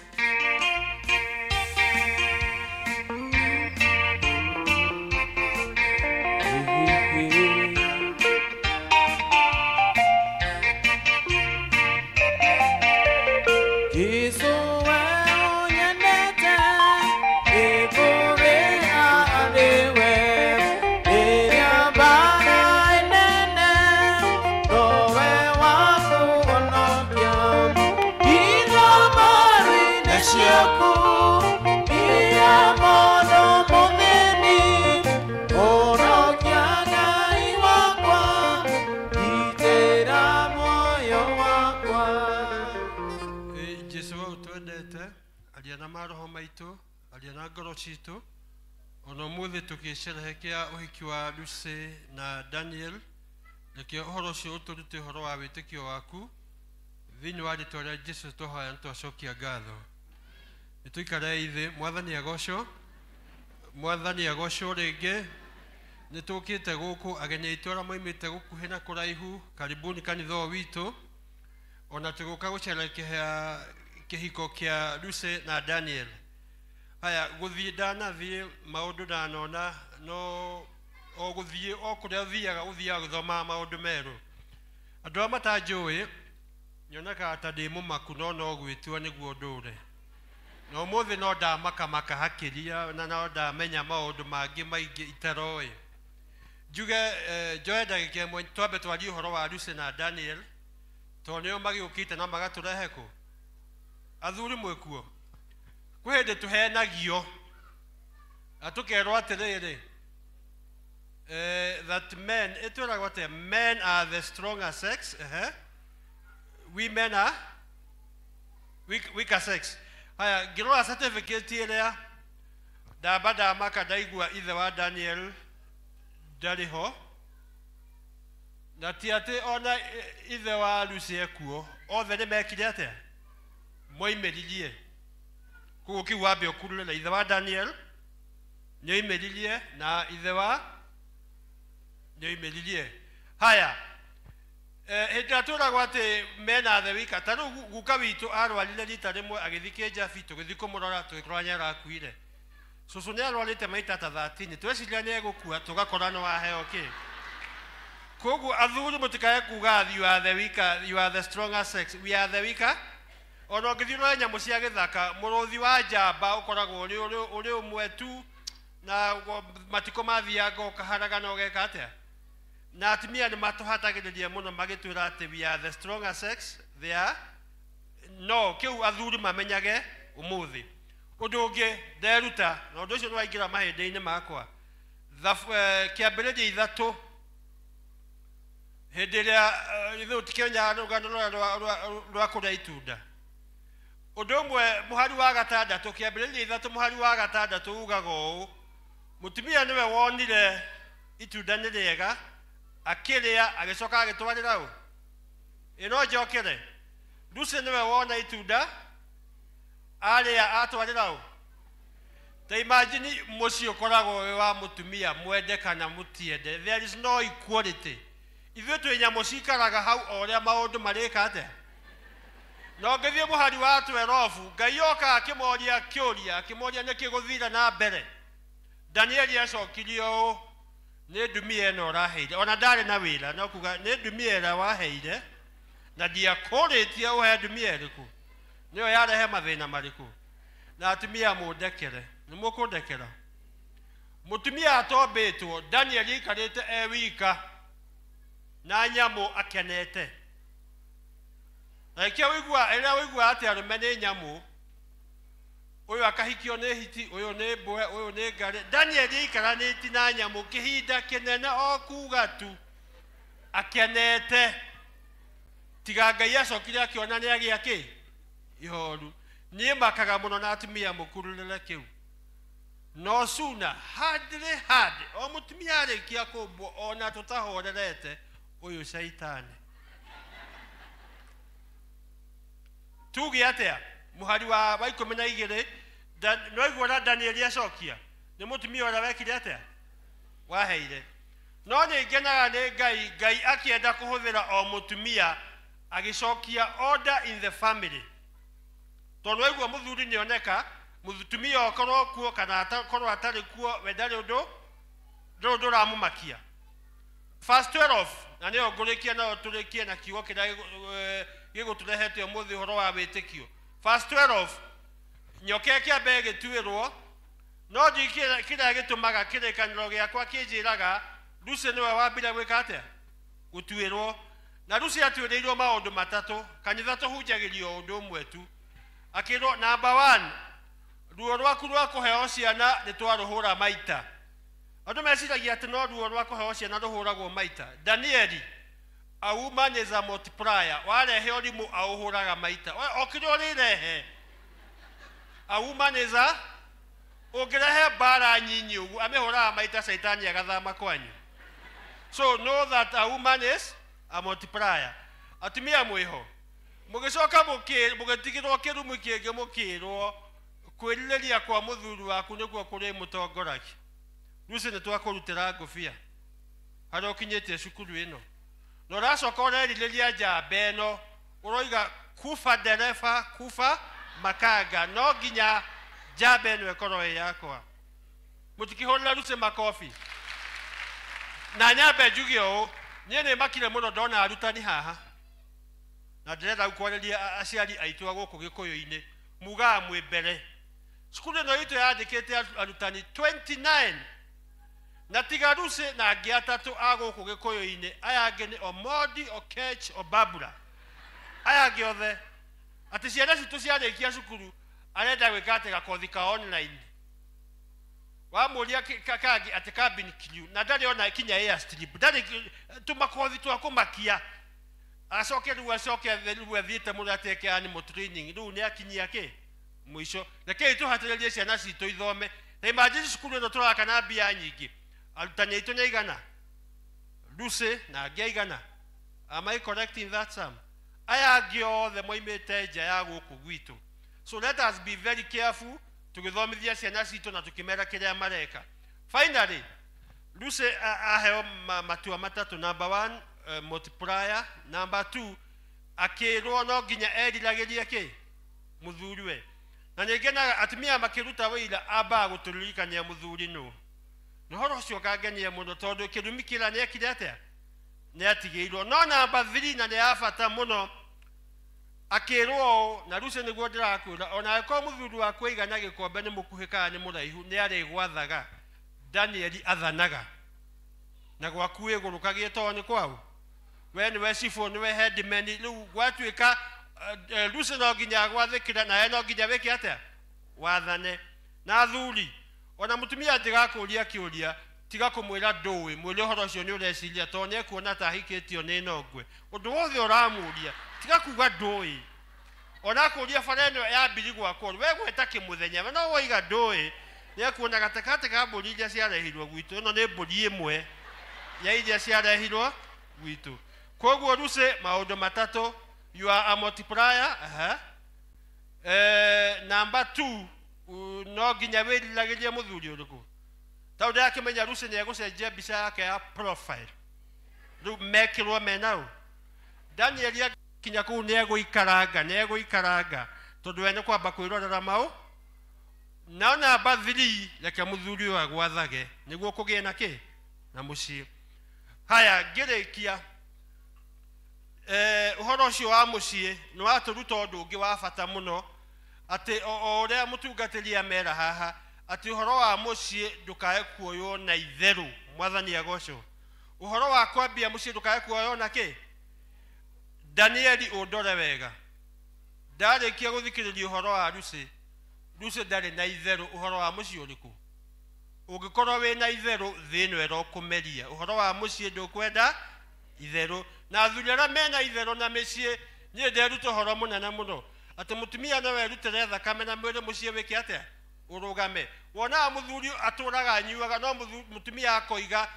Jesu we ũnyendete ngĩkũrĩha arĩ we rĩrĩa mbara ĩnene nowe wa kũhonokia indo maru-inĩ ciaku iria mũndũ mũthĩni honokia Ngai wakwa gitĩra muoyo wakwa. Jesu we ũtwendete aria na maroho maitũ aria na ngoro citũ ona ũmũthĩ tũgĩcerehekea ũhiki wa Lucy na Daniel reke ũhoro ũcio ũtũrute ũhoro wa wĩtĩkio waku thĩinĩ wa rĩtwa rĩa Jesu twahoya nĩ twacokia ngatho nĩ tũikare thĩ mwathani agocwo mwathani agocwo rĩngĩ nĩ tũkĩte gũkũ ageni aitũ arĩa moimĩte gũkuhĩ na kũraihu karibuni kanitha ũyũ witũ ona tũgũka gũcerehekea kĩhiko kĩa Lucy na Daniel haya gũthiĩ ndanathiĩ maũndũ ndanona no o gũthiĩ o kũrĩa ũthiaga ũthiaga gũthomaga maũndũ merũ andũ arĩa matanjũĩ nyonekaga ta ndĩ mũmaku no no gwĩtua nĩguo ndũre na ũmũthĩ no ndamakamaka hakĩria na no ndamenya maũndũ mangĩ maingĩ itaroĩ njuge njoe ndagĩka ĩmwe twambe twarie ũhoro wa Lucy na Daniel tondũ nĩo magĩũkĩte na magatũrehe kũ athuri mwĩkuo kwĩ hĩndĩ tũhenagio na tũkerwo atĩrĩrĩ that men ĩtwĩragwo atĩa men are the stronger sex women are weaker sex haya ngĩrora certificate ĩrĩa ndamba ndamaka ndaigua ithe wa Daniel ndarĩ ho na ti atĩ ona ithe wa Lucy ekuo othe nĩ mekire atĩa moimĩririe koguo kĩu wambe ũkurure na ithe wa Daniel nĩoimĩririe na ithe wa nĩoimĩririe haya hĩndĩ ĩrĩa twĩragwo atĩ mena the weaker ta rĩu guka witũ arwarire rita rĩmwe agĩthiĩ kĩnjabi tũgĩthiĩ kũmũrora tũgĩkora nĩarakuire cũcũ nĩarwarĩte maita ta 13 tweciria nĩegũkua tũgakora nĩ waheo kĩ koguo athuri mũtikae kuga you are the weaker you are the stronger sex we are the weaker ona ũngĩthiĩ ũrore nyamũ cia gĩthaka mũrũthi wa njamba ũkoragwo ũrĩ ũmwe tu na matukũ mathianga ũkaharaga na ũgeka atĩa na atumia nĩ matũhatagĩrĩria mũno magĩtwĩra atĩ we are the stronger sex they are no kĩu athuri mamenyage ũmũthĩ ũndũ ũngĩ nderuta na ũndũ ũcio nĩ waingĩra mahĩndĩ-inĩ makwa kĩambĩrĩria 3 hĩndĩ ĩrĩa ithuĩ tũtikĩmenyaga rũgano rũrĩa rwa kũrĩa itunda ũndũ ũmwe mũhari wa 6 kĩambĩrĩria 3 mũhari wa 6 ugaga ũũ mũtumia nĩwe wonire itunda nĩ rĩega akĩrĩa agĩcoka agĩtwarĩra ũ ĩno njokere Lucy nĩwe wona itunda arĩa atwarĩra ũ ta imagine mũciĩ ũkoragwo wĩ wa mũtumia mwende kana mũtiende there is no equality ithuĩ twĩ nyamũ cikaraga hau o ũrĩa maũndũ marĩka atĩa na ũngĩthiĩ mũhari wa 12 Ngai oka akĩmoria kĩũria akĩmoria nĩkĩ gũthire na mbere Danieli acokirie ũũ nĩ ndumia ĩno ũraheire ona ndarĩ na wĩra no kuga nĩ ndumia ĩrĩa waheire na ndiakũrĩtie ũhe ndumia ĩrĩkũ nĩyo yarehe mathĩna marĩkũ na atumia mũndekere nĩ mũkũndekera mũtumia atombĩtwo Danieli aikarĩte e wika na nyamũ akenete na ĩkĩo ũigua ĩrĩa ũigua atĩ arũme nĩ nyamũ ũyũ akahikio nĩ hiti ũyũ nĩ mbwe ũyũ nĩ ngarĩ Danieli aikaranĩtie na nyamũ kĩhinda kĩnene o kuga tu akenete tiga Ngai acokire akĩona nĩ agĩa kĩ ihoru niĩ makaga mũno na atumia mũkururĩre kĩu no sooner hardly had o mũtumia arĩkia kũmbwo ona tũtahorerete ũyũ caitani tuge atĩa mũhari wa 12 no igua na Danieli acokia nĩ mũtumia ũrĩa wekire atĩa waheire no nĩ ngenaga nĩ Ngai Ngai akĩenda kũhũthĩra o mũtumia agĩcokia order in the family tondũ waigua mũthuri nĩoneka mũtumia okorwo kuo kana akorwo atarĩ kuo we ndarĩ ũndũ ndũrĩ ũramũmakia Verse 12 na nĩyo ngũrĩkia nayo tũrĩkie na kiugo kĩrĩa gĩgũtũrehete ũmũthĩ ũhoro wa wĩtĩkio Verse 12 nyoka ĩkĩamba ĩgĩtuĩrwo no ndiũĩ kĩrĩa gĩtũmaga kĩrĩkanĩro gĩakwa kĩnjĩraga Lucy nĩwe wambire gwĩka atĩa gũtuĩrwo na Lucy atuĩrĩirwo maũndũ matatũ kanitha tũhunjagĩrio ũndũ ũmwe tu akĩrwo number 1 ruo rwaku rwa kũheo ciana nĩ twarũhũra maita andũ meciragia atĩ no ruo rwa kũheo ciana rũhũragwo maita Danieli a woman is a multiplier warehe ũrimũ aũhũraga maita o kĩrĩa ũrĩrehe a woman is a ũngĩrehe mbara nyinyi ũguo amĩhũraga maita caitani agathama kwanyu so know that a woman is a multiplier atumia mwĩho mũgĩcoka mũgĩtigĩrwo kĩrumi kĩngĩ mũkĩrwo kwĩrirĩria kwa mũthuri waku nĩkuo kũrĩ mũtongoragia Lucy nĩ twakũrutĩra ngũbia harĩa ũkinyĩtie cukuru ĩno na ũracoka ũrerirĩria njamba ĩno ũroiga kufa ndereba kufa makanga no nginya njamba ĩno ĩkorwo ĩ yakwa mũtikĩhũrĩra Lucy makobi na nyambe njuge ũũ niĩ nĩ makire mũno ndona arutani haha na ndĩrenda kwarĩria aciari aitũ a gũkũ gĩkũyũ-inĩ mugaga mwĩ mbere cukuru ĩno itũ yandĩkĩte arutani 29 na tiga Lucy na angĩ atatũ a gũkũ gĩkũyũ-inĩ aya angĩ nĩ Omondi Okech Obabura aya angĩ othe atĩ ciana citũ ciarĩkia cukuru arenda gwĩka atĩ gakothi ka online wamũria kangĩ atĩ cabin crew na ndarĩ ona kinya airstrip ndarĩ tũmakothi twa kũmakia acoke rĩu acoke rĩu athiĩte mũno ateke animal training rĩu nĩ akinyia kĩ mũico rekei tũhatĩrĩrie ciana citũ ithome na imagine cukuru ĩno tũraka na mbia nyingĩ arutani aitũ nĩ aigana Lucy na angĩ aigana am I correct in that sum aya angĩ othe moimĩte nja ya gũkũ gwitũ so let us be very careful tũgĩthomithia ciana citũ na tũkĩmera kĩrĩa mareka finally Lucy aheo matua matatũ number 1 multiplier number 2 akĩrwo no nginya eriragĩrie kĩ mũthuriwe na nĩngenaga atumia makĩruta wĩira ambaga gũtũririkania mũthuri nũ na ũhoro ũcio ũkangenia mũno tondũ kĩrumi kĩra nĩekire atĩa nĩatigĩirwo no namba 3 na nĩ ya bata mũno akĩrwo ũũ na Lucy nĩguo ndĩrakwĩra ona angĩkorwo mũthuri waku aigana gĩkombe nĩ mũkuhĩ kana nĩ mũraihu nĩ arĩgwathaga Danieli athanaga na gwaku ĩgũrũkagie tondũ nĩ kwao we nĩwe cibũ nĩwe headman rĩu gwatuĩka Lucy no nginya gwathĩkĩra nawe no nginya wĩke atĩa wathane na athuri ona mũtumia angĩgakũria kĩũria tiga kũmwĩra ndũĩ mwĩre ũhoro ũcio nĩ ũreciria tondũ nĩekuona ta ahikĩtio nĩ nongwe ũndũ wothe ũramũria tiga kuga ndũĩ ona akũria bara ĩno ya mbiri gwakwo we gweta kĩmũthenya we no woiga ndũĩ nĩekuona gatagatĩ ka mbũri iria ciarehirwo gwitũ ĩno nĩ mbũri ĩmwe ya iria ciarehirwo gwitũ koguo Lucy maũndũ matatũ you are a multiplier number 2 no nginya wĩriragĩrie mũthuri ũrĩkũ tondũ ndĩrakĩmenya Lucy nĩegũcenjia mbica yake ya profile rĩu mekĩrwo menau Danieli akinya kũu nĩegũikaranga tondũ we nĩ kwamba kwĩrorera mau na namba 3 reke mũthuri ũyũ agwathage nĩguo kũgĩe na kĩ na mũciĩ haya ngĩrĩkia ũhoro ũcio wa mũciĩ nĩ watũruta ũndũ ũngĩ wa bata mũno atĩ o ũrĩa mũtungatĩri amera haha atĩ ũhoro wa mũciĩ ndũkae kuoywo na itherũ mwathani agocwo ũhoro wa kwambia mũciĩ ndũkae kuoywo na kĩ Danieli ũndore wega ndarĩkia gũthikĩrĩria ũhoro wa Lucy Lucy ndarĩ na itherũ ũhoro wa mũciĩ ũrĩkũ ũngĩkorwo wĩna itherũ thĩ ĩno ĩrokũmeria ũhoro wa mũciĩ ndũkwenda itherũ na athuri arĩa mena itherũ na mĩciĩ niĩ nderuta ũhoro mũnene mũno atĩ mũtumia no werutĩre thakame na mwĩrĩ mũciĩ wĩke atĩa ũrũgame wonaga mũthuri atũraga anyuaga no mũtumia akoiga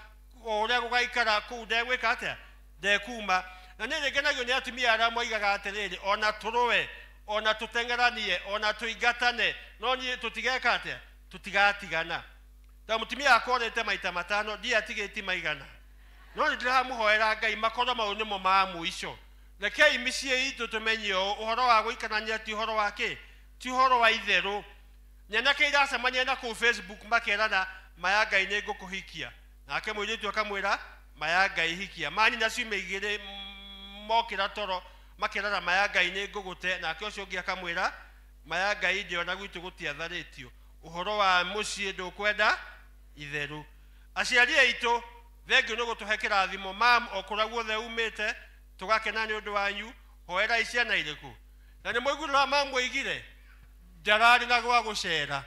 o ũrĩa gũgaikara kũu ndegwĩka atĩa ndekuma na niĩ nĩngenagio nĩ atumia arĩa moigaga atĩrĩrĩ ona tũrũe ona tũteng'eranie ona tũingatane no niĩ tũtigeka atĩa tũtigatigana ta mũtumia akorĩte maita matano ndiatigĩti maigana no nĩ ndĩramũhoera Ngai makorwo mau nĩmo ma mũico rekei mĩciĩ itũ tũmenye ũũ ũhoro wa gũikarania ti ũhoro wa kĩ ti ũhoro wa itherũ nyanake iracemania na kũu Facebook makerana maya Ngai nĩ ngũkũhikia nake mũirĩtu akamwĩra maya Ngai hikia manyina ciumia igĩrĩ mokĩra toro makerana maya Ngai nĩ ngũgũte nake ũcio ũngĩ akamwĩra Maya Ngai ndĩona gwitũ gũtiatharĩtio. Ũhoro wa mũciĩ ndũkwenda itheru. Aciari aitũ, thengiũ nĩ gũtũhe kĩrathimo. Mam, o kũrĩa guothe umĩte, tũgakena nĩ ũndũ wanyu. Hoerai ciana irĩkũ. Na nĩ mũiguire mamu oigire, ndararĩ na gwa gũcera.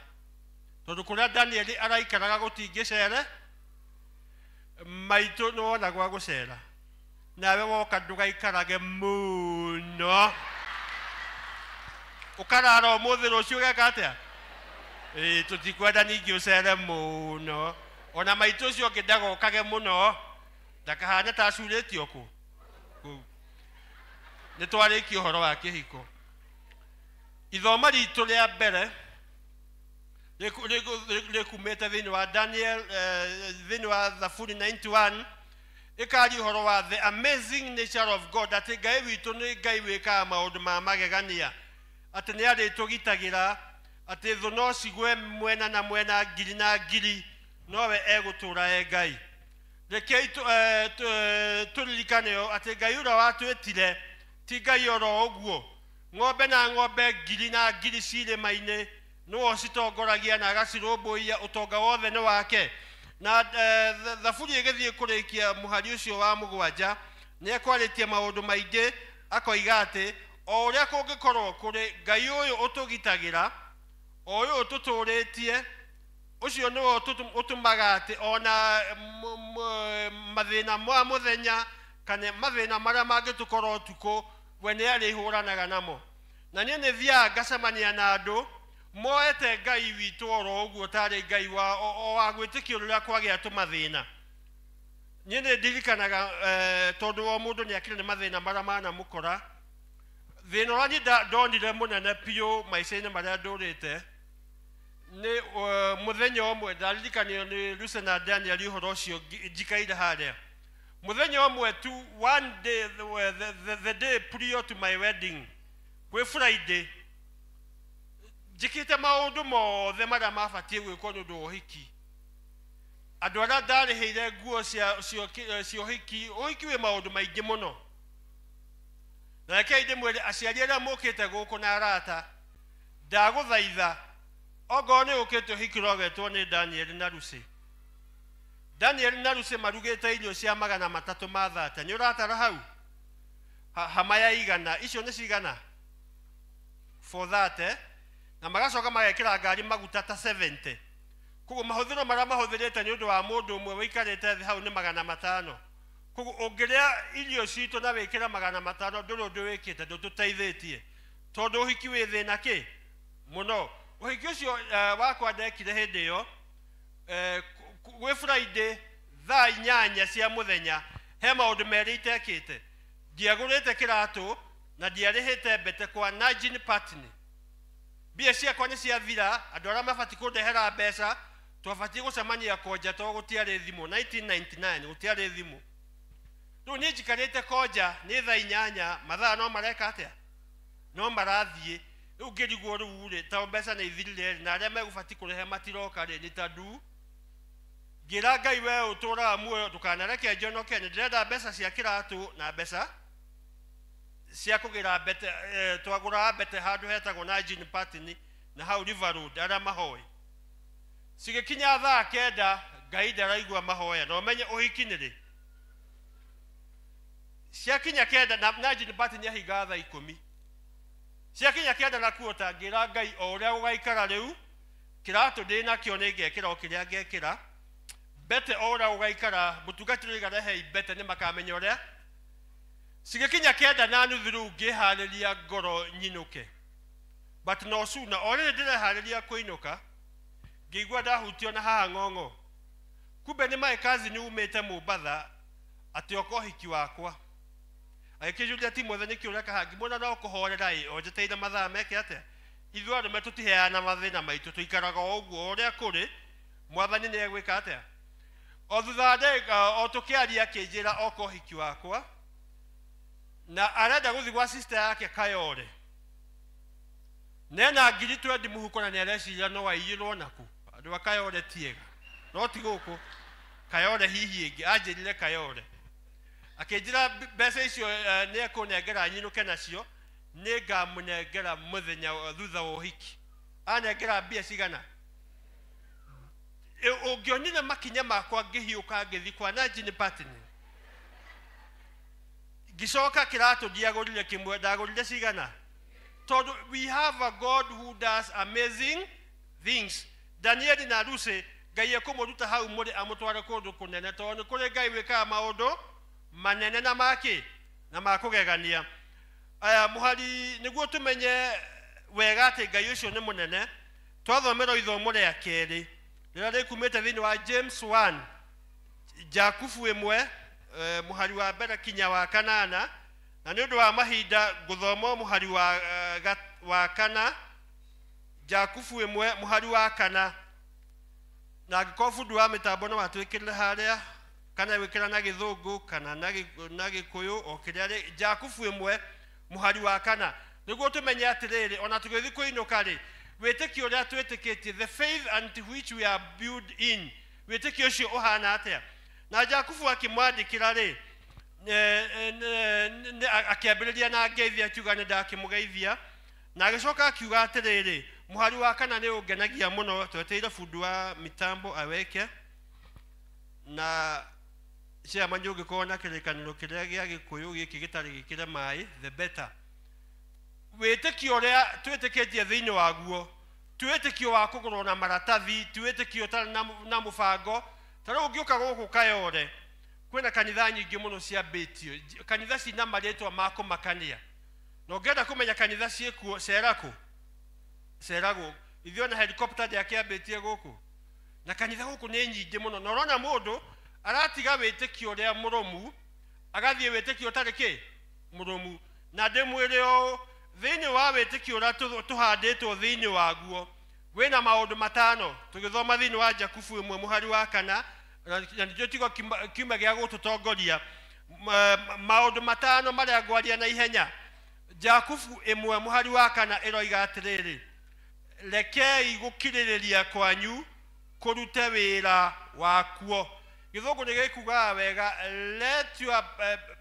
Tondũ kũrĩa Daniel araikaraga gũtingĩcere, maitũ nĩ wona gwa gũcera. Nawe woka ndũgaikarage mũno. Ũkarara ũmũthĩ rũciũ ũgeka atĩa? Ĩĩ, tũtikwenda ningĩ ũcere mũno. Ona maitũ ũcio ũngĩ ndagokage mũno, ndakahane ta acurĩtio kũ. Kũu. Nĩ twarĩkia ũhoro wa kĩhiko. Ithoma ritũ rĩa mbere rĩkumĩte thĩinĩ wa Daniel, thĩinĩ wa Thaburi 91, ĩkaria ũhoro wa the amazing nature of God, atĩ Ngai witũ nĩ Ngai wĩkaga maũndũ ma magegania, atĩ nĩ arĩtũgitagĩra, atĩ thũ no cigwe mwena na mwena ngiri na ngiri, nowe egũtũũra e Ngai. Rekei tũririkane atĩ Ngai ũrĩa watwĩtire ti Ngai oro ũguo. Ng'ombe na ng'ombe ngiri na ngiri cirĩma-inĩ nĩwe ũcitongoragia na agacirũmbũiya, ũtonga wothe nĩ wake. Na Thaburi ĩgĩthiĩ kũrĩkia mũhari ũcio wa 7, nĩ ekwarĩtie maũndũ maingĩ, akoiga atĩ o ũrĩa kũngĩkorwo kũrĩ, Ngai ũyũ ũtũgitagĩra, o ũyũ ũtũtũrĩtie, ũcio nĩwe ũtũmaga atĩ ona mathĩna ma mũthenya kana mathĩna marĩa mangĩtũkora ũtukũ, we nĩ arĩhũranaga namo. Na niĩ nĩ thiaga ngacemania na andũ moete Ngai witũ oro ũguo tarĩ Ngai wa o wa gwĩtĩkio rĩrĩa kwagĩa tũmathĩna. Niĩ nĩ ndirikanaga, tondũ o mũndũ nĩ akĩrĩ nĩ mathĩna marĩa manamũkora. Thĩna ũrĩa niĩ ndonire mũnene biũ maica-inĩ marĩa ndũrĩte nĩ mũthenya ũmwe ndaririkanio nĩ Lucy na Daniel ũhoro ũcio njikaire harĩa. Mũthenya ũmwe tu, one day, the day prior to my wedding, kwĩ Friday, njĩkĩte maũndũ mothe marĩa mabatiĩ gwĩkwo nĩ ũndũ wa ũhiki. Andũ arĩa ndarĩhĩire nguo cia ũhiki, ũhiki wĩ maũndũ maingĩ mũno. Na rekei ndĩmwĩre aciari arĩa mũkĩte gũkũ na arata, ndagũthaitha ongorwo nĩ ũkĩte ũhiki ũrogetwo nĩ Daniel na Lucy. Daniel na Lucy marugĩte irio cia 330 ma thate. Nĩ ũratara hau? Hama ya igana, icio nĩ cigana? For that, Na magacoka magekĩra ngari maguta ta 70. Koguo mahũthĩro marĩa mahũthĩrĩte nĩ ũndũ wa mũndũ ũmwe wĩikarĩte thĩ hau nĩ 500. Koguo ũngĩrĩa irio citũ na wĩkĩre 500 ndũrĩ ũndũ wĩkĩte, ndũtũteithĩtie. Tondũ ũhiki wĩ thĩna kĩ? Mũno. Ũhiki ũcio wakwa ndekire hĩndĩ ĩyo, gwĩ Friday thaa 8 cia mũthenya, he maũndũ merĩ itekĩte. Ndiagũrĩte kĩratũ na ndiarĩhĩte mbete kwa Najin Partney. Mbia ciakwa nĩ ciathira, andũ arĩa mabatiĩ kũndehera mbeca, twabatiĩ gũcemania Konja tondũ gũtiarĩ thimũ. 1999 gũtiarĩ thimũ. Rĩu niĩ njikarĩte Konja nĩ thaa 8, mathaa no mareka atĩa? No marathiĩ. Rĩu ngĩrigwo rĩu rĩ, tondũ mbeca nĩ ithirire rĩ, na arĩa megũbatiĩ kũrehe matiroka rĩ, nĩ ta ndu. Ngĩra Ngai we ũtũũraga muoyo, ndũkanareke njonoke, nĩ ndĩrenda mbeca cia kĩratũ na mbeca cia kũgĩra mbete. Twagũraga mbete handũ hetagwo na Jean Partney na hau River Road, arĩa mahoe. Cigĩkinya thaa 9, Ngai ndaraigua mahoya, na ũmenye ũhiki nĩ rĩ. Ciakinya 9, na Jean Partney ahingaga thaa 10. Ciakinya 9 na kuota, ngĩra Ngai o ũrĩa gũgaikara rĩu, kĩratũ ndĩnakĩo nĩ ngekĩra o kĩrĩa ngekĩra. Mbete o ũrĩa gũgaikara, mũtungatĩri oiga rehei mbete nĩ makamenya ũrĩa. Cigĩkinya 9:30 rĩu ngĩharĩria ngoro nyinũke. But no sooner, o rĩrĩ ndĩreharĩria kũinũka, ngĩigua ndahutio na haha ng'ong'o. Kumbe nĩ my cousin umĩte Mombatha, atĩ oka ũhiki wakwa. Agĩkĩnjũria Timothy nĩkĩ ũreka haha, ngĩmuona no kũhorera ĩ, o njetereire mathaa meke atĩa. Ithuĩ arũme tũtiheanaga mathĩna maitũ, tũikaraga o ũguo ũrĩa kũrĩ, mwathani nĩ egwĩka atĩa. O thutha wa ndagĩka, o tũkĩaria akĩnjĩra oka ũhiki wakwa, na arenda gũthiĩ gwa sister yake Kayore. Nena ngiri 20 mũhuko na nĩareciria no aiyĩrwo naku. Andũ a Kayore tiega. No ti gũkũ. Kayore hihi ĩngĩ, anjĩrire Kayore. Akĩnjĩra mbeca icio nĩ ekũnengera nyinũke nacio, Nĩngamũnengera mũthenya thutha wa ũhiki. Anengera mbia cigana? Ũngĩonire makinya makwa ngĩhiũka ngĩthiĩ kwa Najini Partner. Ngĩcoka kĩratũ ndiagũrire kĩmwe, ndagũrire cigana? Tondũ we have a God who does amazing things. Danieli na Lucy, Ngai ekũmũruta hau mũrĩ amũtware kũndũ kũnene, tondũ nĩ kũrĩ Ngai wĩkaga maũndũ manene na makĩ na makũgegania. Aya mũhari nĩguo tũmenye wega atĩ Ngai ũcio nĩ mũnene, twathomerwo ithomo rĩa kerĩ rĩrĩa rĩkumĩte thĩinĩ wa James 1, Jakubu 1, mũhari wa mbere kinya wa kanana, na nĩ ũndũ wa mahinda ngũthoma mũhari wa kana, Jakubu 1 mũhari wa kana. Na angĩkorwo bundi wa mĩtambo no atwĩkĩrĩre harĩa, kana wĩkĩra na gĩthũngũ kana na gĩkũyũ o kĩrĩa rĩ, Jakubu 1 mũhari wa kana, nĩguo tũmenye atĩrĩrĩ, ona tũgĩthiĩ kũinũka rĩ, wĩtĩkio ũrĩa twĩtĩkĩtie, the faith unto which we are built in, wĩtĩkio ũcio ũhana atĩa? Na Jakubu akĩmwandĩkĩra rĩ, akĩambĩrĩria na ngeithi akiuga nĩ ndakĩmũgeithia, na agĩcoka akiuga atĩrĩrĩ, mũhari wa kana nĩ ũngenagia mũno, twetereire bundi wa mitambo aweke, na ciama ũngĩkorwo na kĩrĩkanĩro kĩrĩa gĩa gĩkũyũ gĩkĩ gĩtarĩ gĩkĩre maĩ, the better. Wĩtĩkio ũrĩa twĩtĩkĩtie thĩinĩ waguo, ti wĩtĩkio wa kũgũrwo na maratathi, ti wĩtĩkio ũtarĩ na mũbango. Ta rĩu ũngĩũka gũkũ Kayore, kwĩna kanitha nyingĩ mũno ciambĩtio, kanitha cina marĩtwa ma kũmakania. Na ũngĩenda kũmenya kanitha ciĩkuo, cera kũ? Cera gũkũ. Ithuĩ ona helicopter ndĩakĩambĩtie gũkũ. Na kanitha gũkũ nĩ nyingĩ mũno. Na ũrona mũndũ aratiga wĩtĩkio ũrĩa mũrũmu, agathiĩ wĩtĩkio ũtarĩ kĩ? Mũrũmu. Na ndĩmwĩre ũũ, thĩinĩ wa wĩtĩkio ũrĩa tũhandĩtwo thĩinĩ waguo, wĩna maũndũ matano. Tũgĩthoma thĩinĩ wa Jakubu 1 mũhari wa kana, na nĩkĩo tigo kiuma gĩa gũtũtongoria. Maũndũ matano marĩa ngwaria na ihenya. Jakubu 1 mũhari wa kana ĩroiga atĩrĩrĩ, rekei gũkirĩrĩria kwanyu kũrute wĩra wakuo. Gĩthũngũ nĩ gĩkugaga wega, let your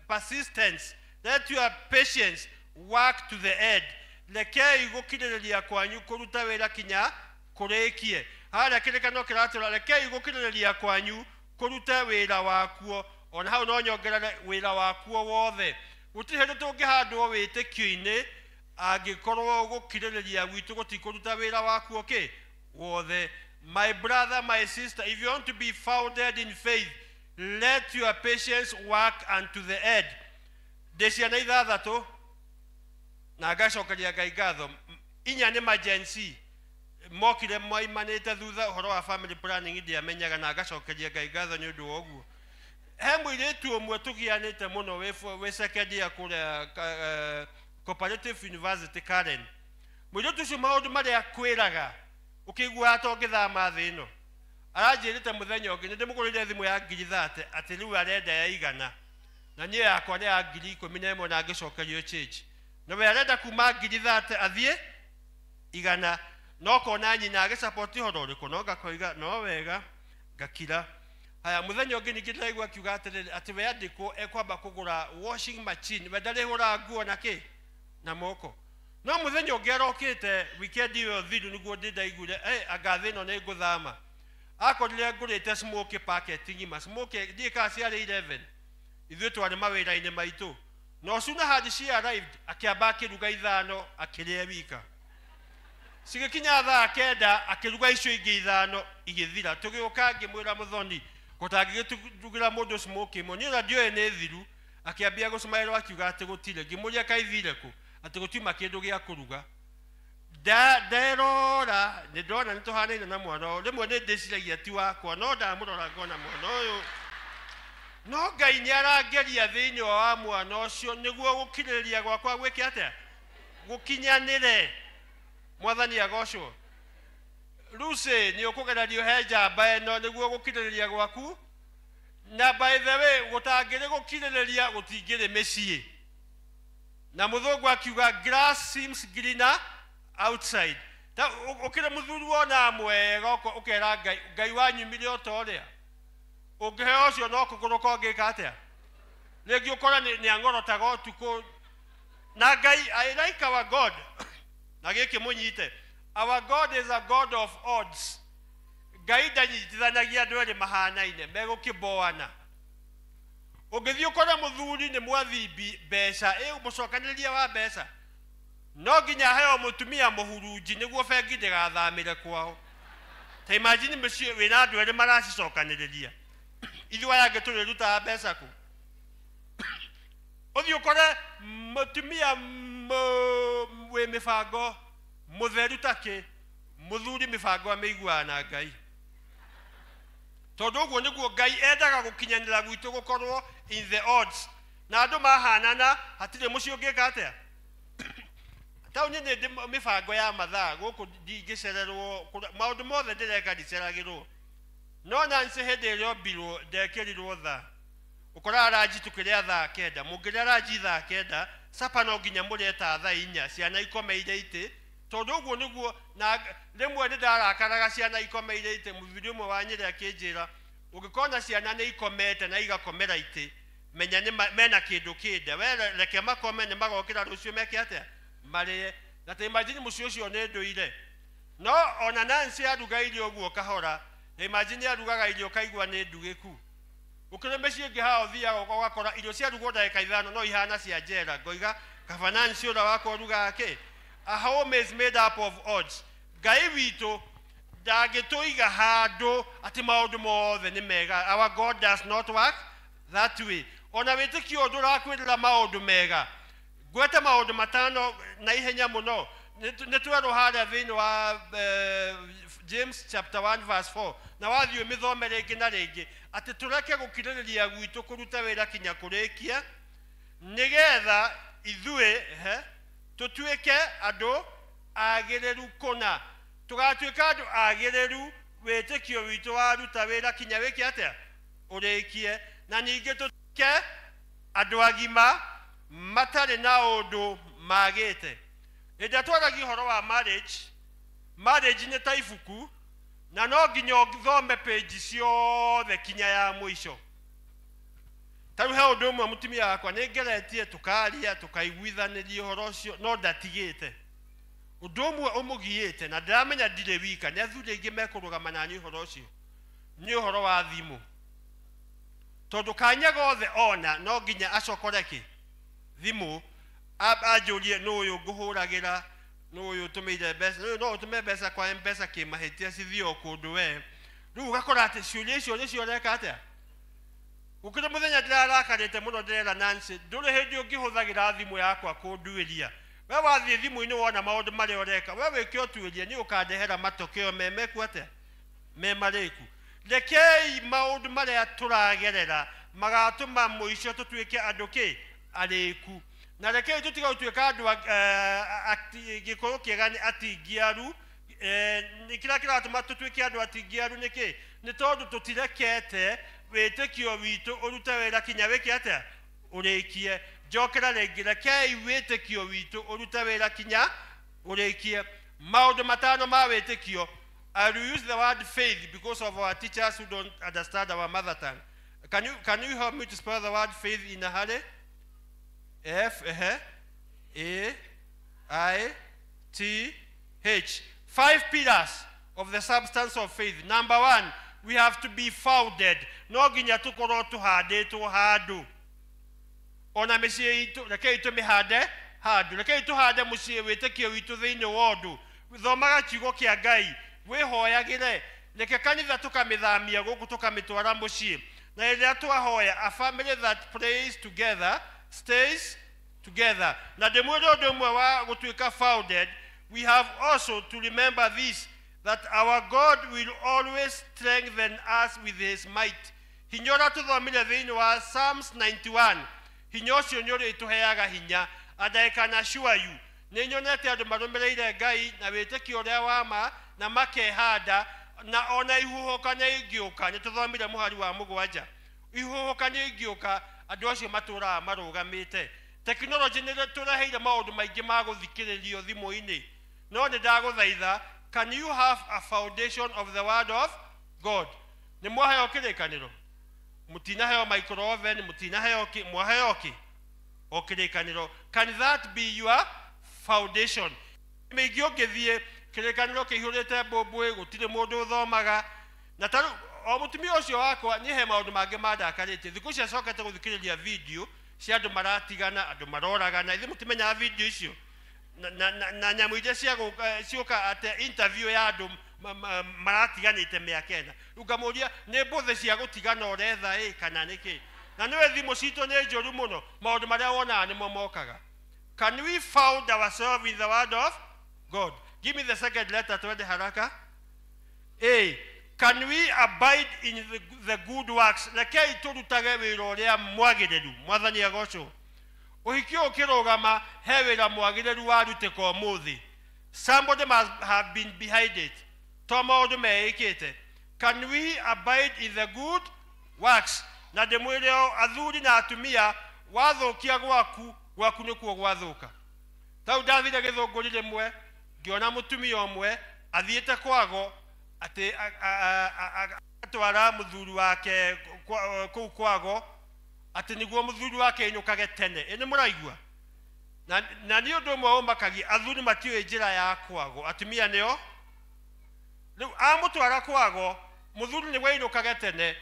persistence, let your patience work to the end. Rekei gũkirĩrĩria kwanyu kũruta wĩra kinya kũrĩkie. Harĩa kĩrĩkanĩro kĩratũra, rekei gũkirĩrĩria kwanyu kũrute wĩra wakuo. Ona hau no nyongerere wĩra wakuo wothe. Gũtirĩ hĩndĩ tũngĩhandwo wĩtĩkio-inĩ angĩkorwo gũkirĩrĩria gwitũ gũtikũruta wĩra wakuo kĩ wothe. My brother, my sister, if you want to be founded in faith, let your patience work unto the end. Ndĩ ciana ithathatũ na ngacokeria Ngai ngatho. Inya nĩ emergency mokire moimanĩte thutha ũhoro wa family planning ndiamenyaga, na ngacokeria Ngai ngatho nĩ ũndũ wa ũguo. He mũirĩtu ũmwe tũgianĩte mũno wĩ second year kũrĩa Cooperative University Karen. Mũirĩtu ũcio maũndũ marĩa akwĩraga ũkĩiguaga ta ũngĩthama thĩ ĩno. Aranjĩrĩte mũthenya ũngĩ nĩ ndĩmũgũrĩire thimũ ya 30,000 atĩ rĩu arenda ya 100, na niĩ yakwa nĩ ya 11,000 na ngĩcokerio change. Na we arenda kuma 30,000 athiĩ 100, no kona nyina agĩcapoti ũhoro ũrĩkũ, no ngakoiga no wega ngakira. Haya, mũthenya ũngĩ ningĩ ndĩraigua akiuga atĩrĩrĩ, atĩ we andĩkwo ekwamba kũgũra washing machine, we ndarĩhũraga nguo na kĩ? Na moko. No mũthenya ũngĩ arokĩte weekend ĩyo thiru nĩguo ndĩndaiguire, anga thĩ ĩno nĩ ngũthama. Akorire ngũrĩte smoky packet ng'ima, smoky ndiĩ kana ciarĩ 11. Ithuĩ twarĩ mawĩra-inĩ maitũ. No soon had she arrived, akĩamba akĩruga 5 akĩrĩa wika. Cigĩkinya thaa 9 akĩruga icio ingĩ 5 igĩthira. Tũgĩũka ngĩmwĩra mũthoni, gũtangĩgĩtugĩra mũndũ smoky ĩmwe. Niĩ ona ndiũĩ nĩ thiru. Akĩambia gũcemaĩrwo akiuga atĩ gũtirĩ. Ngĩmũria kaithire kũ? Atĩ gũtiuma kĩndũ gĩa kũruga. Nderora nĩ ndona nĩ tũhanaine na mwana ũyũ. Rĩmwe nĩ ndĩciragia ti wakwa, no ndamũrora ngona mwana ũyũ. No Ngai nĩ arangeria thĩinĩ wa mwana ũcio nĩguo gũkirĩrĩria gwakwa gwĩke atĩa? Gũkinyanĩre. Mwathani agocwo. Lucy nĩ ũkũgererio he njamba ĩno nĩguo gũkirĩrĩria gwaku. Na by the way, gũtangĩrĩ gũkirĩrĩria gũtingĩrĩ mĩciĩ. Na mũthũngũ akiuga grass seems greener outside. Ta ũkĩrĩ mũthuri wona mwega ũkera Ngai, Ngai wanyumire o ta ũrĩa. Ũngĩheo ũcio no kũgũrũka ũngĩka atĩa? Rĩngĩ ũkora nĩ ang'orotaga ũtukũ. Na Ngai, I like our God. Na gĩkĩ mũnyite, our God is a God of odds. Ngai ndanyitithanagia andũ erĩ mahanaine megũkĩboana. Ũngĩthiĩ ũkore mũthuri nĩ mwathimbi mbeca, ĩ mũcokanĩrĩria wa mbeca, no nginya aheo mũtumia mũhurunji nĩguo bengi ndĩgathamĩre kwao. Ta imagine mũciĩ wĩna andũ erĩ maracicokanĩrĩria, ithuĩ aya angĩ tũrĩrutaga mbeca kũ? Ũthiĩ ũkore mũtumia wĩ mĩbango mũtheru takĩ, mũthuri mĩbango amĩiguaga na Ngai. Tondũ ũguo nĩguo Ngai endaga gũkinyanĩra gwitũ gũkorwo in the odds. Na andũ mahanana hatirĩ mũciĩ ũngĩka atĩa. Taũni nĩ ndĩ mĩbango ya mathaa, gũkũ ndingĩcererwo, maũndũ mothe ndĩreka ndiceragĩrwo. No Nancy hĩndĩ ĩrĩa ombirwo ndekĩrirwo thaa. Ũkoraga ranji tũkĩrĩa thaa 9, mũngĩrĩa ranji thaa 9, sapa no nginya mũrĩe ta thaa 4, ciana ikomeire itĩ. Tondũ ũguo nĩguo, na rĩmwe nĩ ndarakaraga ciana ikomeire itĩ. Mũthuri ũmwe wa Nyĩrĩ akĩnjĩra, ũngĩkona ciana nĩ ikomete na igakomera itĩ, menya nĩ mena kĩndũ kĩnda. We reke makome, nĩ magokĩra rũciũ meke atĩa? Marĩe. Na ta imagine mũciĩ ũcio nĩ ndũire. No ona Nancy aruga irio ũguo kahora, ta imagine arugaga irio ũkaigua nĩ ndugĩku. Ũkĩrĩ mĩciĩ ĩngĩ haha ũthiaga ũgakora irio ciarugwo ndagĩka 5 no ihana cia njera. Ngoiga kaba Nancy ũrĩa wakwa ũrugaga kĩ? A home is made up of odds. Ngai witũ ndangĩtũiga handũ atĩ maũndũ mothe nĩ mega. Our God does not work that way. Ona wĩtĩkio ndũrakwĩrĩra maũndũ mega. Ngwete maũndũ 5 na ihenya mũno. Nĩ twerwo harĩa thĩinĩ wa James chapter 1 verse 4, na wathiĩ mĩthome rĩngĩ na rĩngĩ, atĩ tũreke gũkirĩrĩria gwitũ kũruta wĩra kinya kũrĩkia, nĩgetha ithuĩ tũtuĩke andũ agĩrĩru kũna. Tũgatuĩka andũ agĩrĩru wĩtĩkio witũ waruta wĩra kinya wĩke atĩa? Ũrĩkie. Na ningĩ tũtuĩke andũ agima matarĩ na ũndũ magĩte. Hĩndĩ ĩrĩa twaragia ũhoro wa marriage, marriage nĩ ta ibuku, na no nginya ũthome page ciothe kinya ya mũico. Ta rĩu he ũndũ ũmwe mũtumia wakwa nĩ ngeretie tũkaria tũkaiguithanĩria ũhoro ũcio, no ndatigĩte. Ũndũ ũmwe ũmũgiĩte na ndĩramenya ndirĩ wika, nĩ athuri aingĩ mekũrũgama na niĩ ũhoro ũcio, nĩ ũhoro wa thimũ. Tondũ kanya gothe ona no nginya acokore kĩ? Thimũ. Anjũrie nũ ũyũ ngũhũragĩra, nũ ũyũ ũtũmĩire mbeca, nũ ũyũ no ũtũme mbeca kwa M-Pesa kĩmahĩtia cithiĩ o kũndũ we. Rĩu ũgakora atĩ ciũria icio nĩcio ũreka atĩa? Gũkĩrĩ mũthenya ndĩrarakarĩte mũno ndĩrera Nancy, ndũrĩ hĩndĩ ũngĩhũthagĩra thimũ yakwa kũnduĩria. We wathiĩ thimũ-inĩ wona maũndũ marĩa ũreka, we wĩke ũtuĩrie, nĩ ũkandehera matokeo me meku atĩa? Me marĩku. Rekei maũndũ marĩa tũragerera magatũma mũico tũtuĩke andũ kĩ? Arĩku. Na rekei tũtige gũtuĩka andũ gĩkũyũ kĩega nĩ atingiaru. Nĩ kĩrĩa kĩratũma tũtuĩke andũ atingiaru nĩ kĩ? Nĩ tondũ tũtirekete wĩtĩkio witũ ũrute wĩra kinya wĩke atĩa? Ũrĩkie. Njokera rĩngĩ, rekei wĩtĩkio witũ ũrute wĩra kinya ũrĩkie. Maũndũ 5 ma wĩtĩkio. I will use the word faith because of our teachers who don't understand our mother tongue. Can you help me to spell the word faith in a hurry? F A I T H. 5 pillars of the substance of faith. Number 1, we have to be founded. No nginya tukorwo tuhandĩtwo handũ. Ona mĩciĩ itũ, rekei tũmĩhande handũ. Rekei tũhande mũciĩ wĩtĩkio witũ thĩinĩ wa ũndũ. Thomaga kiugo kĩa Ngai, wĩhoyagĩre. Reke kanitha tũkamĩthamia gũkũ tũkamĩtwara mũciĩ. Na rĩrĩa twahoya, a family that prays together stays together. Na ndĩmwĩre ũndũ ũmwe wa gũtuĩka founded, we have also to remember this, that our God will always strengthen us with his might. Hinya ũrĩa tũthomire thĩinĩ wa Psalms 91, hinya ũcio nĩ ũrĩtũheaga hinya. And I can assure you, nĩ nyonete andũ marũmĩrĩire Ngai na wĩtĩkio ũrĩa wa ma na makehanda, na ona ihuhũkanio ingĩũka, nĩ tũthomire mũhari wa 7, ihuhũkanio ingĩũka, andũ acio matũraga marũgamĩte. Tekinoronjĩ nĩ tũreheire maũndũ maingĩ ma gũthikĩrĩrio thimũ-inĩ, no nĩ ndagũthaitha, can you have a foundation of the word of God? Nĩ mwaheo kĩrĩkanĩro? Mũtinaheo micro oven, mũtinaheo kĩ, mwaheo kĩ? O kĩrĩkanĩro. Can that be your foundation? Mĩingĩ ũngĩthiĩ kĩrĩkanĩro kĩihũrĩte mbũmbũĩ, gũtirĩ mũndũ ũthomaga. Na ta rĩu o mũtumia ũcio wakwa niĩ he maũndũ mangĩ mandakarĩtie. Thikũ ici acokete gũthikĩrĩria video cia andũ maratigana, andũ maroragana. Ithuĩ mũtimenyaga video icio na nyamũ iria ciũka atĩ interview ya andũ maratiganĩte mĩaka ĩna. Rĩu ngamũria nĩ mbũthĩ cia gũtigana ũretha ĩ kana nĩkĩ? Na nĩwe thimũ citũ nĩ njũru mũno, maũndũ marĩa wonaga nĩmo mokaga. Can we found ourselves in the word of God? Give me the second letter, twende haraka. A, can we abide in the good works? Rekei tũrutage wĩra ũrĩa mwagĩrĩru. Mwathani agocwo. Ũhiki ũyũ ũkĩrũgama he wĩra mwagĩrĩru warutĩka ũmũthĩ. Somebody must have been behind it. To maũndũ meĩkĩte. Can we abide in the good works? Na ndĩmwĩre o athuri na atumia, wathũkia gwaku, gwaku nĩkuo gwathũka. Tau ndathire Gĩthũngũri rĩmwe, ngĩona mũtumia ũmwe athiĩte kwago atĩ atwara mũthuri wake kũu kwago atĩ nĩguo mũthuri wake ainũkage tene. Ĩ nĩ mũraigua? Na nĩ ũndũ ũmwe ũmakagia, athuri matiũĩ njĩra ya kwago, atumia nĩo. Rĩu amũtwara kwago, mũthuri nĩguo ainũkage tene,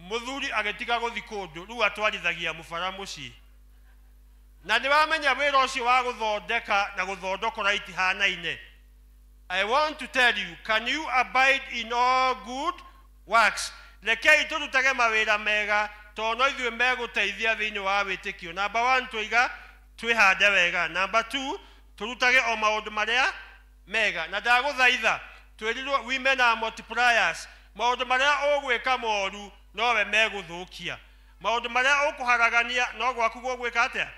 mũthuri agĩtiga gũthiĩ kũndũ, rĩu atwarithagia mũbara mũciĩ. Na nĩ wamenya wĩra ũcio wa gũthondeka na gũthondokora itihanaine. I want to tell you, can you abide in all good works? Rekei tũrutage mawĩra mega, tondũ no ithuĩ megũteithia thĩinĩ wa wĩtĩkio. Number 1, tũiga twĩhande wega. Number 2, tũrutage o maũndũ marĩa mega. Na ndagũthaitha, twĩrirwo women are multipliers. Maũndũ marĩa ũgwĩka moru nowe megũthũkia. Maũndũ marĩa ũkũharagania no gwaku gũgwĩka atĩa?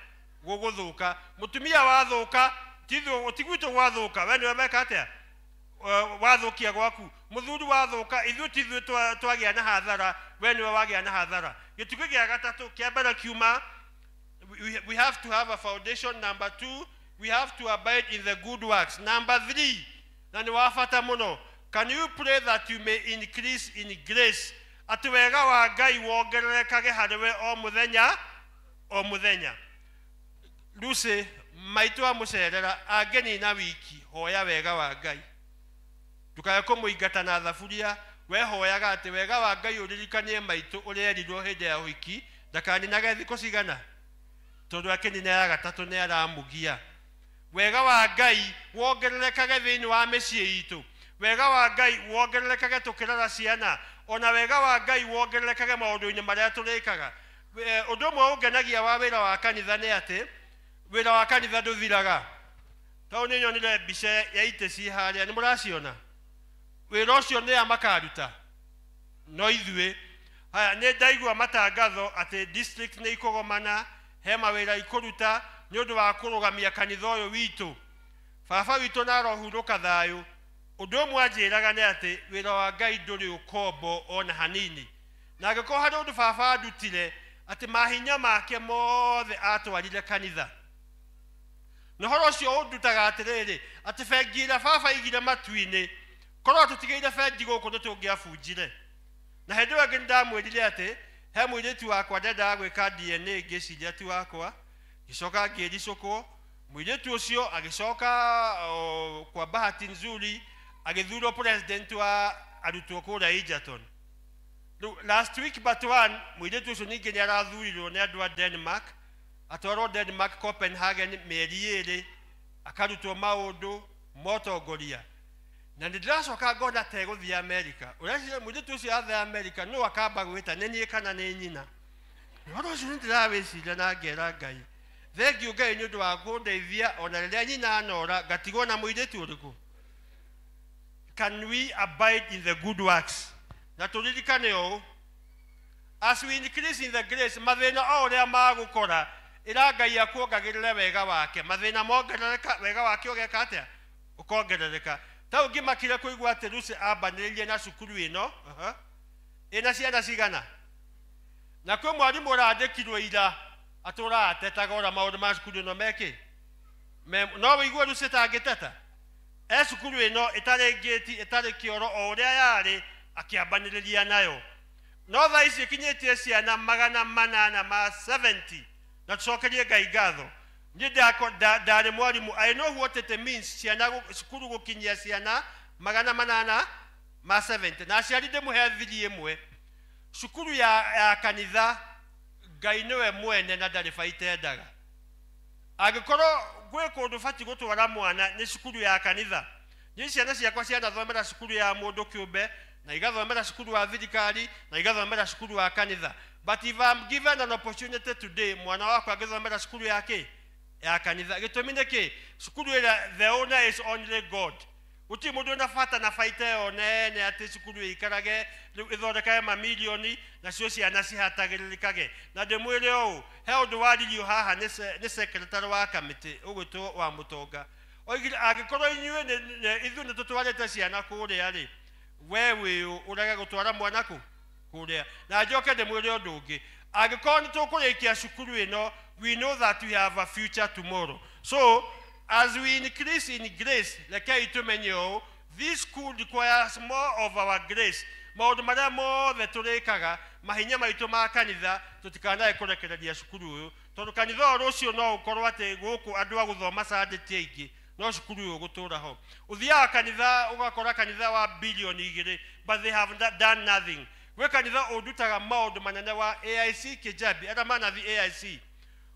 Gũgũthũka. Mũtumia wathũka, ti gwitũ gwathũka, we nĩwe meka atĩa? Wathũkia gwaku. Mũthuri wathũka, ithuĩ ti ithuĩ twagĩa na hathara, we nĩwe wagĩa na hathara. Gĩtugĩ gĩa gatatũ kĩa mbere kiuma, we have to have a foundation. Number 2, we have to abide in the good works. Number 3, na nĩ wa bata mũno, can you pray that you may increase in grace? Atĩ wega wa Ngai wongererekage harĩ we o mũthenya o mũthenya. Lucy, maitũ amũcerera angĩnina wiki, hoya wega wa Ngai. Ndũkae kũmũingata na thaburia, we hoyaga atĩ wega wa Ngai ũririkanie maitũ ũrĩa erirwo hĩndĩ ya ũhiki, ndakaninage thikũ cigana, tondũ akĩnina ya gatatũ nĩ aramũgia. Wega wa Ngai wongererekage thĩinĩ wa mĩciĩ itũ. Wega wa Ngai wongererekage tũkĩrora ciana. Ona wega wa Ngai wongererekage maũndũ-inĩ marĩa tũrĩkaga. Ũndũ ũmwe ũngenagia wa wĩra wa kanitha nĩ atĩ wĩra wa kanitha ndũthiraga. Tondũ nĩ nyonire mbica ya itĩ ci harĩa, nĩ mũraciona? Wĩra ũcio nĩ a makaruta, no ithuĩ. Haya, nĩ ndaigua matangatho atĩ district nĩ ikũgomana, he mawĩra ikũruta nĩ ũndũ wa kũrũgamia kanitha ũyũ witũ. Baba witũ na arohurũka thayũ. Ũndũ ũmwe anjĩraga nĩ atĩ wĩra wa Ngai ndũrĩ ũkombo ona hanini. Na angĩkorwo harĩ ũndũ baba andutire, atĩ mahinya make mothe atwarire kanitha. Na ũhoro ũcio ũndutaga atĩrĩrĩ, atĩ bengi ĩrĩa baba aigire matu-inĩ, korwo tũtigĩire bengi gũkũ nĩ tũngĩabunjire. Na hĩndĩ ĩyo ĩngĩ nĩndamwĩrire atĩ he mũirĩtu wakwa ndendaga gwĩka DNA, ngĩciria ti wakwa, ngĩcoka ngĩricũkwo. Mũirĩtu ũcio agĩcoka kwa bahati nzuri agĩthurwo president wa arutwo kũrĩa Egerton. Rĩu last week but one, mũirĩtu ũcio ningĩ nĩ arathurirwo nĩ andũ a Denmark, atwarwo Denmark Copenhagen mĩeri ĩrĩ, akarutwo maũndũ motongoria. Na nĩ ndĩracoka ngona ta egũthiĩ America. Ũreciria mũirĩtu ũcio athiĩ America nũ akamba gwĩta, nĩ niĩ kana nĩ nyina? Ũhoro ũcio nĩ ndĩrawĩciria na ngera Ngai. Thengiũ Ngai nĩ ũndũ wa kũndeithia ona rĩrĩa nyina anora ngatigwo na mũirĩtu ũrĩkũ. Can we abide in the good works? Na tũririkane ũũ, as we increase in the grace, mathĩna o ũrĩa magũkora, ĩra Ngai akuongagĩrĩre wega wake. Mathĩna mongerereka, wega wake ũgeka atĩa? Ũkongerereka. Ta ũngĩmakire kũigua atĩ Lucy ambanĩrĩirie na cukuru ĩno, ĩna ciana cigana? Na kwĩ mwarimũ ũrandĩkirwo ira, atũraga atetaga ũrĩa maũndũ ma cukuru ĩno mekĩ. No wĩigue Lucy tangĩteta? E cukuru ĩno ĩtarĩ ngĩti, ĩtarĩ kĩoro, o ũrĩa yarĩ, akĩambanĩrĩria nayo. No thaa ici ĩkinyĩtie ciana 870. Na tucokerie Ngai ngatho. Niĩ ndarĩ mwarimũ. I know what it means ciana cukuru gũkinyia ciana 870 na aciari ndĩmũhe thiri ĩmwe. Cukuru ya kanitha Ngai nĩwe mwene na ndarĩ baita endaga. Angĩkorwo gwĩ kũndũ batiĩ gũtwara mwana nĩ cukuru ya kanitha. Niĩ ciana ciakwa cianathomera cukuru ya mũndũ kĩũmbe na igathomera cukuru wa thirikari na igathomera cukuru wa kanitha. But if I'm given an opportunity today, mwana wakwa angĩthomera cukuru ya kĩ? Ya kanitha. Gĩtũmi nĩ kĩ? Cukuru ĩrĩa the owner is only God. Gũtirĩ mũndũ wĩna bata na baita ĩyo nene atĩ cukuru ĩikarage rĩu ĩthondekage mamirioni nacio ciana cihatagĩrĩrĩkage. Na ndĩmwĩre ũũ, he ũndũ waririo haha nĩ secretary wa kamĩtĩ ũgwĩtwo wa Mũtonga. Oigire angĩkorwo inyuĩ ithuĩ nĩ tũtwarĩte ciana kũrĩa rĩ, we wĩ ũrege gũtwara mwana kũ kũrĩa. Na njoke ndĩmwĩre ũndũ ũngĩ, angĩkorwo nĩ tũkũrĩkia cukuru ĩno, we know that we have a future tomorrow. So as we increase in grace, rekei tũmenye ũũ, this school requires more of our grace. Maũndũ marĩa mothe tũrĩkaga, mahinya maitũ ma kanitha, tũtikanae kũrekereria cukuru ũyũ. Tondũ kanitha ũyũ rũciũ no ũkorwo atĩ gũkũ andũ a gũthoma Sunday ti aingĩ, no cukuru ũyũ ũgũtũra ho. Ũthiaga kanitha ũgakora kanitha wa bilioni 2, but they have done nothing. Gwĩ kanitha ũndutaga maũndũ manene wa AIC Kijabi, arĩa manathiĩ AIC.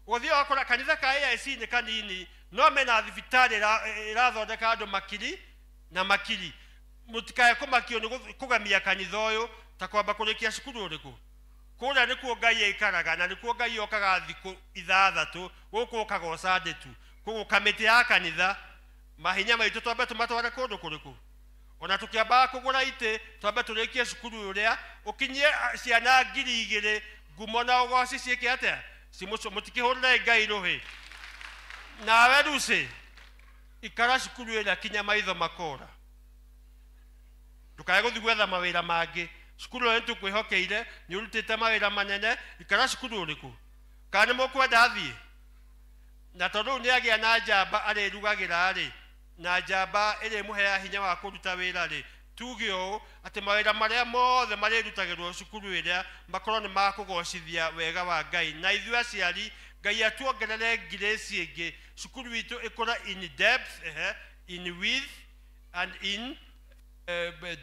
Ũthiaga ũgakora kanitha ka AIC nĩ kanini, no mena thibitarĩ ĩrathondeka andũ makiri na makiri. Mũtikae kũmakio nĩ kũgemia kanitha ũyũ ta kwamba kũrĩkia cukuru ũrĩkũ. Kũrĩa nĩkuo Ngai aikaraga na nĩkuo Ngai okaga thikũ 6, gũkũ okaga o Sunday tu. Koguo kamĩtĩ ya kanitha mahinya maitũ twambe tũmatware kũndũ kũrĩkũ. Ona tũkĩambaga kũgũra itĩ twambe tũrĩkie cukuru ũrĩa ũkinyie ciana 2000 ngumo na ũgoci ciĩke atĩa? Mũtikĩhũrĩre Ngai rũhĩ. Nawe Lucy, ikara cukuru ĩrĩa kinya maitho makora. Ndũkae gũthiĩ gwetha mawĩra mangĩ. Cukuru ĩyo nĩtũkwĩhokeire, nĩ ũrutĩte mawĩra manene, ikara cukuru ũrĩkũ? Kana nĩ mũkwenda athiĩ? Na tondũ rĩu nĩagĩa na njamba arĩrugagĩra rĩ, na njamba ĩrĩmũheaga hinya wa kũruta wĩra rĩ, tuge ũũ atĩ mawĩra marĩa mothe marĩrutagĩrwo cukuru ĩrĩa makorwo nĩ makũgocithia wega wa Ngai. Na ithuĩ aciari, Ngai atuongerere grace ĩngĩ, cukuru itũ ĩkũre in depth, in width and in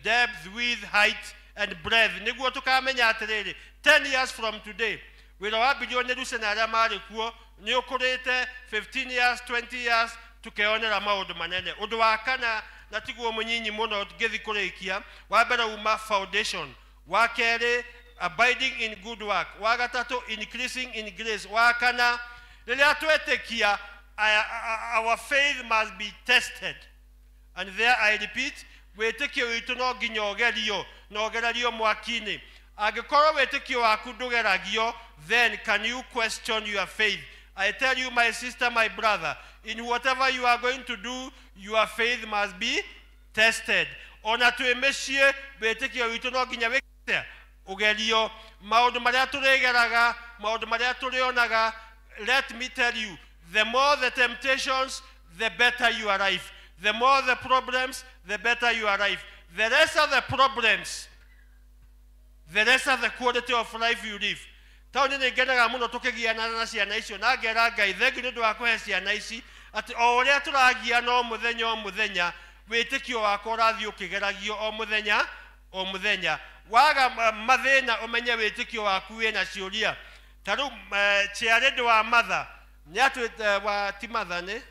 depth, width, height and breadth. Nĩguo tũkamenya atĩrĩrĩ, 10 years from today, wĩra wambirio nĩ Lucy na arĩa marĩ kuo nĩ ũkũrĩte 15 years, 20 years, tukeyonera maũndũ manene. Ũndũ wa kana na tiguo mũnyinyi mũno ngĩthiĩ kũrĩkia, wa mbere uma foundation, wa kerĩ abiding in good work, wa gatatũ increasing in grace, wa kana rĩrĩa twetĩkia our faith must be tested. And there I repeat, wĩtĩkio witũ no nginya ũgerio na ũgererio mwaki-inĩ. Angĩkorwo wĩtĩkio waku ndũgeragio, then can you question your faith? I tell you, my sister, my brother, in whatever you are going to do, your faith must be tested. Ona twĩ mĩciĩ, wĩtĩkio witũ no nginya wĩke ũgerio. Maũndũ marĩa tũrĩgeraga, maũndũ marĩa tũrĩonaga, let me tell you, the more the temptations, the better your life. The more the problems, the better your life. The lesser the problems, the lesser the quality of life you live. Taũni nĩ ngenaga mũno tũkĩgiana na ciana icio, na ngera Ngai thengiũ nĩ ũndũ wa kũhe ciana ici atĩ o ũrĩa tũragiana o mũthenya o mũthenya, wĩtĩkio wakwa ũrathiĩ ũkĩgeragio o mũthenya o mũthenya. Waga mathĩna ũmenye wĩtĩkio waku wĩna ciũria. Ta rĩu chairlady wa mother nĩ atwĩte wa ti mother nĩ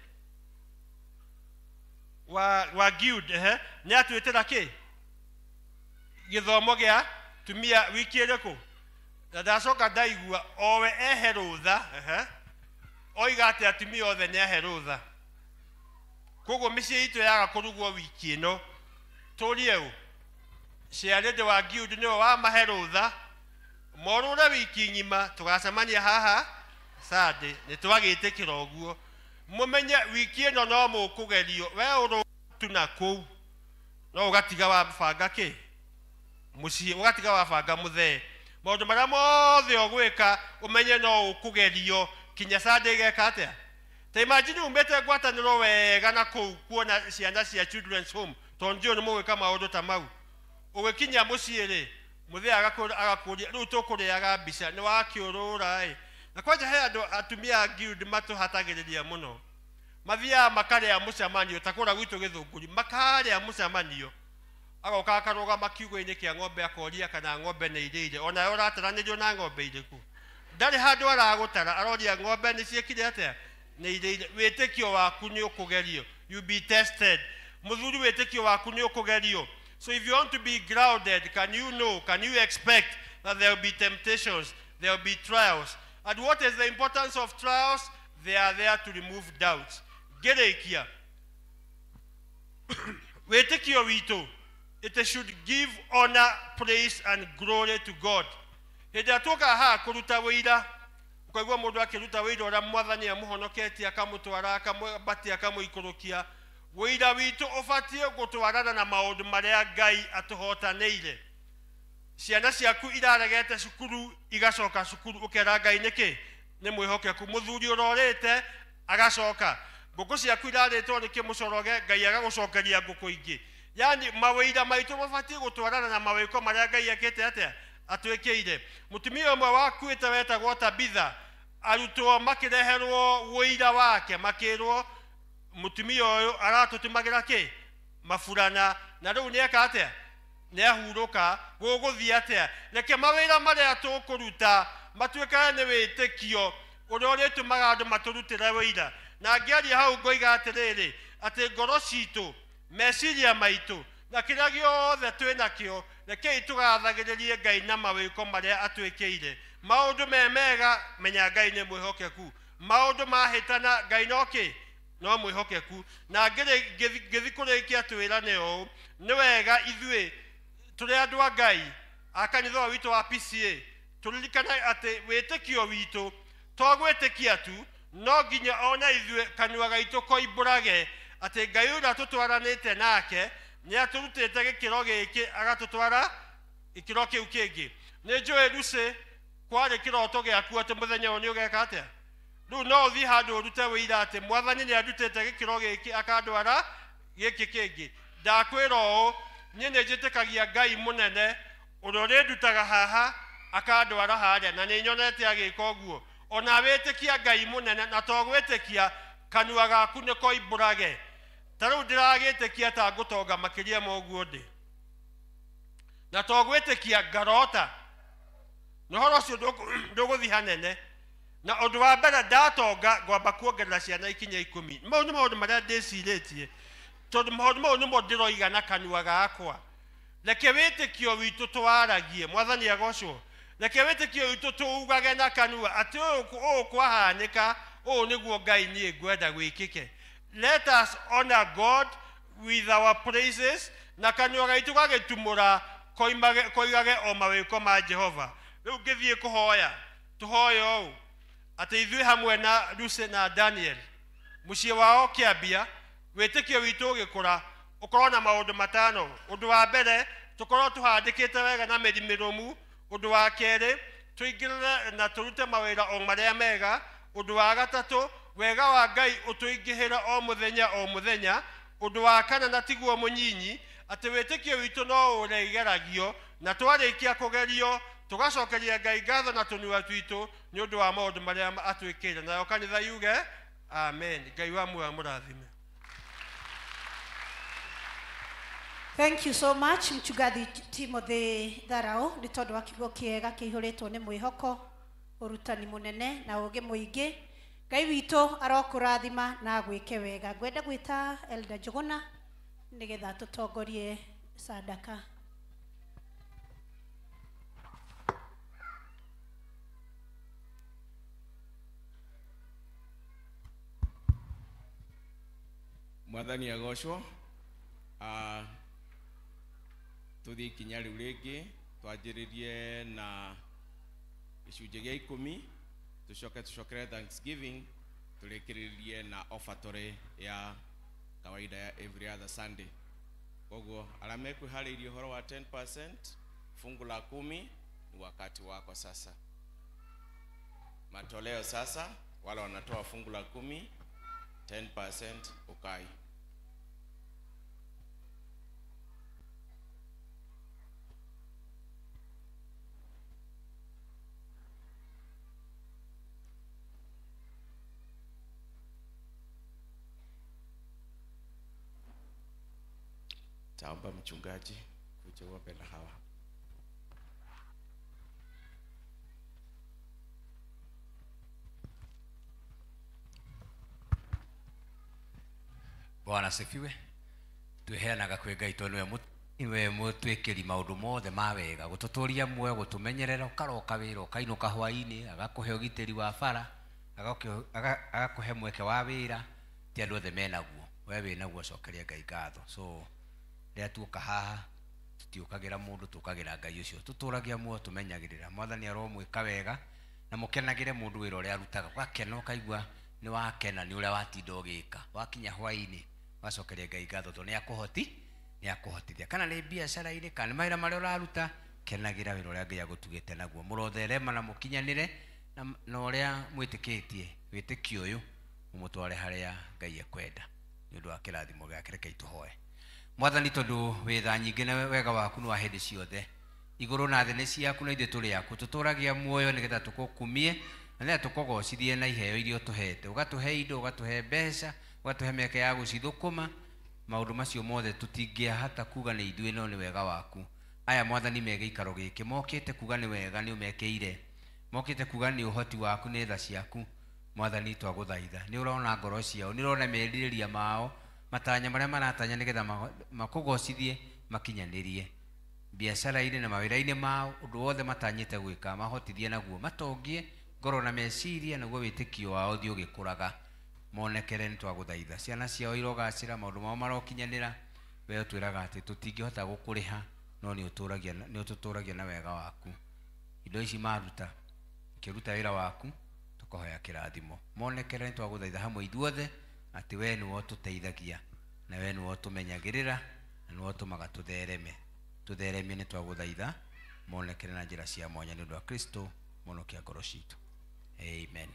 wa guild, nĩ atwĩtĩra kĩ gĩthomo gĩa tumia wiki ĩrĩkũ? Na ndacoka ndaigua owe ehe rũtha, oiga atĩ atumia othe nĩ ahe rũtha. Koguo mĩciĩ itũ yaga kũrugwo wiki ĩno, tũrie ũ chairlady wa guild nĩwe wamahe rũtha, morũre wiki ng'ima, tũgacemania haha Sunday, nĩ twagĩtĩkĩra ũguo. Mũmenye wiki ĩno no mũkũgerio, we ũrũtu na kũu no ũgatiga wabanga kĩ mũciĩ, ũgatiga wabanga mũthee. Maũndũ marĩa mothe ũgwĩka ũmenye no ũkũgerio kinya Sunday ĩgeka atĩa. Ta imagine umĩte ngwatanĩro wega na kũu kuona ciana cia children's home, tondũ ndiũĩ nĩ mũgwĩka maũndũ ta mau. Ũgĩkinya mũciĩ rĩ, mũthee agakũria rĩu tũkũrĩaga mbica nĩ wakĩũrũra ĩ, Na kwanja he andũ atumia a guild matũhatagĩrĩria mũno. Mathiaga makarĩa mũcemanio ta kũrĩa gwitũ Gĩthũngũri, makarĩa mũcemanio. Agoka akarũgama kiugũ-inĩ kĩa ng'ombe akoria kana ng'ombe nĩ irĩire. Onawe ũrataranĩrio na ng'ombe irĩkũ? Ndarĩ handũ aragũtara, aroria ng'ombe nĩ ciĩkire atĩa? Nĩ irĩire. Wĩtĩkio waku nĩ ũkũgerio. You be tested. Mũthuri, wĩtĩkio waku nĩ ũkũgerio. So if you want to be grounded, can you know, can you expect that there will be temptations, there will be trials? And what is the importance of trials? They are there to remove doubts. Ngĩrĩkia, wĩtĩkio witũ, it should give honor, praise and glory to God. Hĩndĩ ĩrĩa tũkaga haha kũruta wĩira, ũkaigua mũndũ akĩruta wĩira ũrĩa mwathani amũhonoketie, akamũtwara, akamwambatia, akamũikũrũkia. Wĩira witũ ũbatiĩ gũtwarana na maũndũ marĩa Ngai atũhotanĩire. Ciana ciaku iraregete cukuru igacoka cukuru, ũkera Ngai nĩkĩ? Nĩ mwĩhokeku. Mũthuri ũrorĩte agacoka. Ngũkũ ciaku irarĩtwo nĩ kĩmũcoroge, Ngai agagũcokeria ngũkũ ingĩ. Yani mawĩira maitũ mabatiĩ gũtwarana na mawĩko marĩa Ngai ekĩte atĩa? Atwĩkĩire. Mũtumia ũmwe wakuĩte wetagwo Tabitha, arutwo makĩreherwo wũira wake, makĩrwo mũtumia ũyũ aratũtũmagĩra kĩ? Maburana. Na rĩu nĩeka atĩa? Nĩahurũka. Gũgũthiĩ atĩa? Reke mawĩra marĩa tũkũruta matuĩkane nĩ wĩtĩkio ũrĩa ũrĩtũmaga andũ matũrutĩre wĩira. Na ngĩaria hau ngoiga atĩrĩrĩ, atĩ ngoro citũ, meciria maitũ, na kĩrĩa gĩothe twĩnakĩo, rekei tũgathagĩrĩrie Ngai na mawĩko marĩa atwĩkĩire. Maũndũ me mega, menya Ngai nĩ mwĩhokeku. Maũndũ mahĩtana, Ngai no kĩ? No mwĩhokeku. Na ngĩthi kũrĩkia twĩrane ũũ, nĩ wega ithuĩ tũrĩ andũ a Ngai, a kanitha ũyũ witũ wa PCA, tũririkane atĩ wĩtĩkio witũ to gwĩtĩkia tu, no nginya ona ithuĩ kanua gaitũ koimbũrage atĩ Ngai ũrĩa tũtwaranĩte nake nĩ atũrutĩte gĩkĩro gĩkĩ agatũtwara gĩkĩro kĩu kĩngĩ. Nĩ njũĩ Lucy, kwarĩ kĩroto gĩaku atĩ mũthenya ũyũ nĩ ũgeka atĩa? Rĩu no ũthiĩ handũ ũrute wĩira atĩ mwathani nĩ andutĩte gĩkĩro gĩkĩ akandwara gĩkĩ kĩngĩ. Ndakwĩra ũũ, niĩ nĩ njĩtĩkagia Ngai mũnene ũrĩa ũrĩndutaga haha akandwara harĩa, na nĩ nyonete agĩka ũguo. Ona wĩtĩkia Ngai mũnene, na to gwĩtĩkia, kanua gaku nĩ koimbũrage. Ta rĩu ndĩragĩtĩkia ta ngũtonga makĩria ma ũguo ndĩ. Na to gwĩtĩkia ngarota. Na ũhoro ũcio ndũgũthiĩ hanene. Na ũndũ wa mbere ndatonga ngwamba kuongerera ciana ikinya 10. Mau nĩ maũndũ marĩa ndĩcirĩtie, tondũ maũndũ mau nĩmo ndĩroiga na kanua gakwa. Reke wĩtĩkio witũ twaragie, mwathani agocwo. Reke wĩtĩkio witũ tũugage na kanua atĩ ũũ kwahanĩka, ũũ nĩguo Ngai niĩ ngwenda gwĩkĩke. Let us honor God with our praises, na kanua gaitũ gagĩtumũra koigage o mawĩko ma Jehova. Rĩu ngĩthiĩ kũhoya, tũhoye ũũ atĩ ithuĩ hamwe na Lucy na Daniel, mũciĩ wao kĩambia, wĩtĩkio witũ ũgĩkũra, ũkorwo na maũndũ 5. Ũndũ wa mbere, tũkorwo tũhandĩkĩte wega na mĩri mĩrũmu. Ũndũ wa kerĩ, tũingĩrĩre na tũrute mawĩra o marĩa mega. Ũndũ wa gatatũ, wega wa Ngai ũtũingĩhĩre o mũthenya o mũthenya. Ũndũ wa kana, na tiguo mũnyinyi, atĩ wĩtĩkio witũ no ũrĩgeragio, na twarĩkia kũgerio tũgacokeria Ngai ngatho na tũnua twitũ nĩ ũndũ wa maũndũ marĩa atwĩkĩire. Nayo kanitha yuge amen. Ngai wa muoyo amũrathime. Thank you so much Mchungaji Timothy Tharau nĩ tondũ wa kiugo kĩega kĩihũrĩtwo nĩ mwĩhoko, ũrutani mũnene na ũũgĩ mũingĩ. Ngai witũ arokũrathima na agwĩke wega. Ngwenda gwĩta Elder Njuguna nĩgetha tũtongorie sadaka. Mwathani agocwo. Tuthiĩ ikinya rĩu rĩngĩ, twanjĩrĩrie na gĩcunjĩ gĩa 10, tũcoke tũcokere Thanksgiving, tũrĩkĩrĩrie na offertory ya kawaida ya every other Sunday. Koguo arĩa mekwĩharĩirie ũhoro wa 10%, fungu la 10, ni wakati wako sasa. Matoleo sasa, wale wanatoa fungu la 10, 10% ukai. Taomba mchungaji kuja uombe na hawa. Bwana asifiwe. Tweheanaga kwĩ Ngai tondũ nĩwe mũtwĩkĩri maũndũ mothe ma wega, gũtũtũria muoyo, gũtũmenyerera, ũkaroka wĩra ũkainũka hwaĩ-inĩ, agakũhe ũgitĩri wa bara, agakũhe mweke wa wĩra. Ti andũ othe menaguo, we wĩnaguo, cokeria Ngai ngatho. So rĩrĩa tuoka haha tũtiũkagĩra mũndũ, tũkagĩra Ngai ũcio tũtũragia muoyo, tũmenyagĩrĩra. Mwathani aromwĩka wega na mũkenagĩre mũndũ wĩra ũrĩa arutaga, ũgakena ũkaigua nĩ wakena nĩ ũrĩa watinda ũgĩka. Wakinya hwaĩ-inĩ wacokeria Ngai ngatho tondũ nĩ akũhotithia. Kana nĩ biacara-inĩ, kana nĩ mawĩra marĩa ũraruta, kenagĩra wĩra ũrĩa Ngai agũtugĩte naguo. Mũrotherema na mũkinyanĩre na ũrĩa mwĩtĩkĩtie wĩtĩkio ũyũ mũmũtware harĩa Ngai ekwenda nĩ ũndũ wa kĩrathimo gĩake. Rekei tũhoe. Mwathani, tondũ wĩ tha nyingĩ na wega waku nĩ wa hĩndĩ ciothe, igũrũ na thĩ nĩ ciaku na ithuĩ tũrĩ aku. Tũtũragia muoyo nĩgetha tũkũkumie na nĩgetha tũkũgocithie na iheo iria ũtũhete. Ũgatũhe indo, ũgatũhe mbeca, ũgatũhe mĩeke ya gũcithũkũma. Maũndũ macio mothe tũtingĩahata kuga nĩ ithuĩ, no nĩ wega waku. Aya Mwathani me gĩikaro gĩkĩ mokĩte kuga nĩ wega nĩ ũmekĩire, mokĩte kuga nĩ ũhoti waku, nĩ tha ciaku. Mwathani, twagũthaitha, nĩ ũrona ngoro ciao, nĩ ũrona merirĩria mao, matanya marĩa maratanya nĩgetha makũgocithie, makinyanĩrie biacara-inĩ na mawĩra-inĩ mao, ũndũ wothe matanyĩte gwĩka mahotithie naguo, matongie ngoro na meciria, naguo wĩtĩkio wao ũthiĩ ũgĩkũraga. Monekere nĩ twagũthaitha, ciana ciao irogacĩra, maũndũ mao marokinyanĩra. We ũtwĩraga atĩ tũtingĩhota gũkũrĩha, no nĩ ũtũtũragia na wega waku. Indo ici maruta, ikĩruta wĩra waku, tũkahoya kĩrathimo. Monekere nĩ twagũthaitha hamwe ithuothe atĩ we nĩwe ũtũteithagia na we nĩwe ũtũmenyagĩrĩra na nĩwe ũtũmaga tũthereme. Tũtheremie nĩ twagũthaitha, monekere na njĩra cia mwanya nĩ ũndũ wa Kristo mũhonokia ngoro citũ. Amen.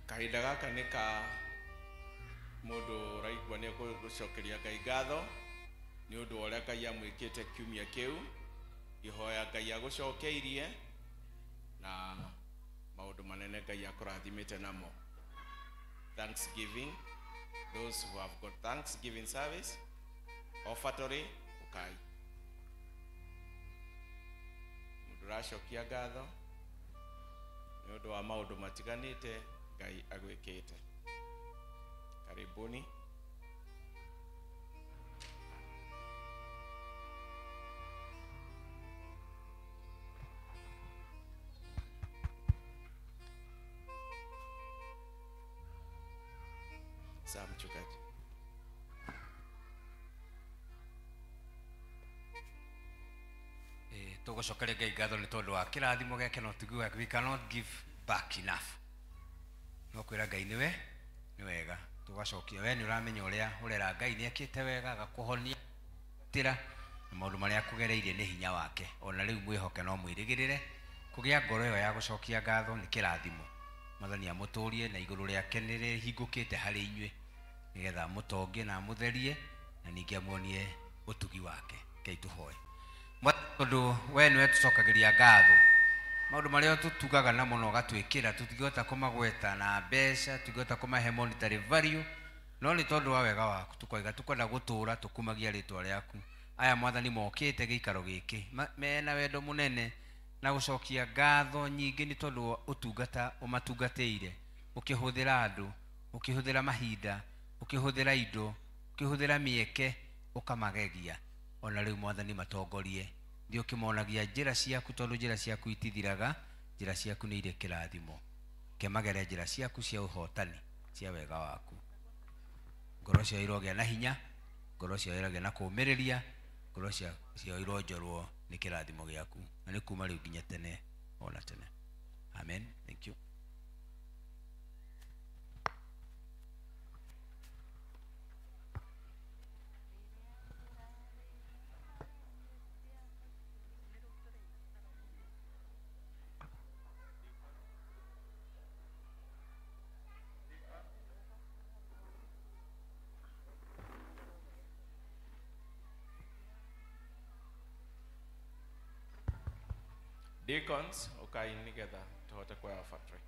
Kahinda gaka nĩ ka mũndũ ũraigua nĩ egũcokeria Ngai ngatho nĩ ũndũ wa ũrĩa Ngai amwĩkĩte kiumia kĩu. Ihoya Ngai agũcokeirie na maũndũ manene Ngai akũrathimĩte namo. Thanksgiving, those who have got Thanksgiving service, offertory, ukai. Mũndũ ũracokia ngatho nĩ ũndũ wa maũndũ matiganĩte Ngai agwĩkĩte. Karibuni. Sawa mchungaji. Tũgũcokeria Ngai ngatho nĩ tondũ wa kĩrathimo gĩake, no tiguaga we cannot give back enough. No kwĩra Ngai nĩwe nĩ wega, tũgacokia we nĩ ũramenya ũrĩa ũrera Ngai nĩ ekĩte wega, agakũhonia tĩra na maũndũ marĩa akũgereirie nĩ hinya wake. Ona rĩu mwĩhoke no mwĩrĩgĩrĩre kũgĩa ngoro ĩyo ya gũcokia ngatho nĩ kĩrathimo. Mwathani amũtũrie na igũrũ rĩake nĩ rĩhingũkĩte harĩ inyuĩ nĩgetha amũtongie na amũtherie na ningĩ amuonie ũtugi wake. Rekei tũhoe. Tondũ we nĩwe tũcokagĩria ngatho, maũndũ marĩa tũtugaga namo na ũgatwĩkĩra tũtingĩhota kũmagweta na mbeca, tũtingĩhota kũmahe monetary value, no nĩ tondũ wa wega waku tũkoiga tũkwenda gũtũra tũkumagia rĩtwa rĩaku. Aya Mwathani mokĩte gĩikaro gĩkĩ mena wendo mũnene na gũcokia ngatho nyingĩ nĩ tondũ wa ũtungata ũmatungatĩire, ũkĩhũthĩra andũ, ũkĩhũthĩra mahinda, ũkĩhũthĩra indo, ũkĩhũthĩra mĩeke, ũkamagegia. Ona rĩu Mwathani matongorie, thiĩ ũkĩmonagia njĩra ciaku, tondũ njĩra ciaku itithiraga, njĩra ciaku nĩ irĩ kĩrathimo. Kemagere njĩra ciaku cia ũhotani, cia wega waku. Ngoro ciao irogĩa na hinya, ngoro ciao irogĩa na kũũmĩrĩria, ngoro ciao ironjorwo nĩ kĩrathimo gĩaku, na nĩ kuma rĩu nginya tene ona tene. Amen. Amen. Thank you. Deacons, okay, nigetha tuhote kuoya offertory.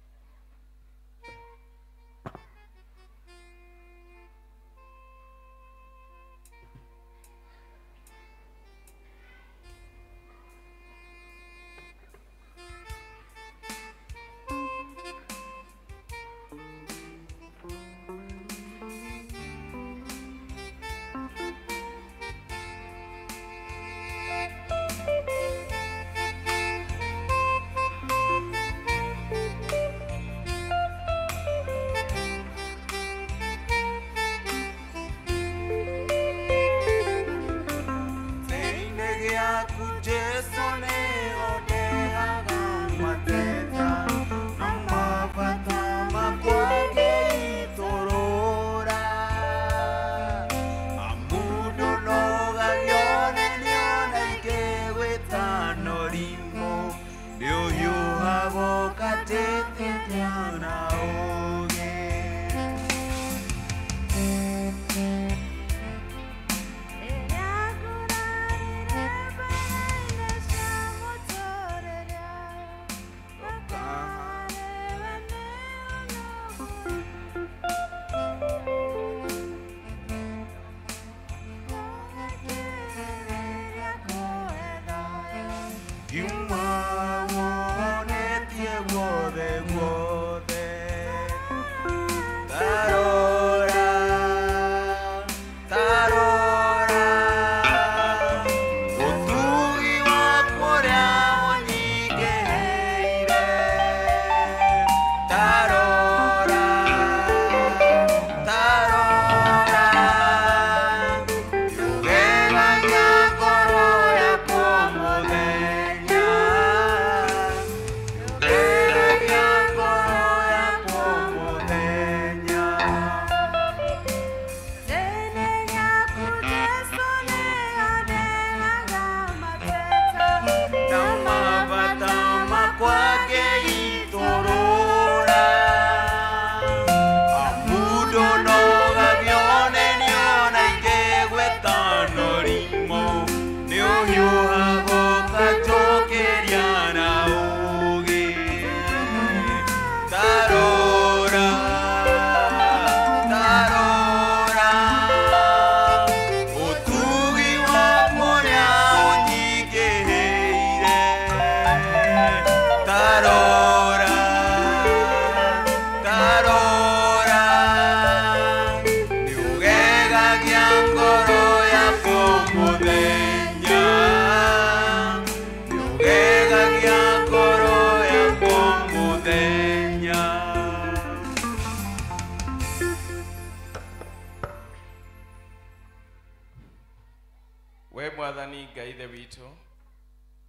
We mwathani Ngai ithe witũ,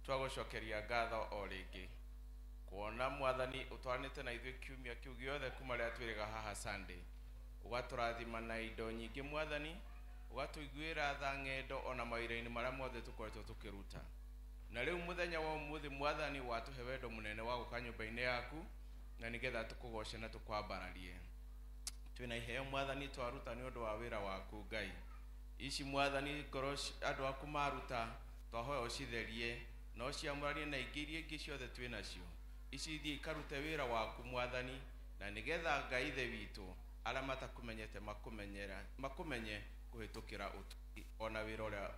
twagũcokeria ngatho o rĩngĩ kuona mwathani ũtwaranĩte na ithuĩ kiumia kĩu gĩothe kuma rĩrĩa twĩrĩga haha Sunday, ũgatũrathima na indo nyingĩ mwathani, ũgatũiguĩra tha ng'endo ona mawĩra-inĩ marĩa mothe tũkoretwo tũkĩruta. Na rĩu mũthenya wa ũmũthĩ mwathani watũhe wendo mũnene wa gũka nyũmba-inĩ yaku na nĩgetha tũkũgoce na tũkwambararie. Twĩna iheo mwathani twaruta nĩ ũndũ wa wĩra waku Ngai. Ici mwathani ngoro andũ aku maruta twahoya ũcitherie na ũciamũranie na ingĩ iria ingĩ ciothe twĩ nacio. Ici ithiĩ ikarute wĩra waku mwathani na nĩgetha Ngai ithe witũ arĩa matakũmenyete makũmenye kũhĩtũkĩra ũtugi ona wĩra ũrĩa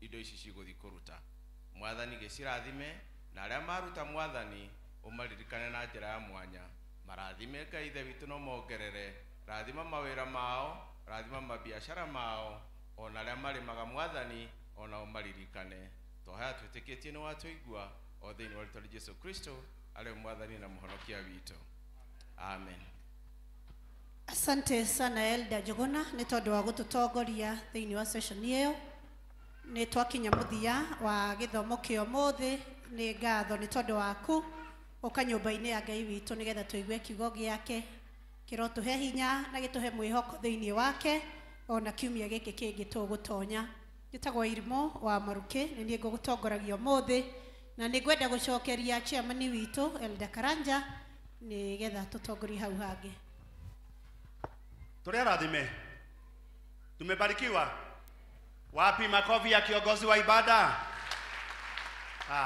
indo ici cigũthiĩ kũruta. Mwathani gĩcirathime na arĩa maruta mwathani ũmaririkane na njĩra ya mwanya. Marathime Ngai ithe witũ no mongerere, rathima mawĩra mao, rathima mabiacara mao, ona arĩa marĩmaga mwathani ona ũmaririkane. Twahoya twĩtĩkĩtie nĩ watũigua o thĩinĩ wa rĩtwa rĩa Jesu Kristo arĩ mwathani na mũhonokia witũ. Amen. Asante sana Elder Jogona nĩ tondũ wa gũtũtongoria thĩinĩ wa session ĩyo. Nĩ twakinya mũthia wa gĩthomo kĩa ũmũthĩ. Nĩ ngatho nĩ tondũ waku Ũka nyũmba-inĩ ya Ngai witũ nĩgetha tũigue kiugo gĩake kĩrotũhe hinya na gĩtũhe mwĩhoko thĩinĩ wake ona kiumia gĩkĩ kĩngĩ tũgũtonya. Njĩtagwo Irimũ wa Maruke, nĩ niĩ ngũgũtongoragia ũmũthĩ na nĩ ngwenda gũcokeria chairman witũ Elder Karanja nĩgetha tũtongorie hau hangĩ. Tũrĩ arathime, tumebarikiwa. Wapi makofi ya kiongozi wa ibada?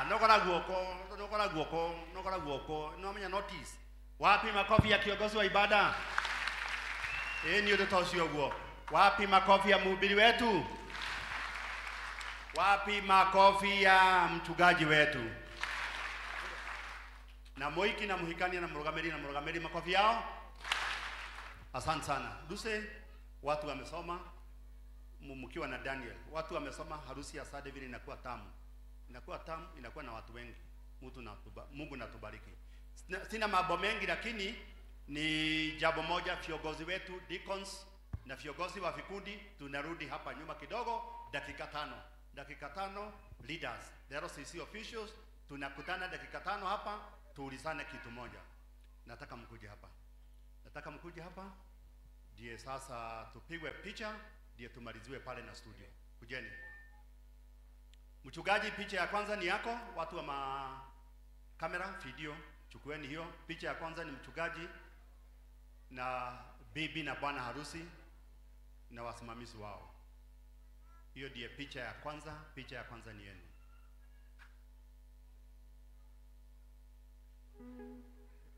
Nokora guoko, nokora guoko, nokora guoko, no notice. Wapi makofi ya kiongozi wa ibada? Ni ũndũ ta ũcio guo. Wapi makofi ya mhubiri wetu? Wapi makofi ya mchungaji wetu? Na moiki na muhikania na murugamiri makofi yao. Asante sana. Duse, watu wamesoma mkiwa na Daniel. Watu wamesoma harusi ya Sade vile inakuwa tamu. Inakuwa tamu, inakuwa na watu wengi. Mungu natubariki. Sina mambo mengi lakini ni jambo moja, viongozi wetu deacons na viongozi wa vikundi tunarudi hapa nyuma kidogo dakika tano. Dakika tano leaders, the RCC officials tunakutana dakika tano hapa tuulizane kitu moja. Nataka mkuje hapa. Nataka mkuje hapa. Ndiye sasa tupigwe picha, ndiye tumaliziwe pale na studio. Kujeni. Mchungaji, picha ya kwanza ni yako, watu wa kamera, video, chukueni hiyo. Picha ya kwanza ni mchungaji na bibi na bwana harusi na wasimamizi wao. Hiyo ndiye picha ya kwanza, picha ya kwanza ni yenu.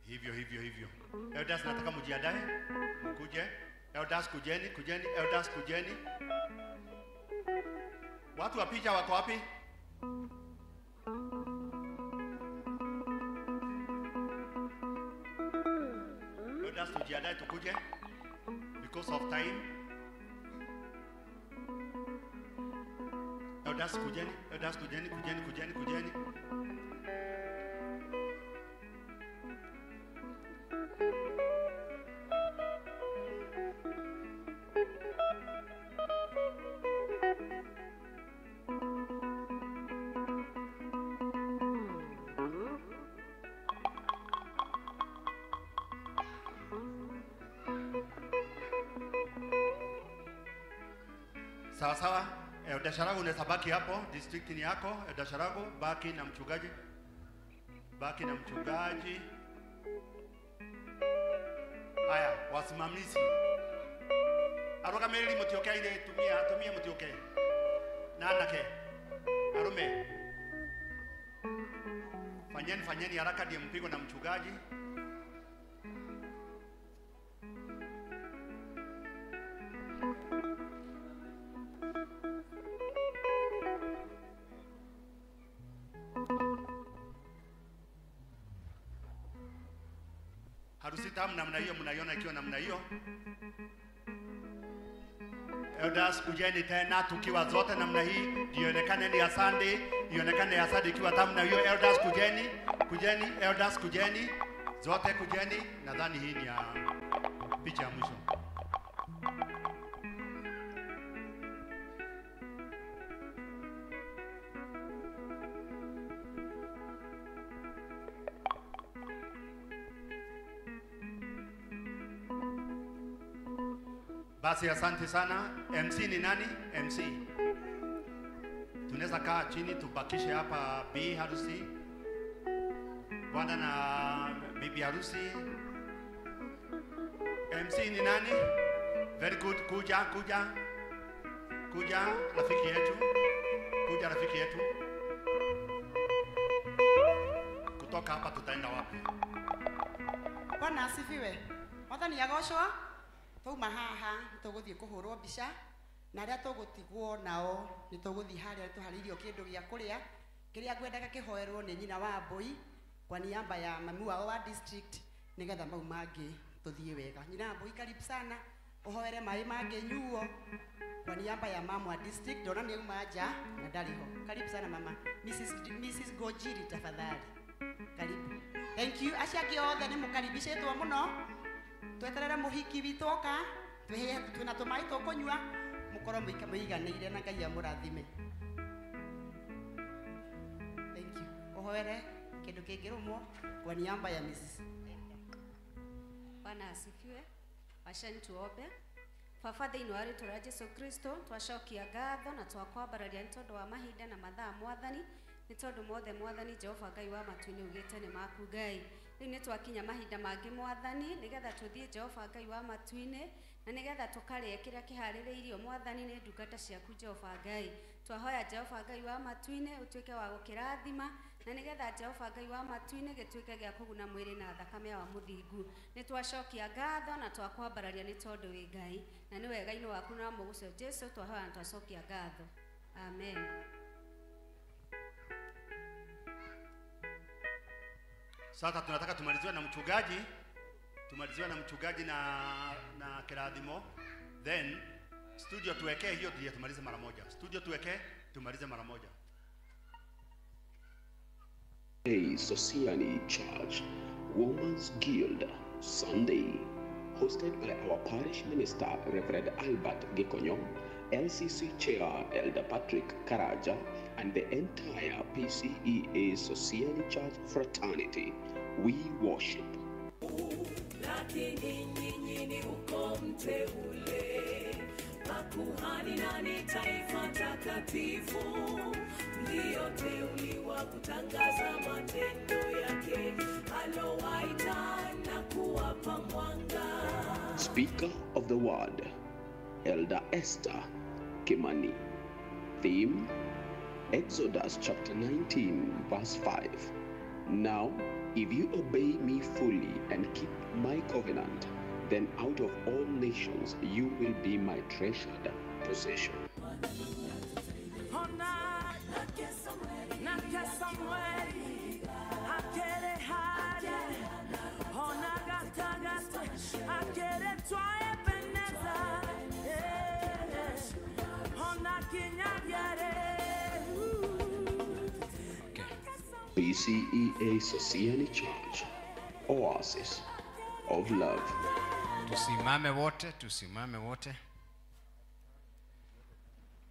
Hivyo hivyo hivyo. Elders, nataka mjiandae, mkuje. Elders kujeni, kujeni, elders kujeni. Watu wa picha wako wapi? Elders tujiandae tukuje because of time. Elders kujeni, elders kujeni, kujeni, kujeni, kujeni. Sawa sawa. Elder Sharagu unaweza baki hapo, district ni yako. Elder Sharagu baki na mchungaji. Baki na mchungaji. Haya, wasimamizi. Arugamĩrĩri mũtiũke airĩtu, tumia, tumia mũtiũke. Na anake. Arume. Fanyeni, fanyeni haraka ndiye mpigo na mchungaji. Harusi tamu namna hiyo mnaiona ikiwa namna hiyo. Elders kujeni tena tukiwa zote namna hii, ionekane ni asante, ionekane asante ikiwa tamu na hiyo. Elders kujeni, kujeni, elders kujeni, zote kujeni. Nadhani hii ni ya picha ya mwisho. Basi asante sana. MC ni nani? MC. Tunaweza kaa chini tubakishe hapa bi harusi. Bwana na bibi harusi. MC ni nani? Very good. Kuja, kuja. Kuja rafiki yetu. Kuja rafiki yetu. Kutoka hapa tutaenda wapi? Bwana asifiwe. Mwathani agocwo. Twauma haha nĩtũgũthiĩ kũhũrwo mbica na arĩa tũgũtigwo nao nĩtũgũthiĩ harĩa tũharĩirio kĩndũ gĩa kũrĩa kĩrĩa ngwendaga kĩhoerwo nĩ nyina wa Mbũi kwa niaba ya mami wao wa district nĩgetha mau mangĩ tũthiĩ wega. Nyina wa Mbũi karibu sana ũhoere maĩ mangĩ nyuo kwa niaba ya mama wa district. Ndona nĩ auma nja na ndarĩ ho. Karibu sana mama. Mrs. Gojiri tafadhali. Karibu. Thank you. Acio angĩ othe nĩ mũkaribicĩtwo mũno. Tweterere muhiki witũ oka twĩna tũmaĩ tũkũnyua mũkorwo mũiganĩire na Ngai amũrathime. Thank you. Ũhoere Kindu kingirumwo kwa niaba ya Mrs. Bwana asifiwe. Washani tuombe. Baba thĩinĩ wa rĩtwa rĩa Jesu Kristo twacokia ngatho na twakwambararia nĩ tondũ wa mahinda na mathaa mwathani, nĩ tondũ mothe mwathani Jehova Ngai wa matu-inĩ ugĩte nĩ maku Ngai. Rĩu nĩ twakinya mahinda mangĩ mwathani nĩgetha tũthiĩ Jehova Ngai wa matu-inĩ na nĩgetha tũkarĩe kĩrĩa kĩharĩrĩirio mwathani nĩ ndungata ciaku Jehova Ngai. Twahoya Jehova Ngai wa matu-inĩ ũtuĩke wa gũkĩrathima na nĩgetha Jehova Ngai wa matu-inĩ gĩtuĩke gĩa kũguna mwĩrĩ na thakame wa mũthingu. Nĩ twacokia ngatho na twakwambararia nĩ tondũ wĩ Ngai na nĩ wega-inĩ waku na mũgũcio Jesu twahoya na twacokia ngatho. Amen. Sasa tunataka tumaliziwe na mchungaji, na kirathimo, then studio tuwekee hiyo ndio tumalize mara moja. Studio tuwekee tumalize mara moja. A Sosiani Church Women's Guild Sunday, hosted by our parish minister Reverend Albert Gikonyo, LCC Chair Elder Patrick Karaja, and the entire PCEA Sosiani Church fraternity. We worship. Lakini nyinyi ni ukoo mteule, makuhani na ni taifa takatifu, mlioteuliwa kutangaza matendo yake alowaita na kuwapa mwanga. Speaker of the Word, Elder Esther Kimani. Theme, Exodus chapter 19, verse 5. Now, if you obey me fully and keep my covenant, then out of all nations you will be my treasured possession. PCEA Sosiani Church, Oasis of Love. Tusimame wote, tusimame wote.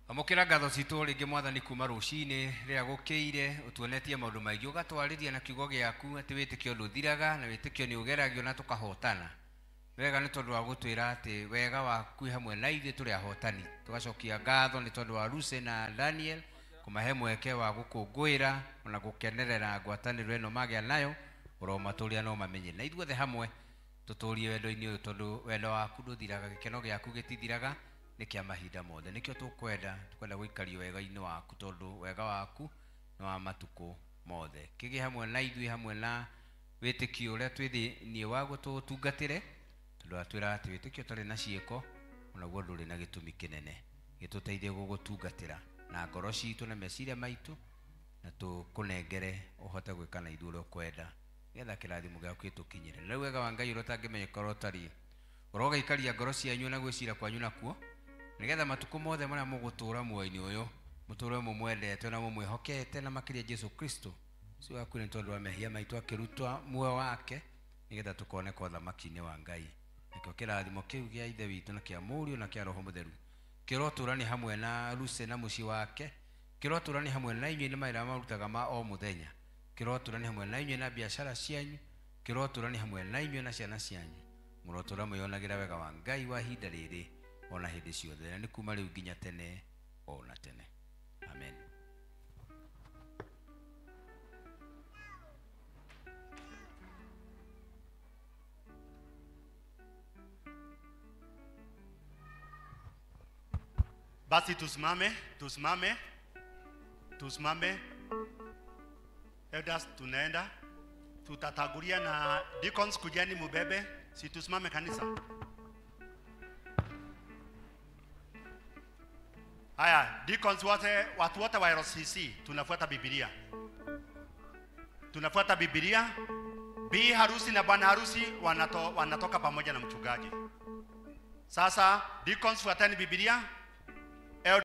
Amũkĩra ngatho citũ rĩngĩ mwathani kuma rũcinĩ rĩrĩa gũkĩire ũtuonetie maũndũ maingĩ ũgatwarĩria na kiugo gĩaku atĩ wĩtĩkio ndũthiraga na wĩtĩkio nĩ ũgeragio na tũkahotana. Wega nĩ tondũ wa gũtwĩra atĩ wega waku hamwe na ithuĩ tũrĩ ahotani. Tũgacokia ngatho nĩ tondũ wa Lucy na Daniel kũmahe mweke wa gũkũngũĩra ona gũkenerera ngwatanĩro ĩno magĩa nayo ũromatũria no mamenye na ithuothe hamwe tũtũrie wendo-inĩ ũyũ tondũ wendo waku ndũthiraga, gĩkeno gĩaku gĩtithiraga, nĩ kĩa mahinda mothe. Nĩkĩo tũkwenda gũikario wega-inĩ waku tondũ wega waku nĩ wa matukũ mothe. Kĩgĩe hamwe na ithuĩ hamwe na wĩtĩkio ũrĩa twĩ thĩinĩ waguo tũũtungatĩre tondũ atwĩra atĩ wĩtĩkio ũtarĩ na ciĩko onaguo ndũrĩ na gĩtũmi kĩnene. Gĩtũteithie gũgũtungatĩra na ngoro citũ na meciria maitũ na tũkũnengere ũhote gwĩka na ithuĩ ũrĩa ũkwenda nĩgetha kĩrathimo gĩaku gĩtũkinyĩre. Na rĩu wega wa Ngai ũrĩa ũtangĩmenyeka ũrĩa ũtariĩ ũrogaikaria ngoro cianyu na gwĩcira kwanyu nakuo nĩgetha matukũ mothe marĩa mũgũtũũra muoyo-inĩ ũyũ mũtũũre mũmwendete na mũmwĩhokete na makĩria Jesu Kristo ũcio wakuire nĩ tondũ wa mehia maitũ akĩrutwa muoyo wake nĩgetha tũkoneka ũthamaki-inĩ wa Ngai. Nakĩo kĩrathimo kĩu gĩa Ithe witũ na kĩa Mũriũ na kĩa Roho Mũtheru kĩrotũrani hamwe na Lucy na mũciĩ wake, kĩrotũrani hamwe na inyuĩ nĩ mawĩra marutaga ma o mũthenya, kĩrotũrani hamwe na inyuĩ na biacara cianyu, kĩrotũrani hamwe na inyuĩ na ciana cianyu. Mũrotũra mwĩyonagĩra wega wa Ngai wa ihinda rĩrĩ ona hĩndĩ ciothe na nĩ kuma rĩu nginya tene ona tene. Amen. Basi tusimame, tusimame, tusimame. Elders tunaenda, tutatangulia na deacons kujeni mubebe, si tusimame kanisa. Haya, deacons wote, watu wote wa LCC tunafuata Biblia. Tunafuata Biblia. Bi harusi na bwana harusi wanatoka pamoja na mchungaji. Sasa deacons fuateni Biblia.